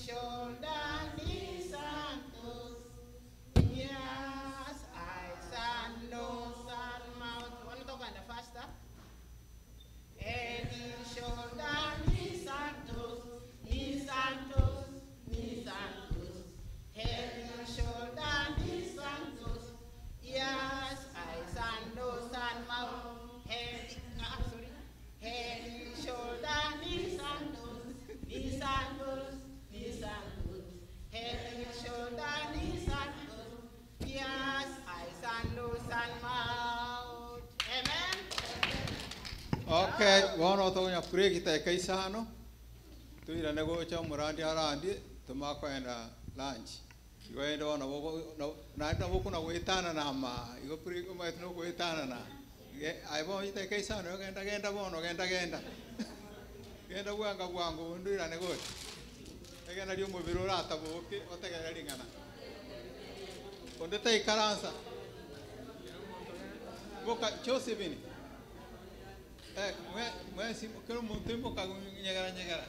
[SPEAKER 10] shoulder, knees and toes, ears, eyes and nose and mouth. Want to talk on the faster? Head, shoulder, knees and toes, knees and toes, knees and toes. Head, shoulder, knees and toes, ears, eyes and nose and mouth. Head, sorry. Head, shoulder, knees and toes, knees and toes, knees and toes. Head, shoulder, knees and toes, ears, eyes and nose and mouth. Amen.
[SPEAKER 1] Okay, bono togonya break eka isano tuirane gocha omorandi arandi tomakoenda lunch. Igo ende bono bogo naende nabo okona goetana na ama igo break omanyete na ogoetana na aye bono eka isano genda genda bono genda genda genda bwanga bwango bondo irane gocha egena ria omobere orataboke otegere ring'ana onde taikaransa boka Josephine mwe kero omonto imoka nyegera nyegera.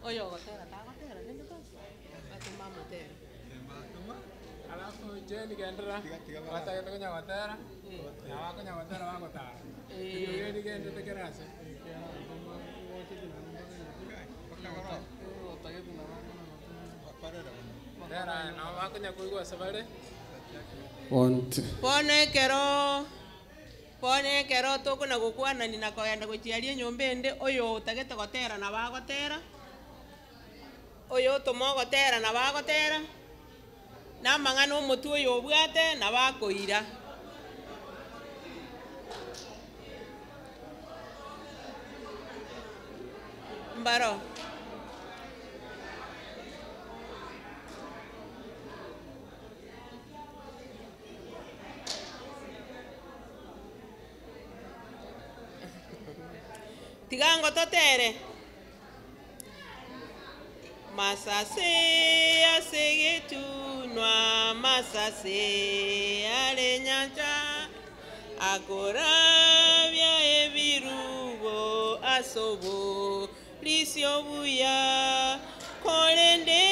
[SPEAKER 3] Oyo gotera tagotera rende tonsi batuma amatera.
[SPEAKER 2] Alafu Jane gendera batagete konya gotera na bakonya gotera bagotara. Jane gendete kerase. Tera na bakonya koigwa ase bare. One, two.
[SPEAKER 3] Bono ekero bono ekero tokona gokwanani na kogenda gochiaria enyomba ende, oyo otagete gotera nabo agotera, oyo otoma ogotera nabo agotera, na amang'ana omotwe oyo obwate nabo akoira. Mbaro. Tiga ngo totere. Masase asegetunwa masase are nyancha akorabia ebirubo asobo risio buya korende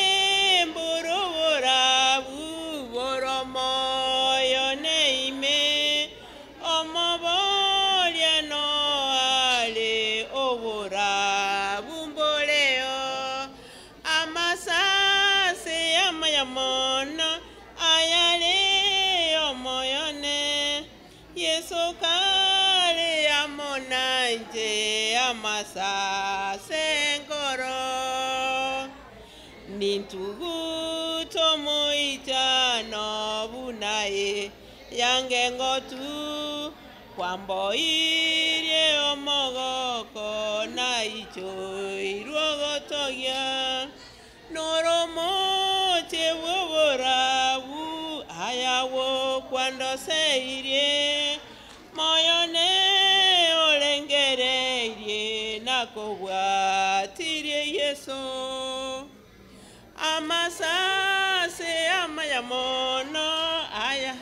[SPEAKER 3] mborobora buboromoyo neime omoboria no ale obora bumboleo amasase amayamono ayale omoyone Yesu kale amonanje amasase nkoro nintuguto moitano bunaye yange ngotu kwamboirie omogoko na icho irwogotogia noromoche bwoborabu ayawo kwandoseirie moyone orengereirie nakobwatirie Yesu amasase amayamono aya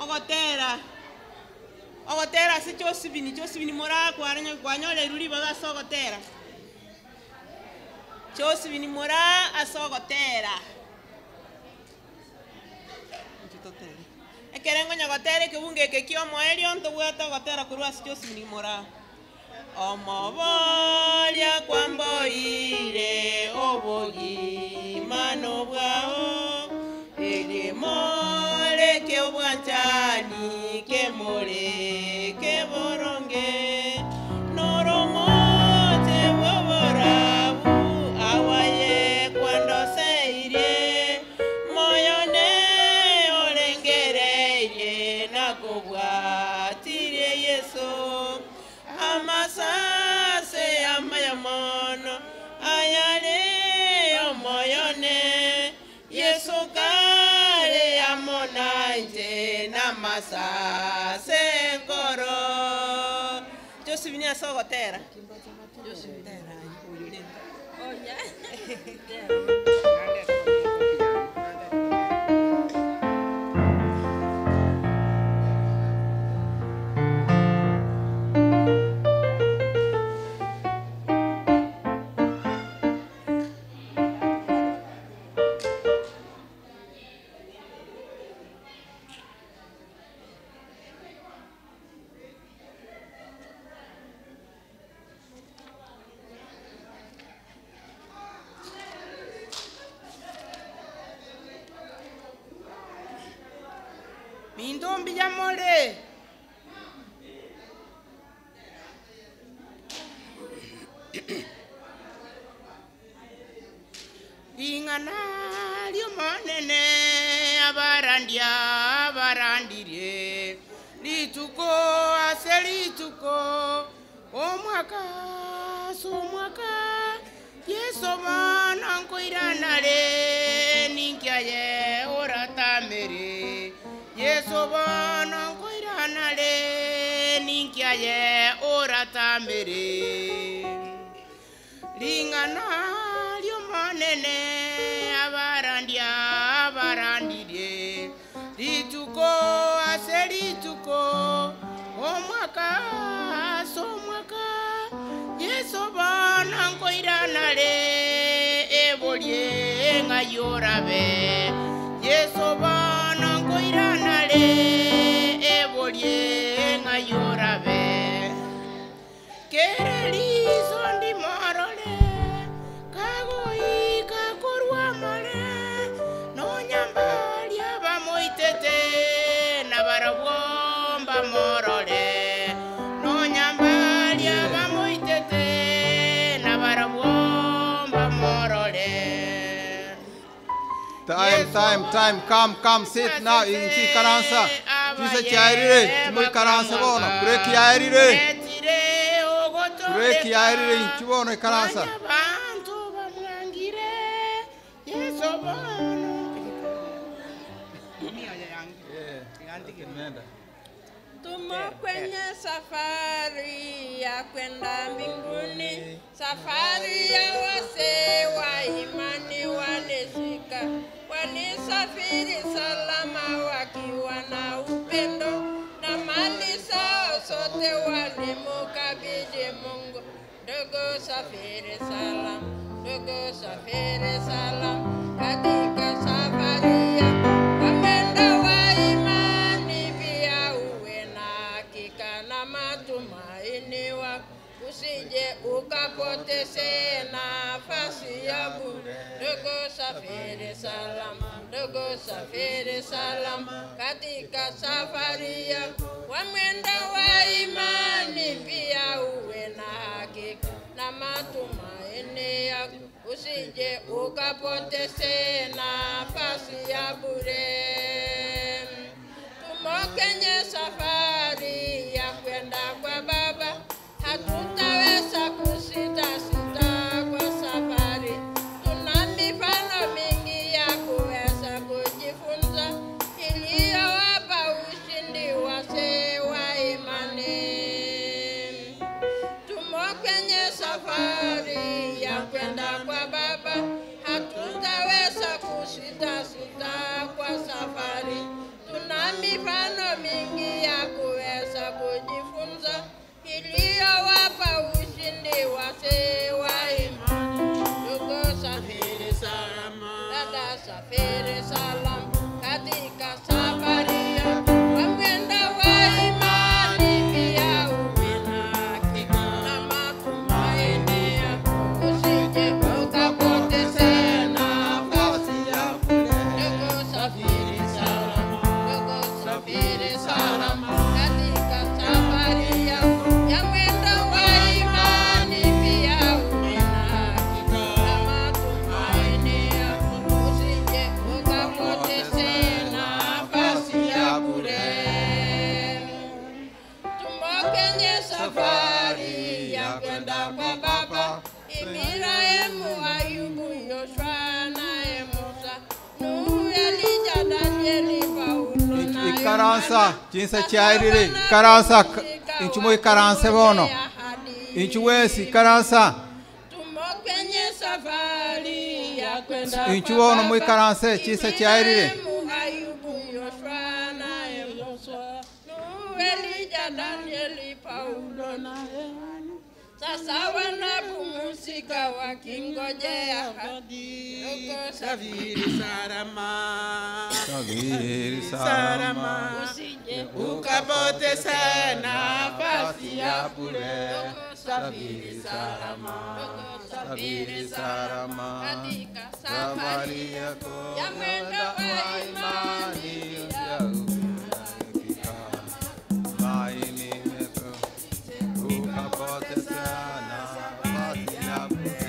[SPEAKER 3] ogotera ogotera ase chosibini chosibini mora kwaranya kwanyorerwa ribaga ase ogotera chosibini mora ase ogotera ekere ngonya gotera ekebungo eke kia omoerio ntobwate ogotera korwa ase chosibini mora omoboria kwamboire obogima nobwao ekemore kiobwanchani kemore keboronge noromoche bwoborabu awaye kwandoseirie moyone orengereirie nakobwatirie Yesu amasase amayamono ayale omoyone Yesu kale amonanje namasase nkoro Josephine ase ogotera Josephine
[SPEAKER 4] Mindombi ya more. Ring'ana riomonene abarandia abarandirie rituko ase rituko omwaka ase omwaka Yesu bono nkoiranare ninkiaye oratamere Yesu bono nkoiranare ninkiaye oratamere ring'ana riomonene abarandia abarandirie rituko ase rituko omwaka ase omwaka Yesu bono nkoiranare eborie ng'ayorabe Yesu bono nkoiranare eborie ng'ayorabe kere riso ndimorore kagoika korwa more nonya
[SPEAKER 6] bamorore nonyambaria bamoitete nabarabwo bamorore.
[SPEAKER 1] Time, time, time. Come, come, sit now. Inchi karansa. Chise chairire. Chimui karansa bono. Break yairire. Break yairire. Inchi bono ikaransa.
[SPEAKER 6] Bantu bamwangire Yesu bono.
[SPEAKER 5] Tumo kwenye safari ya kwenda mbinguni, safari ya wasee wa imani walishika, walisafiri salama wakiwa na upendo, na mali zao zote walimukabidhi Mungu. Ndugu, safiri salama, ndugu, safiri salama katika safari ya wamenda wa imani, pia uwe na hakika na matumaini wako, usije ukapoteze nafasi ya bure. Ndugu, safiri salama, ndugu, safiri salama katika safari yako wamwenda wa imani, pia uwe na hakika na matumaini yako, usije ukapoteze nafasi ya bure. Tumo kwenye safari ya kwenda kwa Baba, hatutaweza kusitasita kwa safari. Tuna mifano mingi ya kuweza kujifunza iliyowapa ushindi wazee wa imani. Tumo kwenye safari ya kwenda kwa Baba, hatutaweza kusitasita kwa safari. Tuna mifano mingi ya kuweza kujifunza iliyowapa ushindi wazee wa imani. Ndugu, safiri salama, dada, safiri salama katika safari ya wamwenda wa imani, pia uwe na hakika na matumaini yako, usije ukapoteze nafasi ya bure. Ndugu, safiri salama, ndugu, safiri salama katika safari yako ya mwendo wa imani, pia uwe na hakika na matumaini yako, usije ukapoteze nafasi ya bure. Tumo kwenye safari ya kwenda kwa Baba, Ibrahimu, Ayubu, Yoshua naye Musa, Nuhu, Elija, Danieli, Paulo na
[SPEAKER 1] Ikaransa. Chinse chairire. Ikaransa. Inchi mui karanse bono. Inchi wesi ikaransa.
[SPEAKER 5] Tumo kwenye safari ya kwenda
[SPEAKER 1] Inchi
[SPEAKER 5] kwa
[SPEAKER 1] bono mui
[SPEAKER 5] Baba,
[SPEAKER 1] karanse. Chinse chairire.
[SPEAKER 5] Ibrahimu, Ayubu, Yoshua naye Musa, Nuhu, Elija, Danieli, Paulo na Yohana. Sasa wanapumzika wakingojea ahadi. Ndugu,
[SPEAKER 6] Safiri salama,
[SPEAKER 1] Safiri salama.
[SPEAKER 5] usije
[SPEAKER 6] ukapoteze nafasi ya
[SPEAKER 1] bure.
[SPEAKER 5] Safiri salama,
[SPEAKER 1] Safiri salama.
[SPEAKER 5] katika
[SPEAKER 1] Safari
[SPEAKER 5] safari
[SPEAKER 1] yako
[SPEAKER 5] ya mwendo wa imani
[SPEAKER 1] ya Tumaini yetu ukapoteza nafasi ya bure.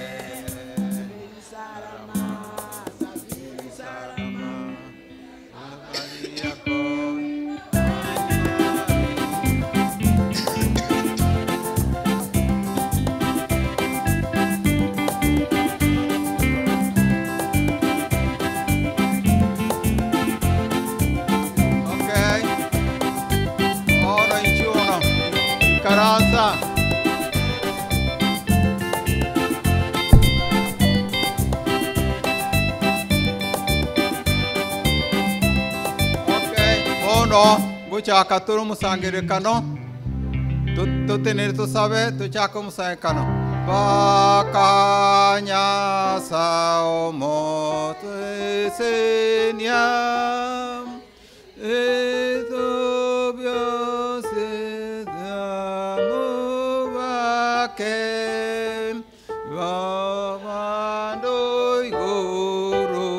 [SPEAKER 1] Safiri salama, safari yako. Okay. Ono inchi ono. Ikaransa. Okay. Ono guchaka turi omusangiririkano tutenere tusabe tuchake omusangiririkano bakanyasa omotwesenia eto byose byamubake babando iguru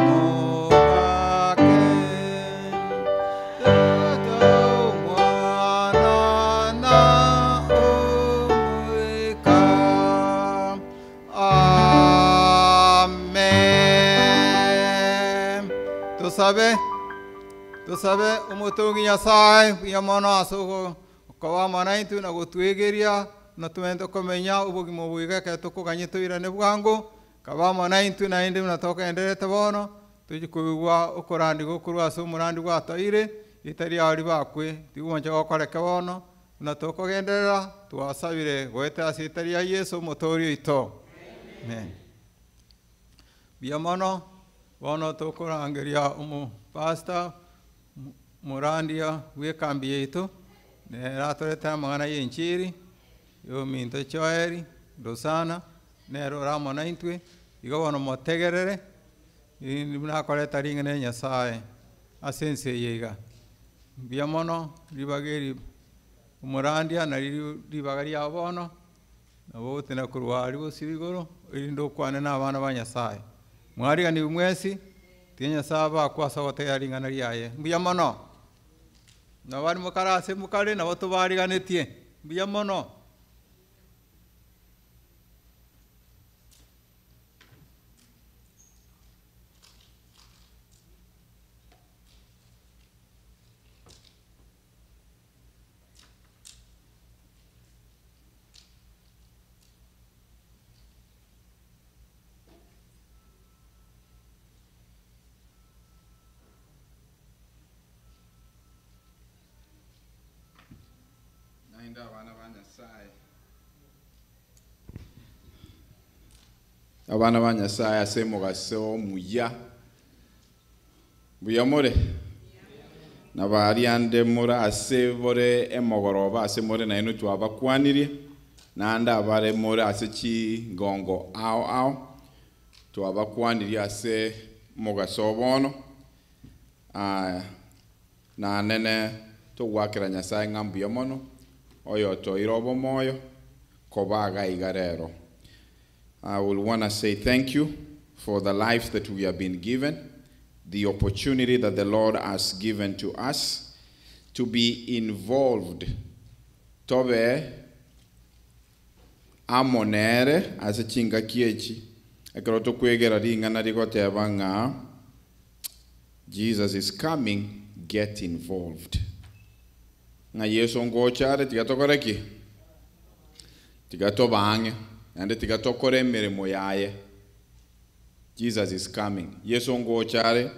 [SPEAKER 1] mubake. Tata Tosabe omotongi Nyasaye buya mono ase okoba amo naintwe na gotwegeria na tumente komenya obogima oboiga ekero tokoganya toirane bwango kaba amo naintwe naende buna tokenderete bono tochi koigwa okorandi gokorwa ase omorandi gwatoire ritari ao ribakwe tigwancha gokoreke bono buna tokogenderera twasabire goetera ase ritari ya Yeso omotori oito. Amen. Buya mono bono tokorangeria omopastor morandia bwa ekambi yaito nere atoretera amang'ana ya enchiri yominto Joel Rosana nere ore amo naintwe igo bono motegerere buna akoreta ring'ana ya Nyasaye ase ense eye iga. Mbuya mono ribaga eri omorandia nari ribaga riao bono nabo ogotena korwa aria bosio igoro erinde okwane na abana ba Nyasaye. Mwariganiwe mwensi tiga Nyasaye abakwe ase ogotegera ring'ana riaye. Mbuya mono. Nabo bari mokare ase mokare nabo tobariganetie. Mbuya mono.
[SPEAKER 14] Naende abana ba Nyasaye abana ba Nyasaye ase omogaso omuya buya more na bariande more ase bore emogoroba ase more nainwe twabakwanirie naende abare more ase chingongo ao ao twabakwanirie ase omogaso bono nanene togwakera Nyasaye ng'a mbuya mono oyo toire obomoyo kobaga iga rero. I will want to say thank you for the life that we have been given, the opportunity that the Lord has given to us to be involved. Tobe amo nere ase chingaki echi ekero tokwegera ring'ana rigoteba ng'a Jesus is coming, get involved. Ng'a Yesu ngochare tiga tokore ki? Tiga tobang'e naende tiga tokore emeremo yaye. Jesus is coming. Yesu ngochare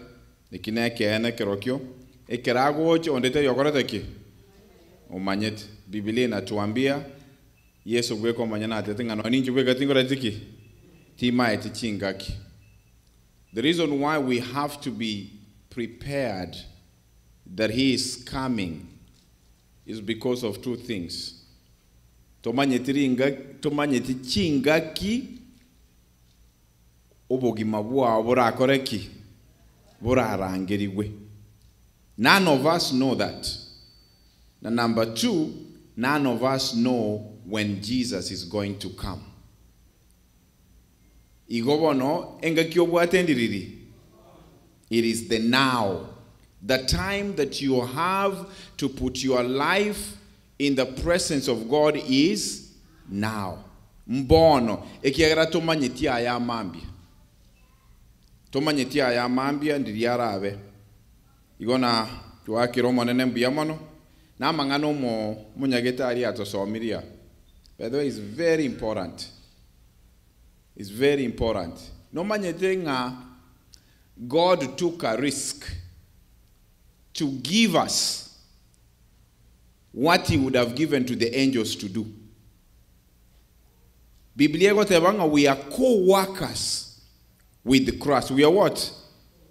[SPEAKER 14] eki nekeene kerokio ekero agocha onde tari okorete ki? Omanyete. Biblia inatuambia Yesu bweka omanya natete ng'a nonye ninche bweka tingoreti ki? Timaeti chingaki. The reason why we have to be prepared that he is coming is because of two things. Tomanyeti ringa tomanyeti chingaki obogima bwao borakore ki? Borarangerigwe. None of us know that. Na number two, none of us know when Jesus is going to come. Igo bono engaki obwate ndiriri. It is the now. The time that you have to put your life in the presence of God is now. Mbono ekiagera tomanyeti aya mambia. Tomanyeti aya mambia ndiri arabe. Igo na twakira omonene mbuya mono na amang'ana omo omonyagetari atosomiria. By the way, it's very important. It's very important. Nomanyete ng'a God took a risk to give us what he would have given to the angels to do. Biblia egoteba ng'a we are co-workers with Christ. We are what?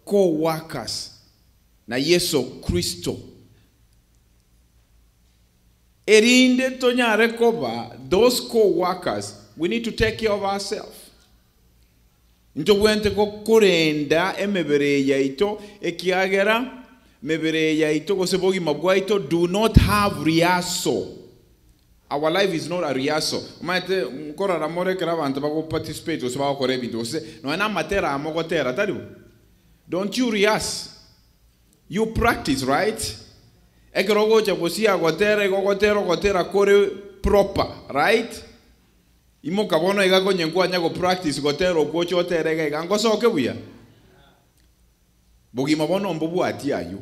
[SPEAKER 14] Co-workers. Na Yesu Kristo. Erinde tonyare koba those co-workers, we need to take care of ourselves. Ntobwente gokorenda emebere yaito ekiagera mebere yaito gose bogima bwaito do not have rehearsal. Our life is not a rehearsal. Omanyete nkorora more ekero abanto bago participate gose bagokora ebinto gose nonya na amatera amo gotera tari bo. Don't you rehearse? You practice, right? Ekero ogocha gosia gotera igo ogotera ogotera kore proper, right? Imoka bono iga konye nkwanya go practice gotera okwo oche otere iga iga ngosoke buya. Bogima bono mbobwati aywo.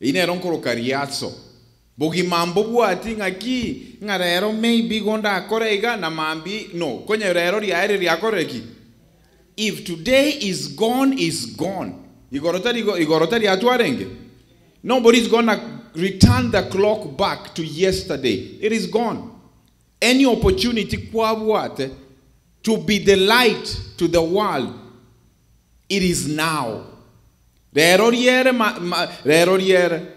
[SPEAKER 14] Eyio nero nkoroka riaso. Bogima mbobwati ng'aki, ng'a rero maybe igo ndakore iga na mambia no, konya rero riaye riakorire ki? If today is gone, is gone. Igoro tari igoro tari atwarenge. Nobody is gonna return the clock back to yesterday. It is gone. Any opportunity kwabwate to be the light to the world, it is now. Rero riere ma, ma, rero riere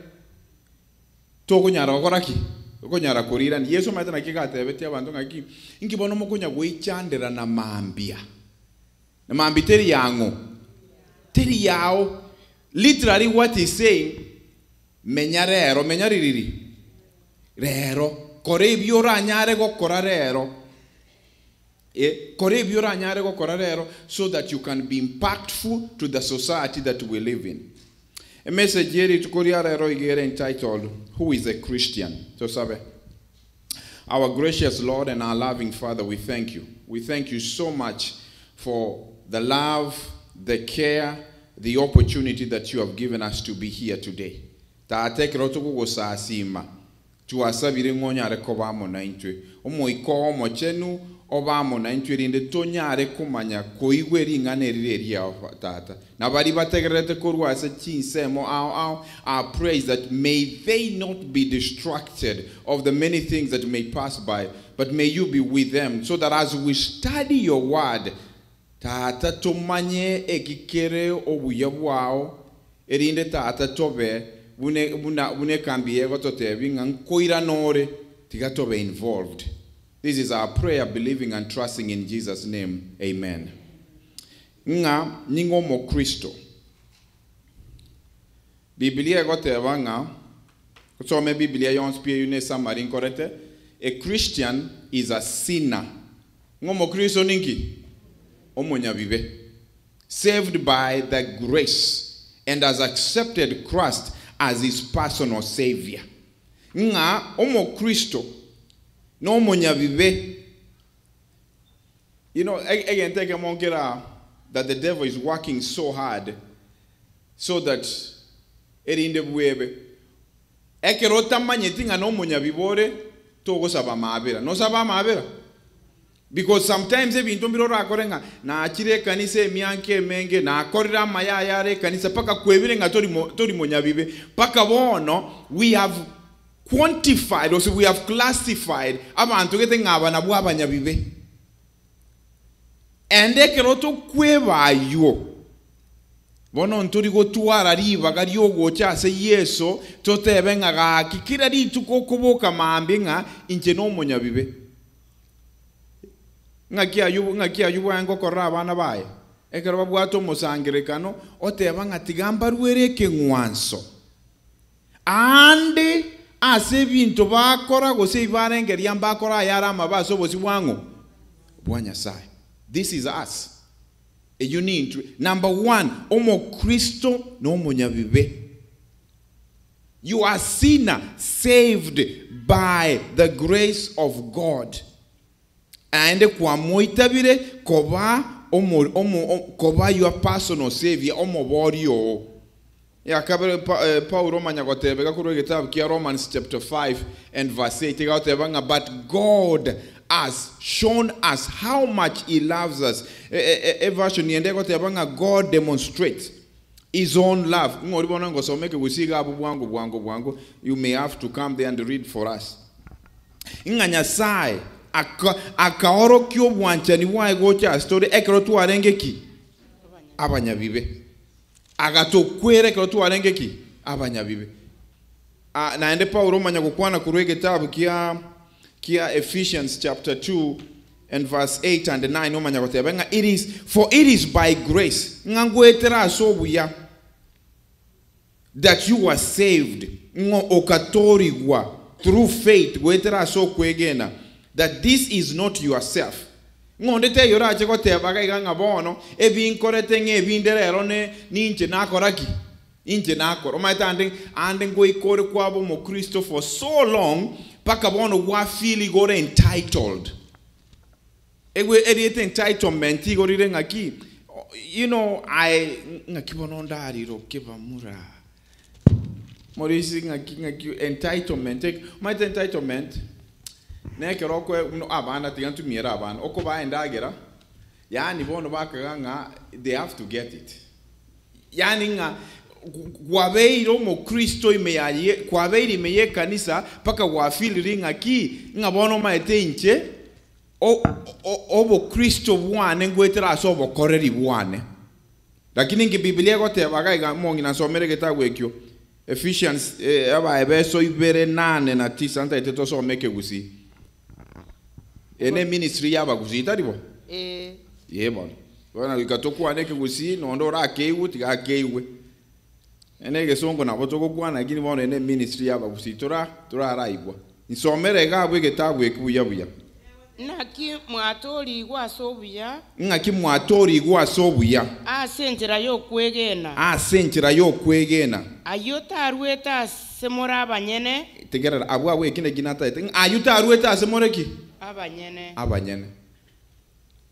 [SPEAKER 14] tokonyara gokora ki? Tokonyara korirania. Yeso omanyete naki gatebetie abanto ng'aki, inki bono mokonya goichandera na mambia? Na mambia teri yang'o? Teri yao. Literally what he's saying, menya rero, menya ririri? Rero. Kora ebio oranyare gokora rero. Eh, kora ebio oranyare gokora rero so that you can be impactful to the society that we live in. Emessage ye rituko ria rero iga ere entitled, Who is a Christian? Tosabe. Our gracious Lord and our loving Father, we thank you. We thank you so much for the love, the care, the opportunity that you have given us to be here today. Tata, ekero tokogosasima, twasabire ng'a onyare koba amo naintwe. Omoika oo Omochenu obe amo naintwe erinde tonyare komanya koigwa ering'ana erire eriao, Tata. Na baria bategererete korwa ase chinsemo ao ao, our prayer is that may they not be distracted of the many things that may pass by, but may you be with them, so that as we study your word, Tata, tomanye eki kere obuya bwao, erinde Tata tobe buna, buna, buna ekambi eye egototebia ng'a nkoirana ore, tiga tobe involved. This is our prayer, believing and trusting in Jesus name, amen. Ng'a ning'o omokristo? Biblia egoteba ng'a, osome Biblia yonsi pi eyio ne summary nkorete, a Christian is a sinner. Ng'a omokristo ninki? Omonyabibe. Saved by the grace and has accepted Christ as his personal saviour. Ng'a omokristo nomonyabibe. You know, egento ekemo nkere aa, that the devil is working so hard so that erinde bwebe. Ekero otamanyeti ng'a nomonyabibe ore, togosaba amaabera. Nosabe amaabera? Because sometimes ebinto mbire orakore ng'a nachire ekanisa emiaka emenge, nakorire amaya aya are ekanisa, mpaka kwebire ng'a tori mo tori monyabibe. Mpaka bono we have quantified gose we have classified abanto gete ng'a aba nabwo abanyabibe. Ende ekero tokweba ayio, bono ntori gotwara ribaga ri'ogocha ase Yeso totebe ng'a gaki kera rituko okoboka mambia ng'a inche nomonyabibe. Ng'aki ayio ng'aki ayio bwaye ngokorera abana baye? Ekero babwate omosangererekano, oteba ng'a tiga mbaruere ekeng'wanso. Aande ase ebinto bakora gose ebi barengereria mbakore ayare amabe ase obosio bwa ng'o? Bwa Nyasae. This is us. Eyio nintwe. Number one, omokristo nomonyabibe. You are sinner saved by the grace of God. Naende kwamoitabire koba omo, omo, koba your personal saviour, omoboria oo. Ya kabere, pa, eh, Paulo omanya goteba iga korwa egetabu kia Romans chapter 5 and verse 8, iga agoteba ng'a but God has shown us how much he loves us. E, e, e, eversion ende egoteba ng'a God demonstrates his own love. Ng'ori bono ngosoma ekegusii iga abwo bwango bwango bwango, you may have to come there and read for us. Ng'a Nyasae aka, akaorokia obwanchani bwaye gocha ase tore ekero twarenge ki? Abanyabibe. Agatokwera ekero twarenge ki? Abanyabibe. Ah, naende Paulo omanya gokwana korwa egetabu kia kia Ephesians chapter 2 and verse 8 and 9 omanya goteba ng'a it is for it is by grace ng'a ngoetera ase obuya that you were saved ng'a okatorigwa through faith goetera ase okwegena that this is not yourself ng'a onde taiyo orache goteba iga iga ng'a bono ebinkorete ng'a ebinde rero ne ninche nakora ki? Inche nakora. Omanyete ande ande ngoika ore kwaba omokristo for so long mpaka bono gwa feel iga ore entitled. Egwe erieta entitlement igo rire ng'aki, you know I ng'aki bono ndariroke bamura. Morisi ng'aki ng'aki entitlement omanyete entitlement na ekero okoe buna abana tiga ntumiere abana, okobaa endagera, yaani bono bakaga ng'a they have to get it. Yaani ng'a kwabeire omokristo ime ya ye kwabeire ime ya ekanisa mpaka gwafeelire ng'aki, ng'a bono omanyete inche o o obokristo bwane ngoetera ase obokoreri bwane. Lakini inki Bibilia egoteba iga iga, omong'ina nsomere egetabu ekio, Ephesians, Abaebeso ibere nane na tisa, ntaete tosome ekegusii. Eye ne ministry ya abagusii, tari bo?
[SPEAKER 5] Ee.
[SPEAKER 14] Ee bono. Bono goika tokwane ekegusii, nonde orakeigwe tiga akeigwe. Ene egesongo nabo togokwana lakini bono eye ne ministry ya abagusii tora toraraigwa. Nsomere iga abwo egetabu eki buya buya.
[SPEAKER 5] Naki mwatoorigwe ase obuya.
[SPEAKER 14] Ng'aki mwatoorigwe ase obuya.
[SPEAKER 5] Ase enchera y'okwegena.
[SPEAKER 14] Ase enchera y'okwegena.
[SPEAKER 5] Ayio taruete ase more abanyene.
[SPEAKER 14] Tegerera, abwo abwo eki naki natagete, ng'a ayio taruete ase more ki?
[SPEAKER 5] Abanyene.
[SPEAKER 14] Abanyene.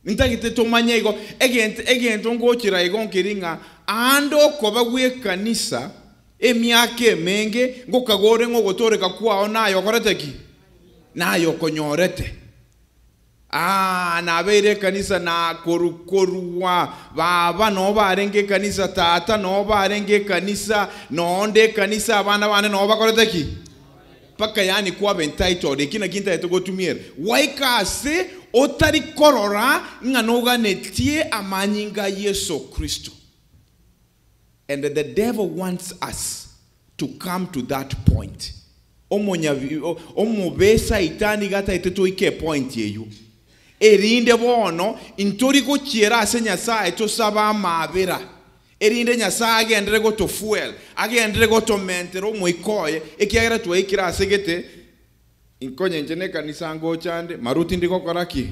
[SPEAKER 14] Ntagete tomanye igo, egento egento ngochera igo nkeri ng'a aande okoba gw'ekanisa emiaka emenge, ngokagore ng'a ogotooreka kwao naye okorete ki? Naye okonyorete. Aa, nabeire ekanisa na koru korwa baba noo barenge ekanisa, tata noo barenge ekanisa, noonde ekanisa, abana bane noo bakorete ki? Mpaka yaani kwaba entitled, eki naki ntagete gotumiera. Gwaika ase otari korora ng'a noganetie amanyinga a Yeso Kristo. And the devil wants us to come to that point. Omonyabi, omobe Saitani iga atagete toike epoint eyio. Erinde bono intori gochiera ase Nyasaye tosabe amaabera, erinde Nyasaye agenderere gotofuel, agenderere gotomentera Omoika oye, ekiagera twaikire ase gete, Nkonye inche nekanisa ngocha nde, maru tindi gokora ki?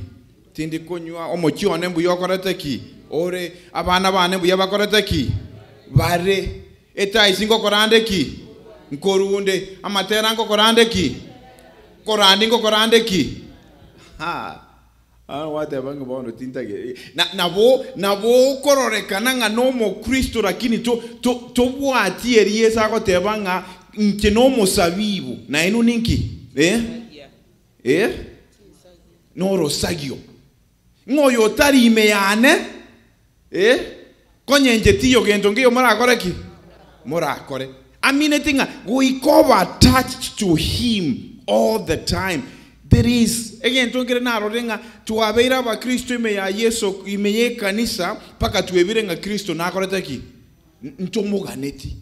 [SPEAKER 14] Tindi konywa, omochie one mbuya okorete ki? Ore, abana bane mbuya bakorete ki? Bare. Etaisi ngokora nde ki? Nkorunde. Amatera ngokora nde ki? Korandi ngokora nde ki? Ha! Bono gwateba ng'a bono tintagete. Na, nabo, nabo okororekana ng'a nomokristo lakini to, to, tobwati eri Yeso agoteba ng'a inche nomosabibu, na inwe ninki? Eh? Eh? Norosagio. Ng'a oyo otari ime yane, eh, konye inche tiyo gento nkeiyo morakore ki? Morakore. Amineti ng'a goika obe attached to him all the time. There is egento nkere narorire ng'a twabeire abakristo ime ya Yeso, ime y'ekanisa, mpaka twebire ng'a Kristo nakorete ki? Ntomoganeti.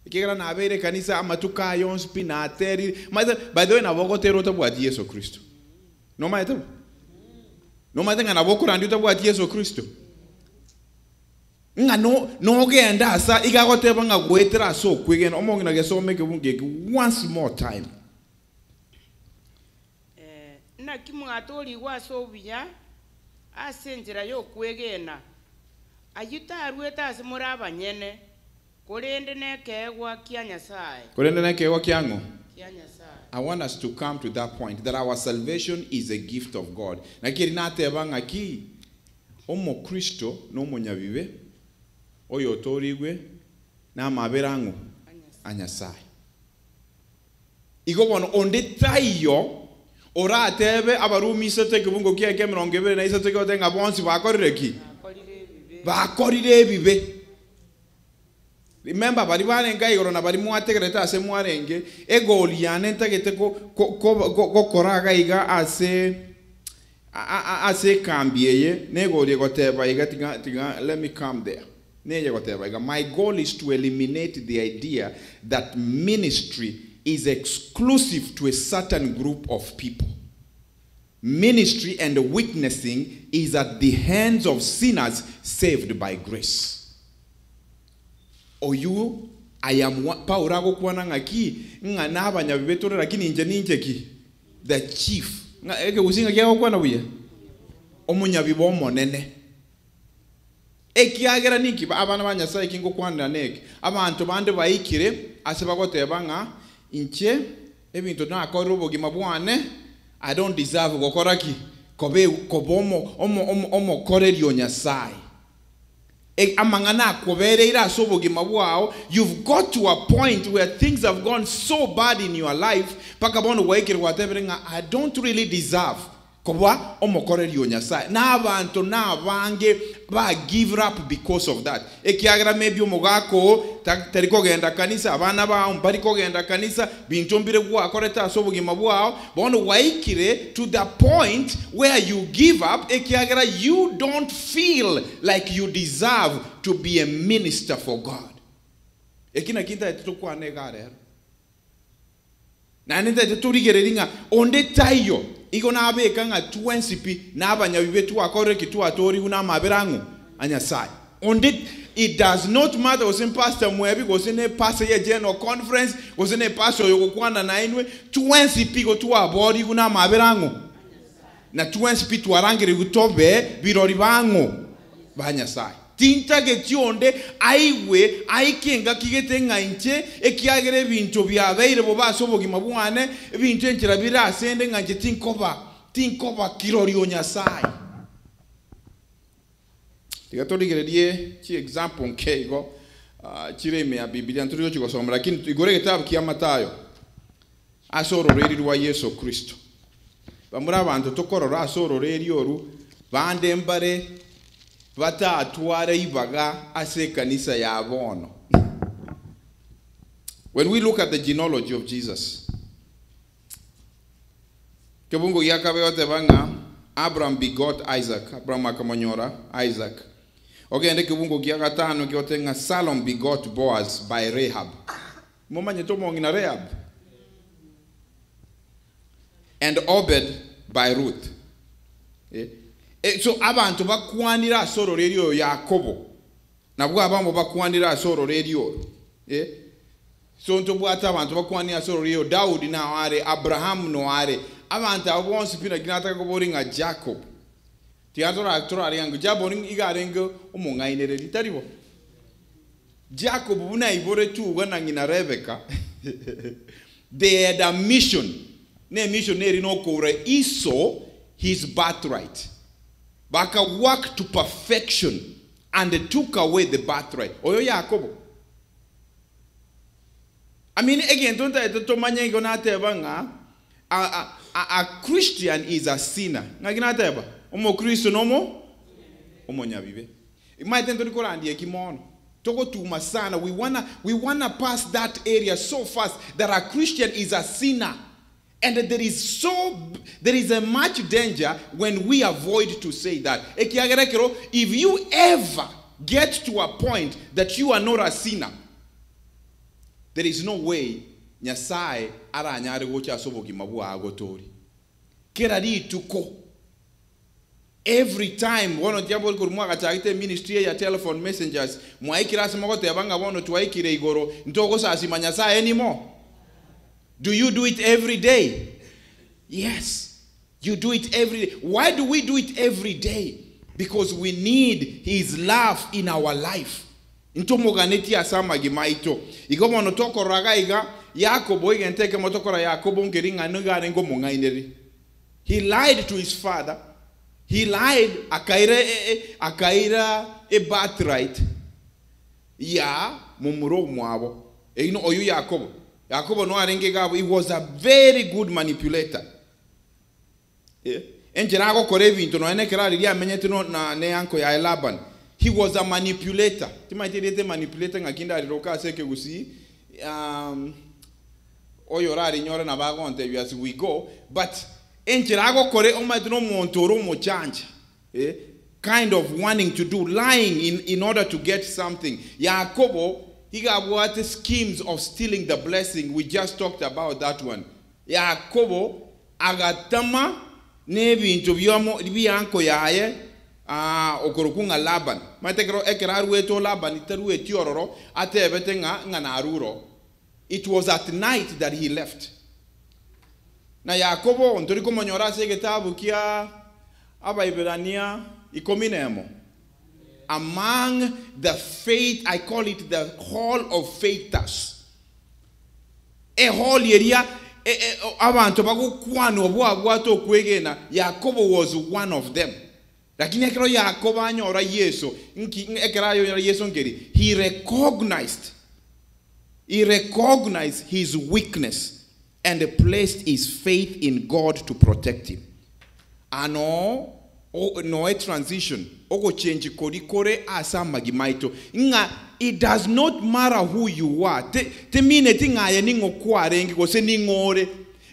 [SPEAKER 14] Ekiagera nabeire ekanisa amatuko aya onsi pi naterire. Omanyete, by the way nabo ogotera otabwati Yeso Kristo. Nomanyete bo? Nomanyete ng'a nabo okorandia otabwati Yeso Kristo? Ng'a no, nogende ase iga agoteba ng'a goetera ase okwegena, omong'ina gesome ekebungo eke once more time.
[SPEAKER 5] Naki mwatoorigwe ase obuya ase enchera y'okwegena, ayio taruete ase more abanyene, korende nekeegwa kia Nyasae.
[SPEAKER 14] Korende nekeegwa kia ng'o?
[SPEAKER 5] Kia Nyasae.
[SPEAKER 14] I want us to come to that point that our salvation is a gift of God. Naki eri nateba ng'a ki? Omokristo nomonyabibe oyotoorigwe namabera ang'o? A Nyasae. Igo bono onde taiyo oratebe Abarumi isato ekebungo kiaye kia emerongo ebere na isato kegoteba ng'a bonsi bakorire ki? Bakorire ebibe. Remember baria barenge aigoro na baria mwategerete ase mwarenge, egoal yane ntagete gokora iga iga ase ase ekambi eye, negoal egoteba iga tiga tiga let me come there. Neye egoteba iga, my goal is to eliminate the idea that ministry is exclusive to a certain group of people. Ministry and witnessing is at the hands of sinners saved by grace. Oyio I am one, Paulo agokwana ng'aki? Ng'a nabanyabibe tore lakini inche ninche ki? The chief. Ng'a ekegusii ng'aki agokwana buya? Omonyabibe omonene. Ekiagera ninki abana ba Nyasae eki ngokwanera neke? Abanto bande baikire ase bagoteba ng'a inche ebinto nakorire obogima bwane I don't deserve gokora ki? Koba koba omo omo omokoreri o Nyasae. Amang'ana akobereire ase obogima bwao, you've got to a point where things have gone so bad in your life mpaka bono gwaikire gwatebire ng'a I don't really deserve koba omokoreri o Nyasaye. Na abanto na abange ba give up because of that. Ekiagera maybe omogaka oo tari kogenda kanisa, abana bao mbari kogenda kanisa, binto mbire gwakorete ase obogima bwao, bono gwaikire to the point where you give up ekiagera you don't feel like you deserve to be a minister for God. Eki nakio ntagete tokwane iga rero. Naende ntagete torigererie ng'a onde taiyo igo nabeka ng'a twensi pi nabanyabibe twakorire ki twatorigwe namabera ang'o? A Nyasaye. Onde it does not matter gose mpastor mwebi gose ne pastor ye general conference gose ne pastor oyo ogokwana nainwe, twensi pi igo twaborigwe namabera ang'o? Na twensi pi twarangerigwe tobe birori bang'o? Ba Nyasaye. Tintageti onde aigwe aike engaki gete ng'a inche, ekiagera ebinto biabeire bobe ase obogima bwane, ebinto enchera bire asende ng'a inche tinkoba, tinkoba kirori o Nyasae. Tiga torigererie chiexample nke igo chire ime ya Bibilia, ntori gochia gosoma, lakini igoro egetabu kia Mathayo ase ororeri rwa Yeso Kristo. Bamura abanto tokorora ase ororeri oru, bande mbare batatware ibaga ase ekanisa ya bono. When we look at the genealogy of Jesus, kebungo gia kabe goteba ng'a Abraham begot Isaac, Abraham akamonyora Isaac. Ogende kebungo gia gatano gegote ng'a Salom begot Boaz by Rahab. Momanyete omong'ina Rahab? And Obed by Ruth. Eh, eh, so abanto bakwanire ase ororeri oyo Yakobo, nabwo abamo bakwanire ase ororeri oro. Eh, so ntobwate abanto bakwanire ase ororeri oyo Daudi nao are, Abrahamu no are, abanto abo bonsi pi naki nataka kobori ng'a Jacob. Tiga tora torarenge Jacob iga arenge omong'ainereri, tari bo? Jacob buna aiboretwe iga na ng'ina Rebeka, they had a mission, na emission eri nokoura Esau his birthright. Baka work to perfection and took away the birthright. Oyo Yakobo. I mean, egento ntagete tomanye igo nateba ng'a a, a, a, a Christian is a sinner. Ng'aki nateba? Omokristo nomo omonyabibe. Maete ntori korandia eki mono. Togotuma sana. We wanna, we wanna pass that area so fast that a Christian is a sinner. And there is so there is a much danger when we avoid to say that. Ekiagera ekero, if you ever get to a point that you are not a sinner, there is no way Nyasaye aranyare gocha ase obogima bwao gotori. Kera rituko every time bono tiabori korwa mwagachagete ministry ya telephone messengers mwaikire ase mogoteba ng'a bono twaikire igoro ntogosasima Nyasaye anymore. Do you do it every day? Yes, you do it every day. Why do we do it every day? Because we need his love in our life. Ntomoganeti ase amagima aito. Igo bono tokoraga iga Yakobo egento ekemo tokora Yakobo nkeri ng'a nigo arenge omong'ainereri. He lied to his father. He lied akaira akaira a birthright ya momura omwabo. Eino oyu Yakobo. Yakobo no arenge gabo, he was a very good manipulator. Enchera agokora ebinto nonya na ekero riria amenyete no na ne uncle yaye Laban. He was a manipulator. Timaete erieta manipulator ng'aki ndariroka ase ekegusii oyo orarinyore nabo agontebia as we go, but enchera agokora omanyete na omonto ore omochanja. Kind of wanting to do lying in order to get something. Yakobo iga abwate schemes of stealing the blessing. We just talked about that one. Yakobo agatama n'ebinto bia uncle yaye okorokwa ng'a Laban. Maete ekero ekero arwete o Laban tarueti ororo atebete ng'a ng'a naruro. It was at night that he left. Na Yakobo ntori komonyora ase egetabu kia Abaebrania 11. Among the faith, I call it the hall of faithers. E hall eria abanto bagokwanwa bwabwate okwegena, Yakobo was one of them. Lakini ekero Yakobo anyora Yeso, nki ekero ayonyora Yeso nkeri, he recognized, he recognized his weakness and placed his faith in God to protect him. Ano no e transition, ogochenji kori kore ase amagima aito, ng'a it does not matter who you are, te temineti ng'a aye ning'o kwarenge gose ning'o ore,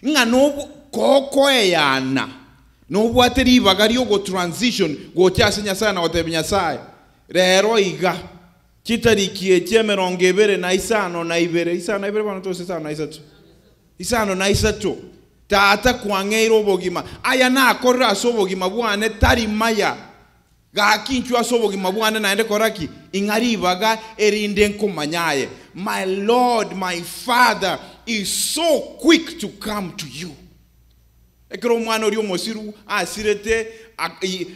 [SPEAKER 14] ng'a nobo kokoeyana nobwate ribaga ri'ogotransition gocha ase Nyasaye na gotebia Nyasaye, rero iga, chitariki echi emerongo ebere na isano na ibere, isano na ibere bono tose isano na isato, isano na isato, Tata kwang'eire obogima, aya nakorire ase obogima bwane tari maya, gaki inchwe ase obogima bwane naende kora ki? Ing'a ribaga erinde nkomanya aye. My Lord, my Father is so quick to come to you. Ekero omwana oria omosiru asirete,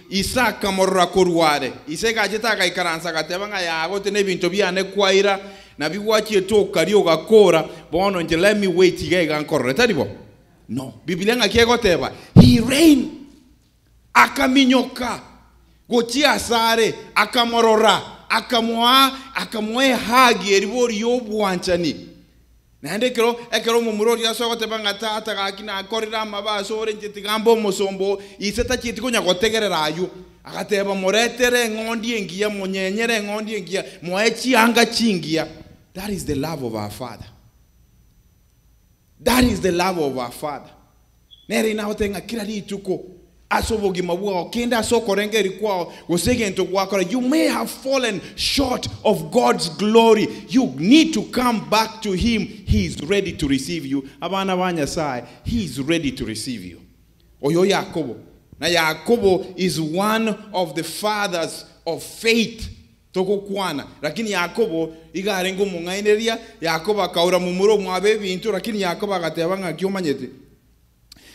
[SPEAKER 14] ise akamorora korwa are. Ise egachete agaikaransa agateba ng'a yagote nebinto biane kwaira, nabio gwachiete okaria ogakora, bono inche let me wait iga iga nkorore, tari bo? No. Bibilia ng'aki egoteba? He ran, akaminyoka gochia asare, akamorora, akamoa akamoa ehug eria bori y'obwanchani. Naende ekero ekero omomura oria ase ogoteba ng'a tata gaki nakorire amabe asore inche tiga mbe omosomba oo, ise tachieti konya gotegerera ayio. Agateba, Moretere eng'ondi engiya, monyenyere eng'ondi engiya, moe chianga chingiya. That is the love of our father. That is the love of our father. Nere inagotebie ng'a kera rituko ase obogima bwao, kende ase okorengereria kwao, gose egento gwakora, you may have fallen short of God's glory, you need to come back to him, he is ready to receive you. Abana ba Nyasaye, he is ready to receive you. Oyo Yakobo, na Yakobo is one of the fathers of faith togokwana. Lakini Yakobo iga arenge omong'ainereria, Yakobo akaura momura omwabo ebinto, lakini Yakobo agateba ng'aki omanyete?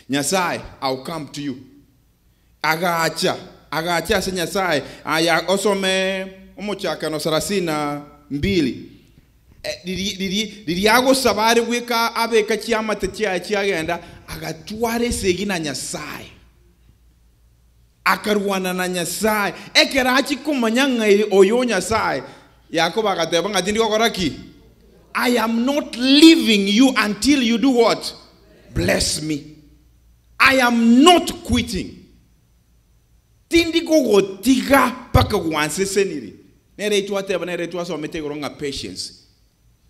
[SPEAKER 14] Nyasae, I'll come to you. Agacha, agacha ase Nyasae. Aya osome omochakano sarasini na mbili. Riria, riria, riria agosaba are bweka abeka chiamate chiaye chiagenda, agatwara esegi na Nyasae. Akarwana na Nyasae. Ekero achia komanya ng'a oyo o Nyasae, Yakobo agateba ng'a tindi gokora ki? I am not leaving you until you do what? Bless me. I am not quitting. Tindi gogotiga mpaka gwanseseniri. Nere twateba nere twasomete igoro ng'a patience.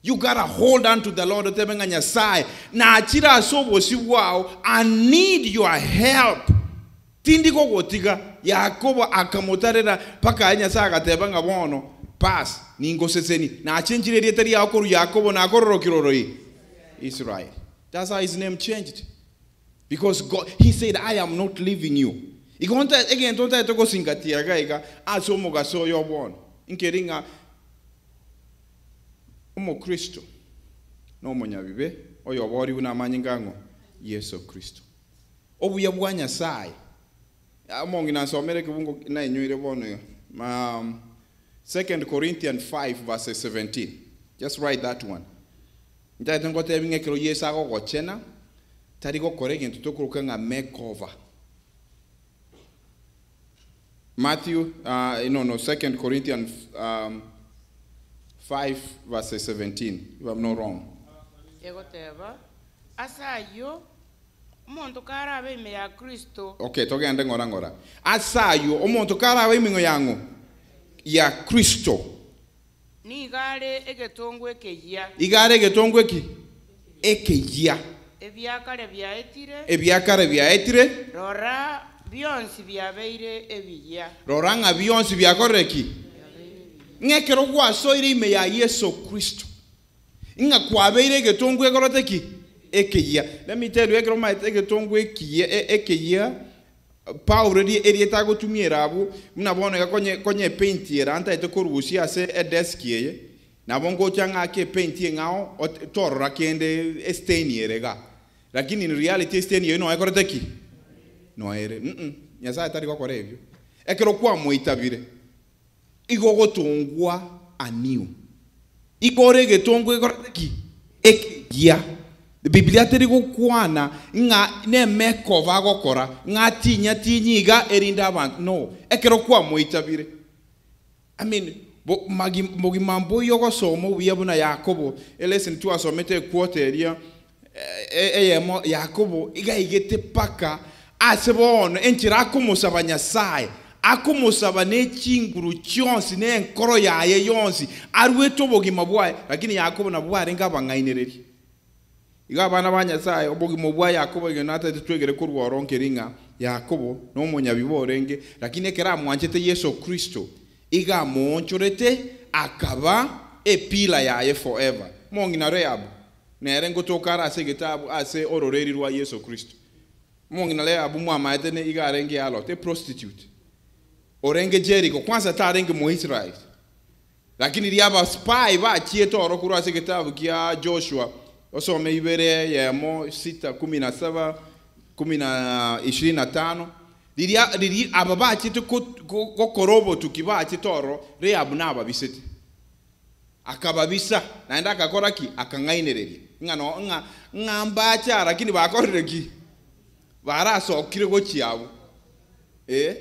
[SPEAKER 14] You gotta hold on to the Lord otebe ng'a Nyasae nachire ase obosio bwao, I need your help. Tindi gogotiga. Yakobo akamotarera mpaka aye Nyasae agateba ng'a bono pass, ningoseseni. Nachenchire erieta riao korwa Yakobo nakororokire oroi Israel. That's how his name changed. Because God, he said, I am not leaving you. Igo nta, egento ntaete gosingatia iga iga ase omogaso oyo bono, nkeri ng'a Omokristo nomonyabibe oyoboorigwe namanyinga ang'o? Yeso Kristo. Obuya bwa Nyasae. Omong'ina nsomere ekebungo nainyoire bono iga. Um, 2 Corinthians 5 verses 17. Just write that one. Ntaete ngotebi ng'a ekero Yeso agogochena, tari gokora egento tokoroka ng'a makeover. Matthew, uh, no, no, 2 Corinthians um, 5 verses 17, if I'm not wrong.
[SPEAKER 5] Egoteba, Ase ayio, omonto karabe ime ya Kristo.
[SPEAKER 14] Okay, togende ng'ora ng'ora. Ase ayio, omonto karabe ime ya ng'o? Ya Kristo.
[SPEAKER 5] Nigo are egetongwa ekeyia.
[SPEAKER 14] Igo are egetongwa eki? Ekeyia.
[SPEAKER 5] Ebiakare biaetire.
[SPEAKER 14] Ebiakare biaetire.
[SPEAKER 5] Rora, bionsi biabeire ebiyia.
[SPEAKER 14] Rora ng'a bionsi biakorire ki? Ng'a ekero gwasoire ime ya Yeso Kristo, ng'a kwabeire egetongwa egorote ki? Ekeyia. Let me tell you, ekero omanyete egetongwa ekiya, ekeyia, Paulo erieta agotumia ere abwo, buna bono iga konye konye epaint ere antaete korusia ase edesk eye, nabo ngocha ng'ake epaint eng'ao torora kende estain ere igaa. Lakini in reality estain eyio noyo ekorete ki? Noyo ere. Mm Nyasaye tari gokora ebio. Ekero kwamoitabire, igo ogotongwa anew. Igo ore egetongwa ekorete ki? Ekeyia. Biblia teri gokwana ng'a nemekoba agokora ng'a tinya tinyiga erinde abantu no ekero kwamoitabire. I mean, bogima mboiyo ogosoma obuya buna Yakobo, elesson twasomete equota eria eyemo Yakobo iga aigete paka ase bono enchera akomosaba Nyasaye, akomosaba ne chinguru chionsi na enkoro yaye yonsi, arwete obogima bwaye, lakini Yakobo nabwo barenge abang'ainereria. Iga abana ba Nyasaye, obogima bwa Yakobo iga natagete twegere korwa oro nkeri ng'a Yakobo nomonyabibe orenge, lakini ekero amwanchete Yeso Kristo, iga amoonchorete akaba epila yaye forever. Mong'ina Rehabu nere ngotoka are ase egetabu ase ororeri rwa Yeso Kristo. Omong'ina Rehabu mwamaete ne iga arenge harlot, a prostitute, orenge Jericho, kwanza tarenge Moisraeli. Lakini riria abaspy bachiete oro korwa ase egetabu kia Joshua, osome ibere eyemo, sita, kumi na saba, kumi na ishirini na tano, riria riria aba bachiete gokora obotuki bachete ororo, Rehabu nababisete. Akababisa, naende akakora ki? Akang'ainereria. Ng'a no ng'a ng'a mbache aa lakini bakorire ki? Barasokire gochia abwo. Eh.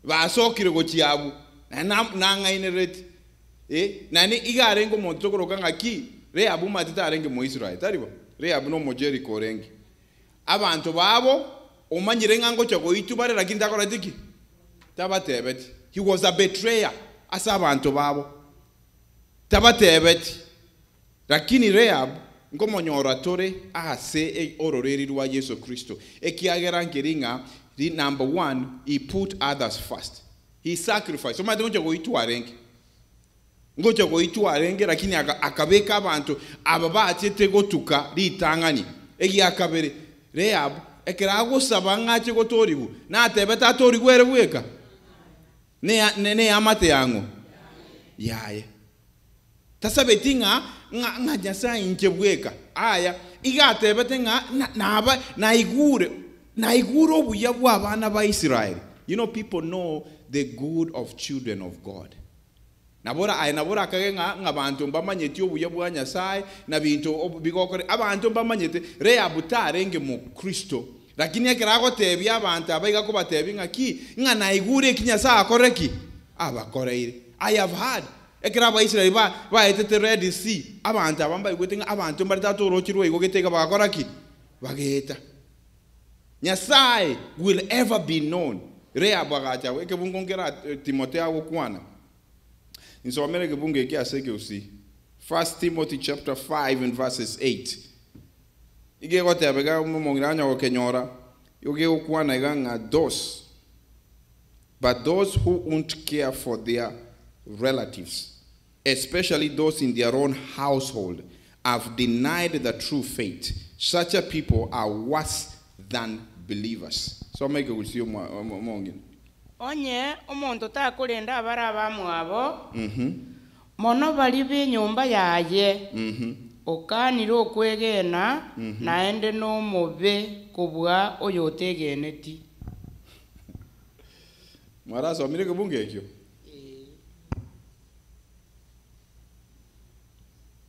[SPEAKER 14] Basokire gochia abwo, naende nang'ainerereti. Eh, naende iga arenge omonto tokoroka ng'a ki? Rehabu omanyete tarenge Moisraeli, tari bo? Rehabu n'Omojeriko orenge. Abanto babo omanyire ng'a ngochia goitwa bare lakini takoreti ki? Tabatebeti. He was a betrayer ase abanto babo. Tabatebeti. Lakini Rahab nkomonyora tore ase ororeri rwa Yeso Kristo, ekiagera nkeri ng'a number one, he put others first. He sacrificed. Omanyete ngochia goitwa arenge. Ngochia goitwa arenge lakini akabeka abanto aba bachete gotuka ritang'ani. Egiakabere, Rahab ekero agosaba ng'a ache gotorigwa, natebete atorigwe ere bweka? Neamate yang'o? Yaye. Tasabeti ng'a ng'a ng'a Nyasae inche bweka. Aya, iga atebete ng'a naba naigure naigure obuya bwa abana ba Israeli. You know people know the good of children of God. Nabo aye nabo orakage ng'a ng'a banto mbamanyeti obuya bwa Nyasae na binto bigokore abanto mbamanyete. Rehabu tarenge mokristo, lakini ekero agotebia abanto aba iga akobatebia ng'a ki? Ng'a naigure eki Nyasae akorire ki? Abakoreire. I have heard. Ekero Abaisraeli baetete Red Sea, abanto aba mbaigwete ng'a abanto mbare tata oroche rwaigogete iga bagakora ki? Bageeta. Nyasae will ever be known. Rehabu agacha agwo, ekebungo nkere Timotheo agokwana. Nsomere ekebungo eke ase ekegusii. First Timothy chapter 5 and verses 8. Iga egoteba iga omong'ina anya gokenyora, igo gegokwana iga ng'a those But those who won't care for their relatives, especially those in their own household, have denied the true faith. Such a people are worse than believers. Soma ekegusii omong'ina.
[SPEAKER 5] Onye omonto takorenda abare abamwabo, mono baria b'enyomba yaye, okanire okwegena, naende nomobe kobua oyotegeneti.
[SPEAKER 14] Mwarasomire ekebungo ekio?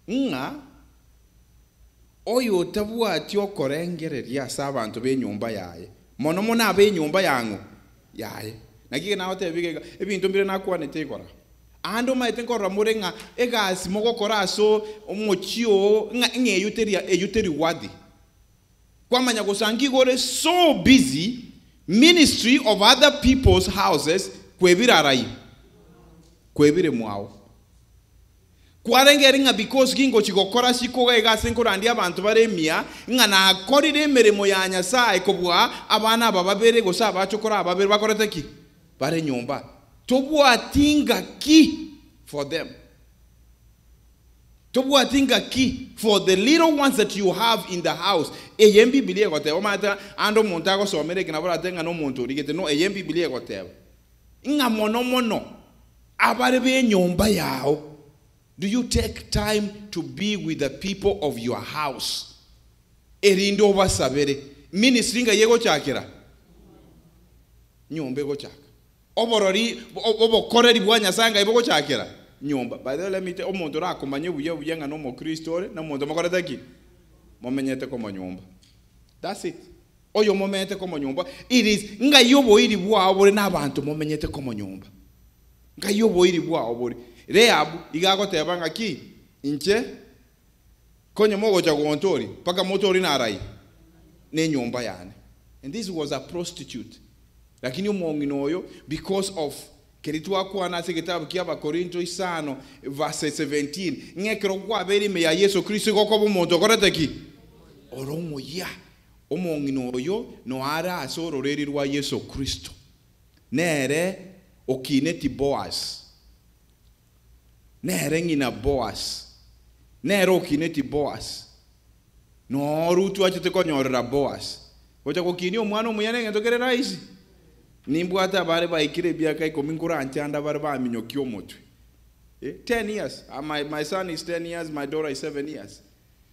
[SPEAKER 14] Ng'a oyotabwati okorengereria ase abanto b'enyomba yaye, mono mono ab'enyomba yang'o? Yaye. Naki iga nagotebia iga iga, ebinto mbire nakwanete igoro aa. Aande omanyete nkorora more ng'a egasi mogokora ase omochie oo ng'a ng'a eyio teri eyio teri worthy. Kwamanya gosanga igo ore so busy ministry of other people's houses kwebire arai kwebire mwao. Kwarenge ere ng'a because gingochi gokora sikoga iga ase nkorandia abanto bare emia ng'a nakorire emeremo ya Nyasaye kobua abana aba babere gose abachokoro aba babere bakorete ki? Bare nyomba. Tobwati ngaki for them. Tobwati ngaki for the little ones that you have in the house. Eye Bibilia egoteba, omanyete ande omonto agosomera eke nabo oratebe ng'a nomonto origete. No, eye Bibilia egoteba ng'a mono mono abare b'enyomba yao. Do you take time to be with the people of your house? Erinde obasabere. Ministry ng'ai egochakera? Nyomba egochaka. Oborori, obokoreri bwa Nyasae ngai bogochakera? Nyomba. By the way, let me tell, omonto orakomanye buya buya ng'a nomokristo ore, nomonto mokorete ki? Momenyete komonyomba. That's it. Oyo momenyete komonyomba. It is ngai oboiri bwao bore na abanto momenyete komonyomba. Ngai oboiri bwao bore. Rahab iga agoteba ng'aki inche konye mogocha gontori mpaka motori narai nenyomba yane. And this was a prostitute. Lakini omong'ina oyo because of keri twakwana ase egetabu kia Abakorinto isano verse 17 ng'ekero kwabeire ime ya Yesu Kristo igo okoba omonto okorete ki? Ore omoyia. Omong'ina oyo noare ase ororeri rwa Yesu Kristo. Nere okineti Boaz. Nere ng'ina Boaz. Nere okineti Boaz. No Rutu achete konyorera Boaz. Gocha gokinia omwana omuya negento kere rahisi. Nimbwate abare baikire ebiaka ikomi nkoranchanda bare baminyokia omotwe. Eh, 10 years. Ah, my son is 10 years, my daughter is 7 years.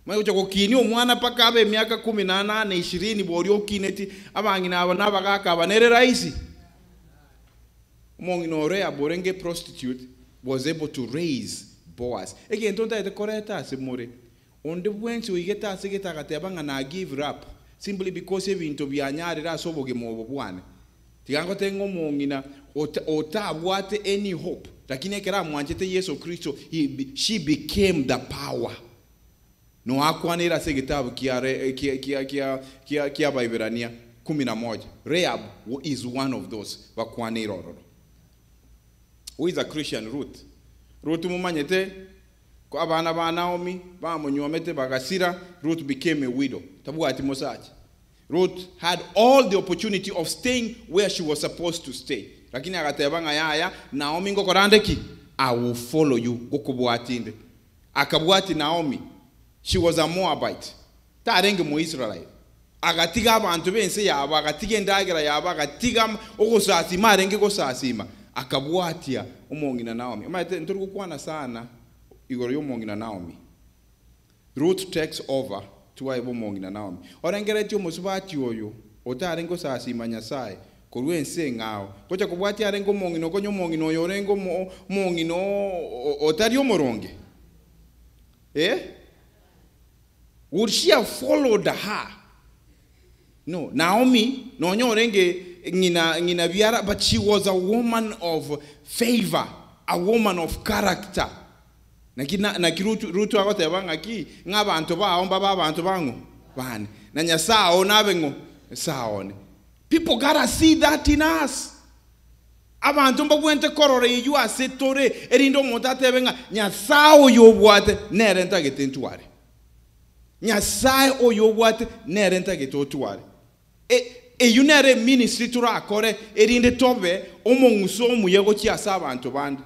[SPEAKER 14] Manye gocha gokinia omwana mpaka abe emiaka kumi na nane, ishirini boria okineti abang'ina aba na abagaka aba nere rahisi. Omong'ina o Rahab orenge prostitute was able to raise Boaz. Egento ntagete koreta ase more, onde bwensi oigete ase gete agateba ng'a na give up simply because ebinto bianyarire ase obogima obo bwane. Tiga ngote ng'a omong'ina otabwate any hope, lakini ekero amwanchete Yesu Kristo, he, she became the power. Noakwanire ase egetabu kia, kia, kia, kia, kia, kia Abaebrania 11. Rahab is one of those bakwanire ororo. Who is a Christian? Ruth. Ruth mumanyete ko abana ba Naomi bamonywomete bagasira. Ruth became a widow. Tabwati mosacha. Ruth had all the opportunity of staying where she was supposed to stay. Lakini agateba ng'a yaya Naomi ngokorande ki? I will follow you gokobwatinde. Akabwati Naomi. She was a Moabite. Tarenge mu Israelite. Agatiga abantu bense yabo, agatiga endagera yabo, agatiga ogosasima arenge gosasima. Akabwatia omong'ina Naomi. Omanyete ntori gokwana sana igoro ya omong'ina Naomi. Ruth takes over twaeba omong'ina Naomi. Orengeretie omosubati oyo otarenge gosasima Nyasaye korwa ense eng'ao. Gocha kobwatia arenge omong'ina okonya omong'ina oyo orenge omong'ina otari omoronge. Eh? Would she have followed her? No. Naomi, nonya orenge ng'ina ng'ina biara, but she was a woman of favor, a woman of character. Naki na naki Rutu Rutu agoteba ng'aki ng'a abanto bao mbabe abanto bang'o bane na Nyasaye oo nabe ng'o Nyasaye one. People gotta see that in us. Abanto mbabwente korora eyio ase tore erinde omonto atebe ng'a Nyasaye oyo obwate nere ntagete ntware. Nyasaye oyo obwate nere ntagete otware. E, eyio nere eministry torakore erinde tobe omong'uso omuya gochia ase abanto bande.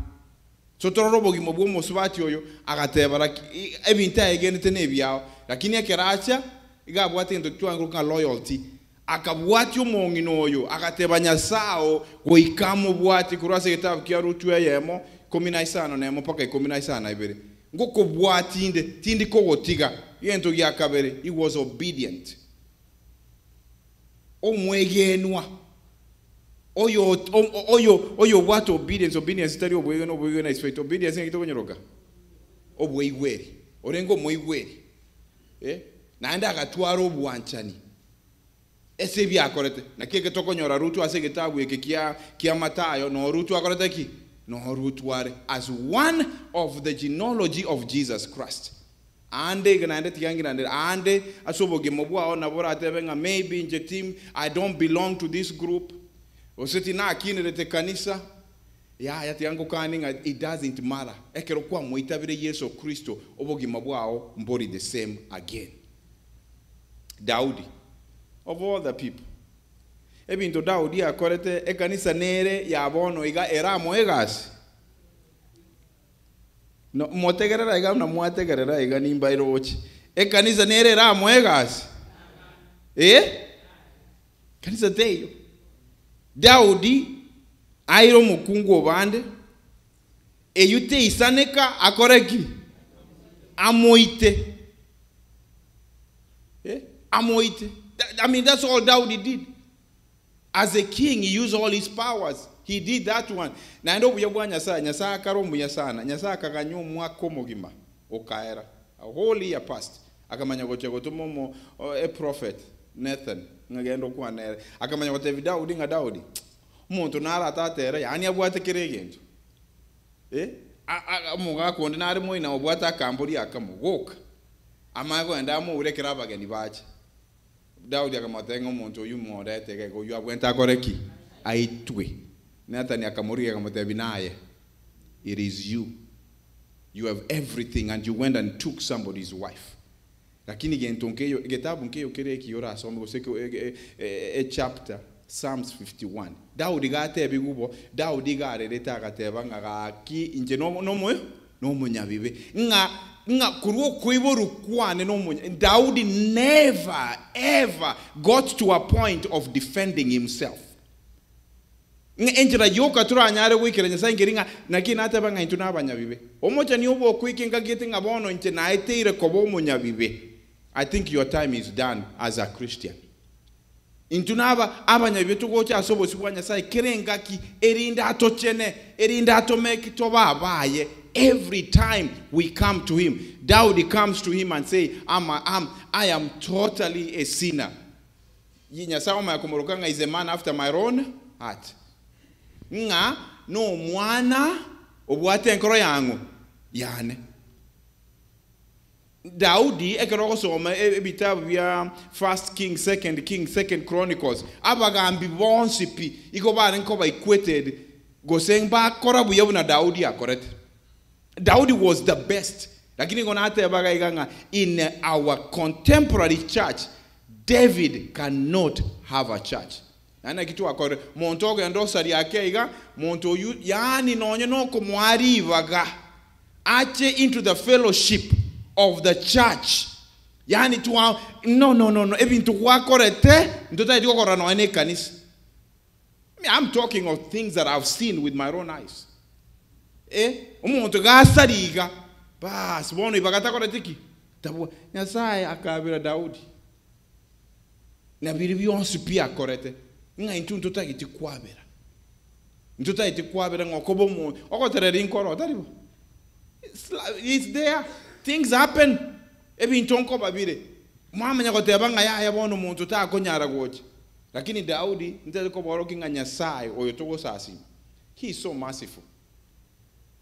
[SPEAKER 14] So torore obogima bwa omosubati oyo agateba laki ebinto aegenete nebiao, lakini ekero acha iga abwate egento kiange ng'a loyalty. Akabwatia omong'ina oyo agateba Nyasae oo goika amobwatie korwa ase egetabu kia Rutu eyemo 51 mpaka 52. Ngokobwatia inde, tindi kogotiga. Egento gia kabere, he was obedient. Omwegenwa. Oyo oyo oyo obwate obedience, obedience tari obwegenwa, obwegenwa is faith. Obedience ng'aki tokonyoroka? Oboigweri. Orenge omoigweri. Eh? Naende agatwara obwanchani ase ebiakorete. Naki eke tokonyora Rutu ase egetabu eke kia kia Mathayo, no Rutu akorete ki? No Rutu are as one of the genealogy of Jesus Christ. Aande iga naende tiga ngirandere, aande ase obogima bwao nabo oratebe ng'a maybe inche tim I don't belong to this group, gose tinakinerete kanisa. Yaya tiga ngokanie ng'a it doesn't matter, ekero kwamoitabire Yeso Kristo obogima bwao mbori the same again. Daudi, of all the people, ebinto Daudi akorete ekanisa nere ya bono iga eramoe egasi? No, motegerere iga buna mwategerera iga nimbairoche. Ekanisa nere eramoe egasi? Eh? Kanisa teiyo. Daudi aire omokungu obande, eyio teisaneka akore ki? Amoite. Eh? Amoite. I mean, that's all Daudi did. As a king, he used all his powers. He did that one. Naende obuya bwa Nyasaye, Nyasaye akare omuya sana. Nyasaye akaganya omwaka omogima okaera. A whole year passed. Akamanya gochia gotoma omo a prophet Nathan ng'a genda okwane ere. Akamanya gotebia Daudi ng'a Daudi, omonto nare atata ere, yaani abwate kera egento. Eh, omogaka onde nare moina obwate akambori akamo, goka, amanye kogenda amoure ekero abageni bacha. Daudi akamotebia ng'a omonto oyio morete iga iga, oyio abwenerete akore ki? Aitwe. Nathani akamorigia akamotebia, Naye, it is you. You have everything and you went and took somebody's wife. Lakini gento nkeiyo, egetabu nkeiyo kere ekiya orasome gose echapter, Psalms 51. Daudi gatebigwe bo, Daudi iga arerete agateba ng'a gaki inche nomoyo nomonyabibe, ng'a ng'a korwa okoiborwa kwane nomonya Daudi never ever got to a point of defending himself. Ng'a enchera yoka toranyare goikera Nyasae nkeri ng'a naki nateba ng'a intwe nabanyabibe. Omochani obe okoika engaki gete ng'a bono inche naeteire koba omonyabibe. I think your time is done as a Christian. Intwe naba abanyabibe togocha ase obosio bwa Nyasae kera engaki erinde atochene, erinde atomeke tobe abaye every time we come to him. Daudi comes to him and say, I'm, a, I'm, I am totally a sinner. Nyasae omanya komoroka ng'a is a man after my own heart, ng'a nomwana obwate enkoro yang'o? Yane. Daudi ekero ogosoma ebitabu bia First Kings, Second Kings, Second Chronicles, abagambi bonsi pi igo barenge koba equated gose mbakora buya buna Daudi akorete. Daudi was the best, lakini igo natebaga iga ng'a in our contemporary church David cannot have a church. Naende naki twakorire, monto ogenda osaria ake iga, monto oyio yaani nonye nokomoa ribaga ache into the fellowship of the church, yaani twa no no no no ebinto gwakorete ntotageti gokorora nonye na ekanisa. I mean, I'm talking of things that I've seen with my own eyes. Eh, omonto gasaria iga, baas, bono ibaga takoreti ki? Tabwa. Nyasaye akabera Daudi, na biria bionsi pi akorete, ng'a intwe ntotageti kwabera. Ntotageti kwabera ng'a okoba omo, ogoterera inkoro, tari bo? It's there. Things happen. Ebinto nkoba bire. Mwamanya goteba ng'a yaya bono omonto takonyara gocha. Lakini Daudi ntari koborokia ng'a Nyasaye oyo togosasima, he is so merciful.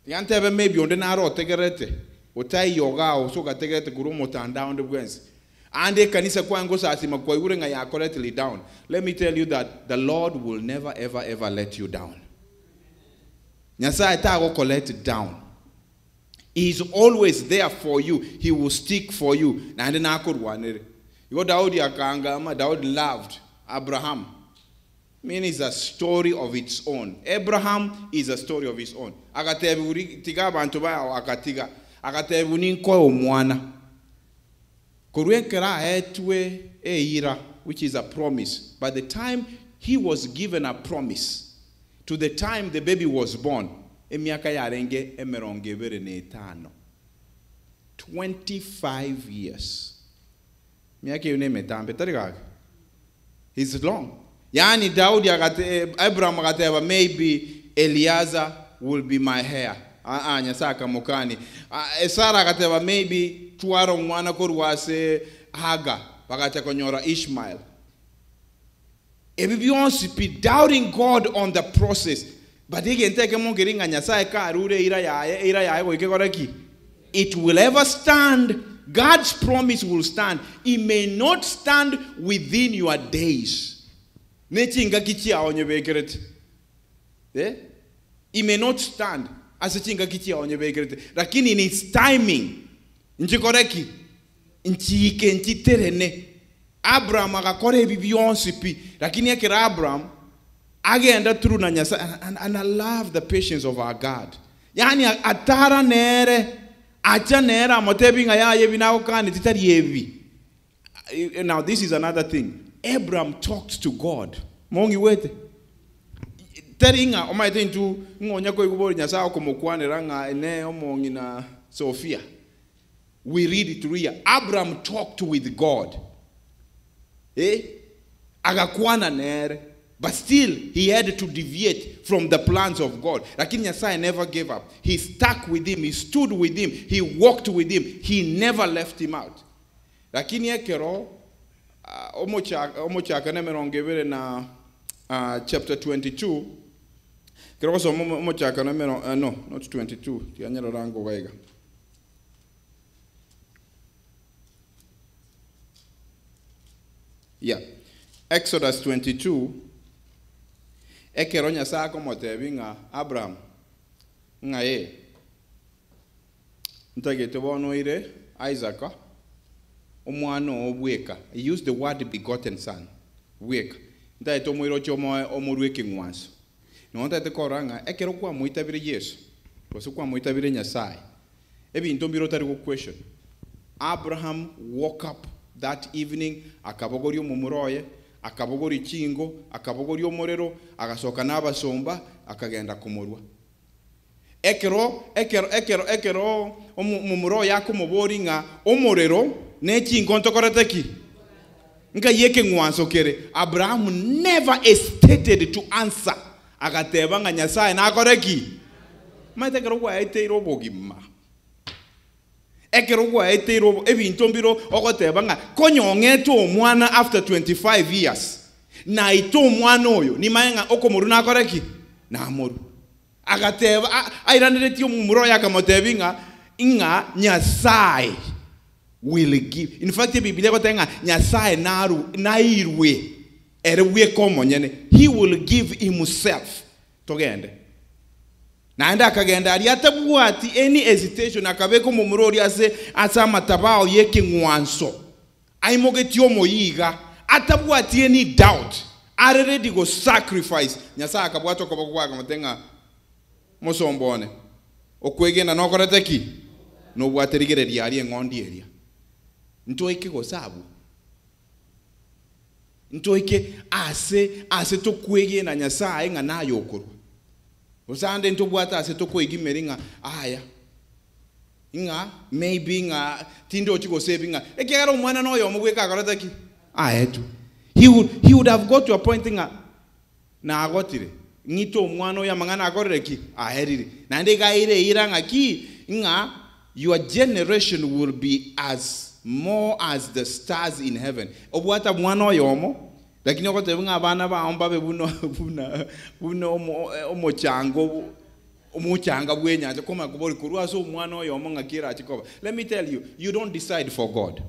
[SPEAKER 14] Tiga ntebe maybe onde nare otegererete, otaiyo igaa gose ogategererete korwa omotandao onde bwensi. Ande ekanisa kwaye ngosasima kwaigure ng'a yakoretly down. Let me tell you that the Lord will never ever ever let you down. Nyasaye tagokolet down. He is always there for you, he will stick for you, naende nakorwanere. Igo Daudi akaangama, Daudi loved Abraham. Mean is a story of its own. Abraham is a story of his own. Agatebiwa ri tiga abanto bao agatiga. Agatebiwa ninkoe omwana. Korwa ekero aetwe eira which is a promise, by the time he was given a promise to the time the baby was born, emiaka yarenge emerongo ebere na etano, 25 years. Emiaka eyio nemetambe, tari gaki? It's long. Yaani Daudi agate, Abraham agateba maybe Eliaza will be my heir. Aa, Nyasaye akamokania. Sara agateba maybe twara omwana korwa ase Hagar, bagacha konyora Ishmael. Ebi bionsi pi, doubting God on the process. But egento ekemo nkeri ng'a Nyasaye karure eira yaye, eira yaye goika ekore ki? It will ever stand. God's promise will stand. It may not stand within your days. Ne chingaki chiao onyebekerete. Eh? It may not stand ase chingaki chiao onyebekerete. Lakini in its timing, nchikore ki? Nchiike nchiterene. Abraham agakora ebi bionsi pi, lakini ekero Abraham agenda through na Nyasaye, and, and, and I love the patience of our God. Yaani atara nere, acha nere amotebi ng'a yaya ebi nagokaneti tari ebi. Now this is another thing. Abraham talked to God. Mong'igwete? Tari ng'a omanyete intwe ng'a onya koigwa bori Nyasaye okomokwanera ng'a ene omong'ina Sophia. We read it through here. Abraham talked with God. Eh? Agakwana nere. But still, he had to deviate from the plans of God. Lakini Nyasaye never gave up. He stuck with him. He stood with him. He walked with him. He never left him out. Lakini ekero omochaka omochakano emerongo ebere na chapter 22, ekero ogosoma omochakano emero no, not 22, tiga nyerore ango iga iga. Yeah. Exodus 22, ekero Nyasae akomotebia ng'a Abraham, ng'a ee, ntagete bono oire Isaka, omwana oo bweka, he used the word begotten son, bweka, ntagete omoire oche omoe omorue ekeng'wanso. Nonya ntagete korora ng'a ekero kwamoitabire Yeso, gose kwamoitabire Nyasae, ebinto mbire otari go question. Abraham woke up that evening, akabogoria omomura oye, akabogoria chingo, akabogoria omorero, agasoka na abasomba, akagenda komorua. Ekero, ekero, ekero, ekero omomura oye akomoboria ng'a omorero ne chinko ntokorete ki? Nkai ekeng'wanso kere? Abrahamu never hesitated to answer, agateba ng'a Nyasae nakore ki? Omanyete ekero gwaeteire obogima, ekero gwaeteire obo ebinto mbire ogoteba ng'a konya ong'ete omwana after 25 years, naite omwana oyo, nimanye ng'a okomorua nakore ki? Namorue. Agateba, airaneretie omomura oye akamotebia ng'a, ng'a Nyasae will give. In fact Ebibilia egoteba ng'a Nyasae naru nairwe ere bweka omonyene, he will give himself. Togende. Naende akagenda aria atabwati any hesitation, akabeka omomura oria ase ase amatabao y'ekeng'wanso. Aimogetie omoyio iga, atabwati any doubt, are ready go sacrifice. Nyasae akabwata okoboko kwaye akamotebia ng'a, Mosomba one, okwegena nokorete ki? Nobwate rigereria aria eng'ondi eria. Ntoike gose abwo? Ntoike ase ase tokwegena Nyasae ng'a naye okorwa? Gose ande ntobwate ase tokoigimeri ng'a aya, Ng'a maybe ng'a tindochi gose ebi ng'a ekiagera omwana na oyomo bweka akorete ki? Aetwe. He would, he would have got to a point ng'a nagotire, ng'ite omwana oyo amang'ana akorire ki? Aerire. Naende iga aire eira ng'a ki? Ng'a your generation will be as more as the stars in heaven. Obwate omwana oyomo, lakini ogoteba ng'a abana bao mbabe buna buna buna omo omochango Omochanga bw'enyancha komanya kobori korwa ase omwana oyomo ng'aki erache koba. Let me tell you, you don't decide for God.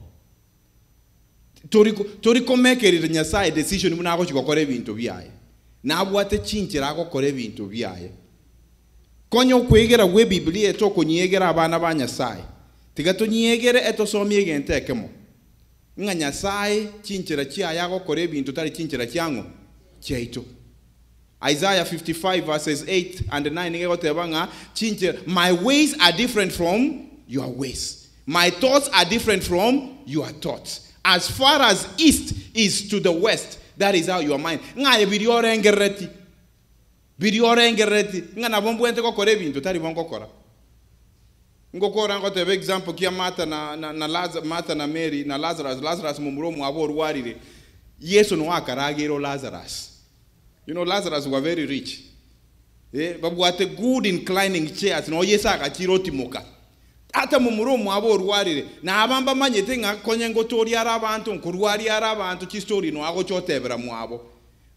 [SPEAKER 14] Tori tori komekerera Nyasaye decision buna agochi gokora ebinto biaye. Nabwate chinchera agokora ebinto biaye. Konya okwegera gw'Ebibilia etokonyegera abana ba Nyasaye. Tiga tonyegere etosomie egento ekemo, ng'a Nyasaye chinchera chiaye agokora ebinto tari chinchera chiang'o? Chiaito. Isaiah 55 verses 8 and 9 nigo egoteba ng'a chinchera, My ways are different from your ways, my thoughts are different from your thoughts. As far as east is to the west, that is how your mind. Ng'a aye biria orengerereti, biria orengerereti, ng'a nabo mbwente gokora ebinto, tari bo ngokora. Ngokora ngoteba example kia Martha na, na, na Laza, Martha na Mary na Lazarus, Lazarus momura omwabo orwarire, Yeso noe akarageire o Lazarus. You know Lazarus were very rich eh, babwate good inclining chairs noo Yeso agachira otimoka. Ata momura omwabo orwarire, na aba mbamanyete ng'a konye ngotoria are abanto, nkorwaria are abanto, chistory noo agocha otebera mwabo.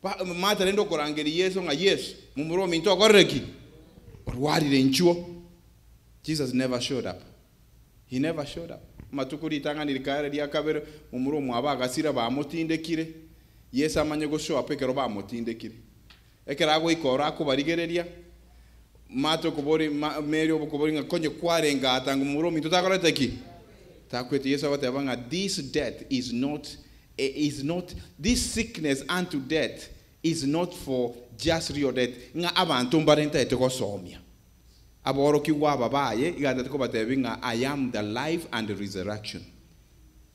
[SPEAKER 14] Ba, Martha rende okorangeria Yeso ng'a Yeso, momura ominto okorire ki? Orwarire inchuo. Jesus never showed up. He never showed up. Amatuko ritang'ani rikaera ria kabere, momura omwabo agasira, bamotindekire. Yeso amanye go show up ekero bamotindekire. Ekero agoika oro akobarigereria, Martha okobori ma Mary obokobori ng'a konye kwarenge aa tanga momura ominto takorete ki? Takwete. Yeso agoteba ng'a this death is not is not this sickness unto death is not for just real death, ng'a abanto mbare ntaete gosomia. Aborokigwa aba baye iga atete kobatebia ng'a I am the life and resurrection,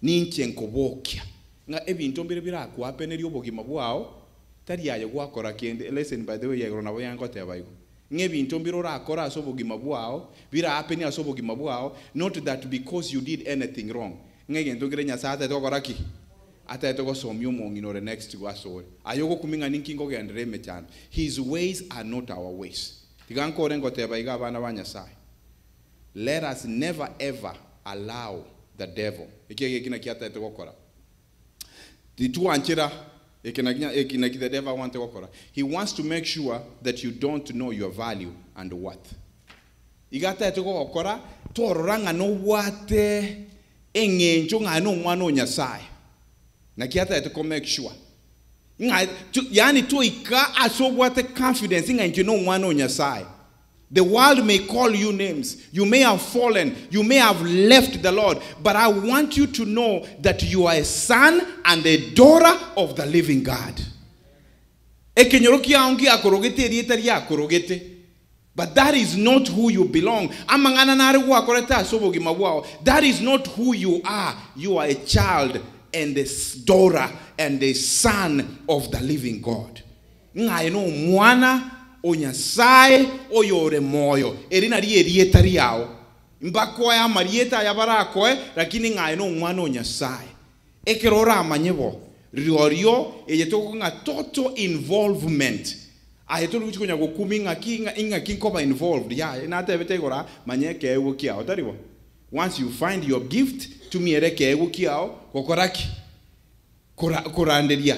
[SPEAKER 14] ninche nkobokia. Ng'a ebinto mbire birakoapenerie obogima bwao, tari aye gwakora kende. Listen by the way ya igoro nabo yangoteba igo. Ng'a ebinto mbire orakore ase obogima bwao, biraapenie ase obogima bwao, not that because you did anything wrong. Ng'a egento nkere Nyasaye atete gokora ki? Atete gosomia omong'ina ore next ase ore. Aye ogokumia ng'a ninki nkogenderera emechando. His ways are not our ways. Tiga nkore ngoteba iga abana ba Nyasaye, let us never ever allow the devil. Eki eki naki ataete gokora. Titwanchera eki naki eki naki the devil awante gokora. He wants to make sure that you don't know your value and worth. Iga ataete gogokora torora ng'a nobwate eng'encho ng'a aye nomwana o Nyasaye. Naki ataete ko make sure ng'a yaani toika ase obwate confidence ng'a inche nomwana o Nyasaye. The world may call you names, you may have fallen, you may have left the Lord, but I want you to know that you are a son and a daughter of the living God. Ekenyoro kiao ngiakorogete erieta riakorogete, but that is not who you belong. Amang'ana nare gwakorete ase obogima bwao, that is not who you are. You are a child and a daughter and a son of the living God. Ng'a aye nomwana o Nyasae oyore moyo, eri nario erieta riao. Mbakoe amarieta aya barakoe, lakini ng'a aye nomwana o Nyasae. Ekero oramanye bo, rirorio eye togokwa ng'a total involvement. Aye tori gochia konya gokumia ing'aki ng'a ing'aki nkoba involved, yaya natebete igoro aa, manya ekeegwa kiao, tari bo? Once you find your gift, tumia ere ekeegwa kiao gokora ki? Kora koranderia.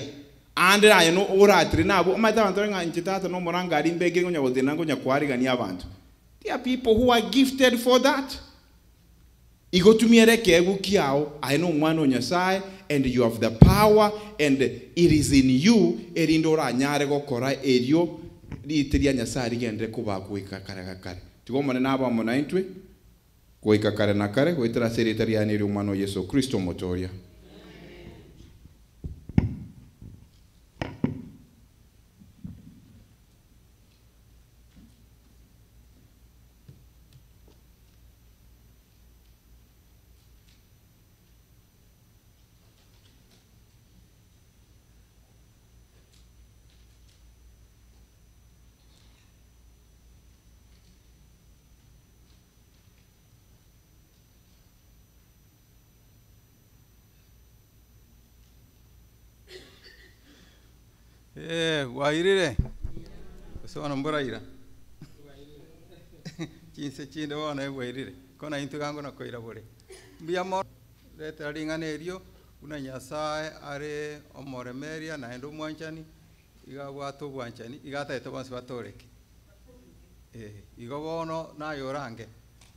[SPEAKER 14] Aande aye no oratire nabwo, omanyete abanto bare ng'a inche tata nomorangari mbekire ngonya gotenena ngonya koarigania abanto. There are people who are gifted for that. Igo tumia ere ekeegwa kiao, aye nomwana o Nyasae and you have the power and it is in you erinde oranyare gokora erio riite ria Nyasae rigenderere kobaa goika kare ga kare. Tiga Omonene abe amo naintwe goika kare na kare goetera ase erieta riane eri'Omwana o Yeso Kristo Omotoria.
[SPEAKER 1] Eh, bwairire? Gose bono mboraira? Chinse chinde bono ebwairire, ko naintwe iga ngona koira bore. Mbuya mono retera ring'ana erio, buna Nyasaye are omoremeria naende omwanchani, iga abwate obwanchani, iga atagete bonsi batoreke. Eh, igo bono naye orange,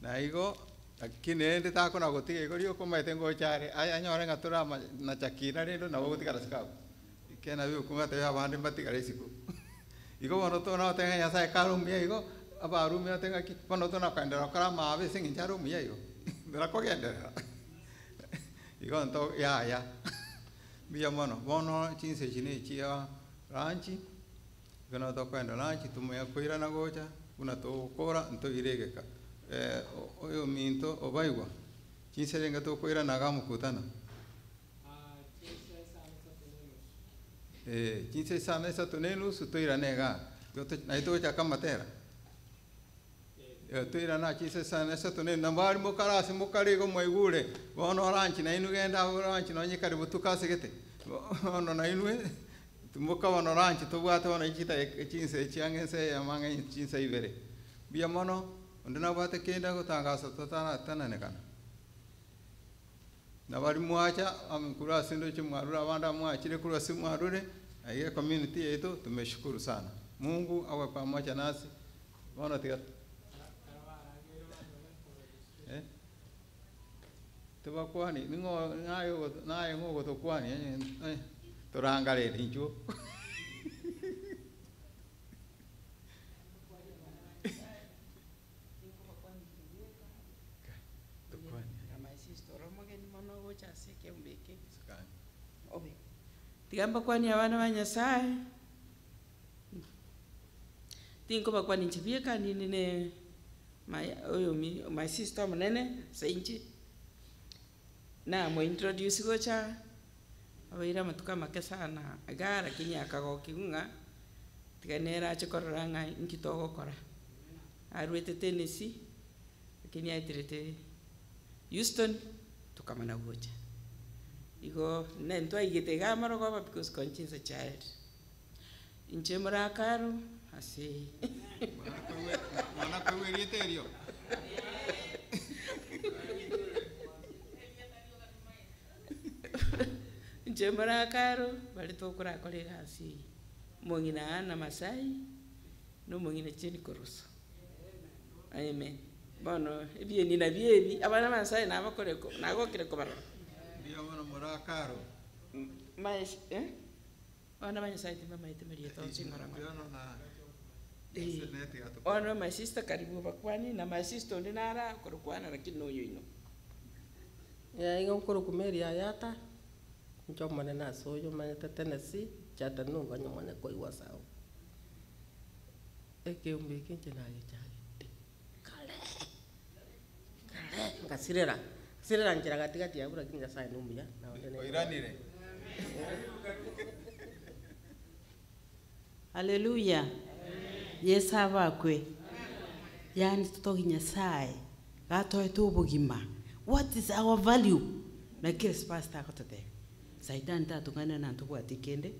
[SPEAKER 1] na igo lakini rende takona gotiga igo rioka omanyete ngocha are, aye anyore ng'a tore ama nacha kina rende nabo ogotigara isiko abwo. Ekiagera nabio okong'ata abande mbatigare isiko. Igo bono tona goteba ng'a Nyasaye kare omuya igo, Abarumi batebe ng'aki, bono tona koenderera gokora amabe ase eng'encho are omuya igo, torakogenderera. Igo nto yaya, mbuya mono. Bono chinsa echi na echia lunch, igo nabo tokoenda lunch tomanye koirana gocha, buna togokora ntoire egeka. Oyominto obaigwa, chinsa renge tokoirana iga mokutano. Eh, chinsa isano isato na enusu toirane igaa. Igo to naye togochaka amatera. Eh, toirane aa chinsa isano isato na enusu, nabo aria mokare ase mokare igo mwaigure, bono oranchi nainwe genda abwo oranchi nonye kare botuko ase gete, bono nainwe, timoka bono oranchi tobwate bono chidakika chinsa echi ang'e ensa eyemo ang'e chinsa ibere. Mbuya mono, onde nabwate kende agotangasa totaratenenekana. Na baria mwacha korwa ase ndoche mwarure abande aba mwachire korwa ase mwarure, na iga ecommunity yaito tumeshukuru sana. Mungu awe pamoja nasi, bono tiga eh, tobakwani ning'o naye ogo naye ng'o ogotokwania onye torangarere inchuo.
[SPEAKER 5] Tiga mbakwanie abana ba Nyasaye, tinkobakwania inche bieka ninde ne my oyomi my sister omonene ase inche, namointroduce gocha aa, abeire amatuko amake sana igaa lakini akagokigwa ng'a tiga nere ache korora ng'a inki togokora. Arwete Tennessee, lakini aeterete Houston, tokamana gocha. Igo ne ntwaigete iga amarogoba because konya chinsa chiaerire. Inche morakaro ase
[SPEAKER 1] Mwana koigwa erieta erio.
[SPEAKER 5] Inche morakaro, bari tokorakora egasi eye. Omong'ina Anna Masai, na omong'ina Jane Koroso. Amen. Bono, ebieni nabio ebi, abana ba Nyasaye nabakore ko nagokire kobarora.
[SPEAKER 1] Mbuya mono morakaro.
[SPEAKER 5] Maes eh? Abana ba Nyasaye timbamaete marieta onsi ng'ora ng'ora.
[SPEAKER 1] Mbuya mono na
[SPEAKER 5] Eh, bono my sister karibu obakwanie, na my sister onde nare aa okorokwana lakini na oyoino.
[SPEAKER 15] Yaya iga nkorokwa Mary Ayata, inche omonene ase oyo omanyete Tennessee, Chattanooga onye mwanya koigwa sawa. Ekeombe eke inche nagechagete kare, kare, ngasirera, ngasirera nchera gatigati abwo lakini Nyasaye na omuya, naonde nere
[SPEAKER 1] Oiranire.
[SPEAKER 16] Haleluya. Yesu abakwe. Yaani totogi Nyasaye gatoete obogima. What is our value? Naki ase pastor agototebia. Saitani tatong'aina na ntobwati kende,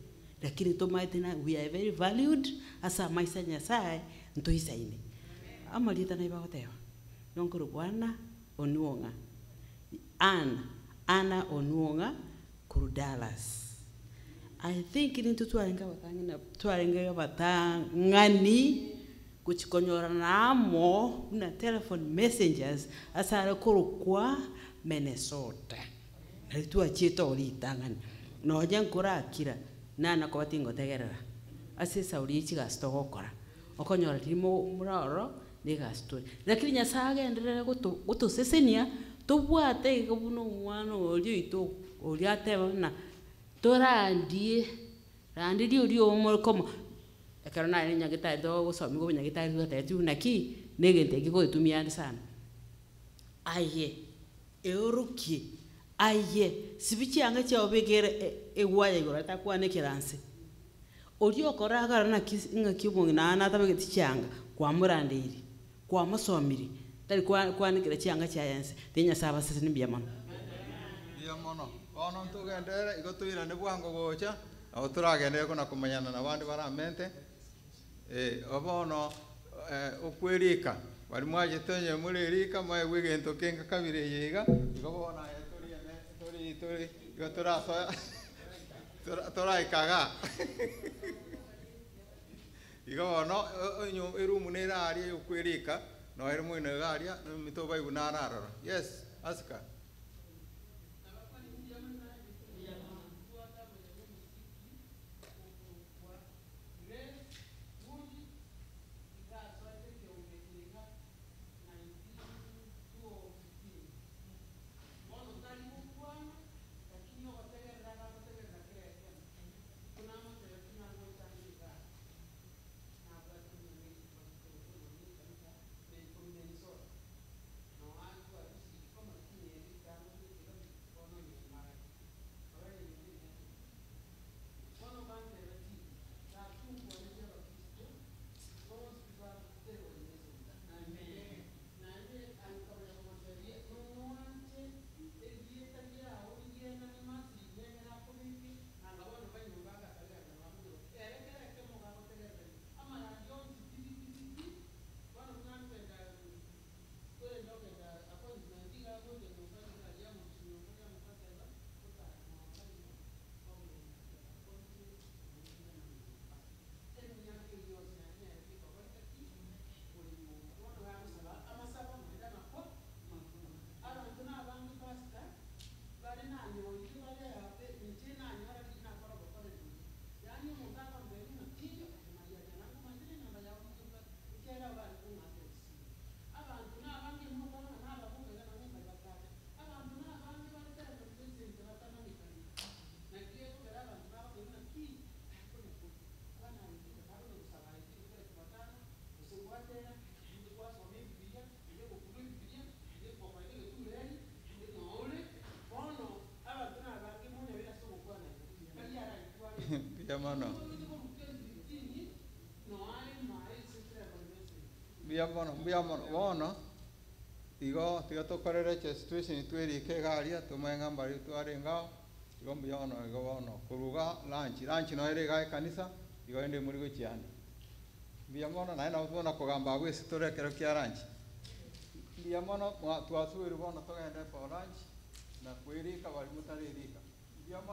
[SPEAKER 16] lakini tomaete na we are very valued ase amaiso a Nyasaye ntoisaine. Amarieta naye bagoteba, nonkorokwa Anna Onuong'a, Anna, Anna Onuong'a korwa Dallas. I think nintwe twarenge abatang'ani na twarenge abatang'ani gochi konyorana amo buna telephone messengers ase are korokwa Minnesota. Nari twachiete oo ritang'ani, nonye nkorakira, nana koba tingotegerera, ase esauri ya chigasi togokora, okonyora riria mo more ororo, na egasi tore. Lakini Nyasaye agenderere goto gotosesenia, tobwate iga buna omwana oria oito oria ateba buna torandie, randeria oria omokomo. Ekero nare nyagetari togosomiwa obonyagetari twatebiwu naki, na egento eke goetumia ande sana. Aye, eorokie, aye, sibia chianga chiago obekere e- egwaya igoro atakwanekera nse. Oria okoragara naki ng'aki omong'ina aa natabegeti chianga, kwamorandeiri, kwamosomirie, tari kwa kwanekera chianga chiaye nse, tiga Nyasaye abasesenie mbuya mono.
[SPEAKER 1] Mbuya mono. Bono ntogenderere, igo toirane bwango gocha, nabo toragenderere kona komanyana na abande baramente. Eh, bono okwerika, baria mwachete onye more erika, mwaegwa egento kenge kabere eye iga, igo bono aye toriene tori tori igo torasoa tora toraika igaa. Igo bono onye eroom nere aria ya okwerika, noere moino iga aria, nomito obaigwe naro aroro. Yes, asika. Mbuya mono. Mbuya mono, mbuya mono. Bono, igo tiga tokorere situation twerike iga aria, tomae ng'a mbari twarenge ao, igo mbuya mono igo bono. Koruga lunch, lunch noere iga ekanisa, igo rende muri gochianda. Mbuya mono, naende nabo tokona kogamba abwo ase tore ekero kia lunch. Mbuya mono, twasuberwe bono togende for lunch, na kwerika bari motarerika. Mbuya mono.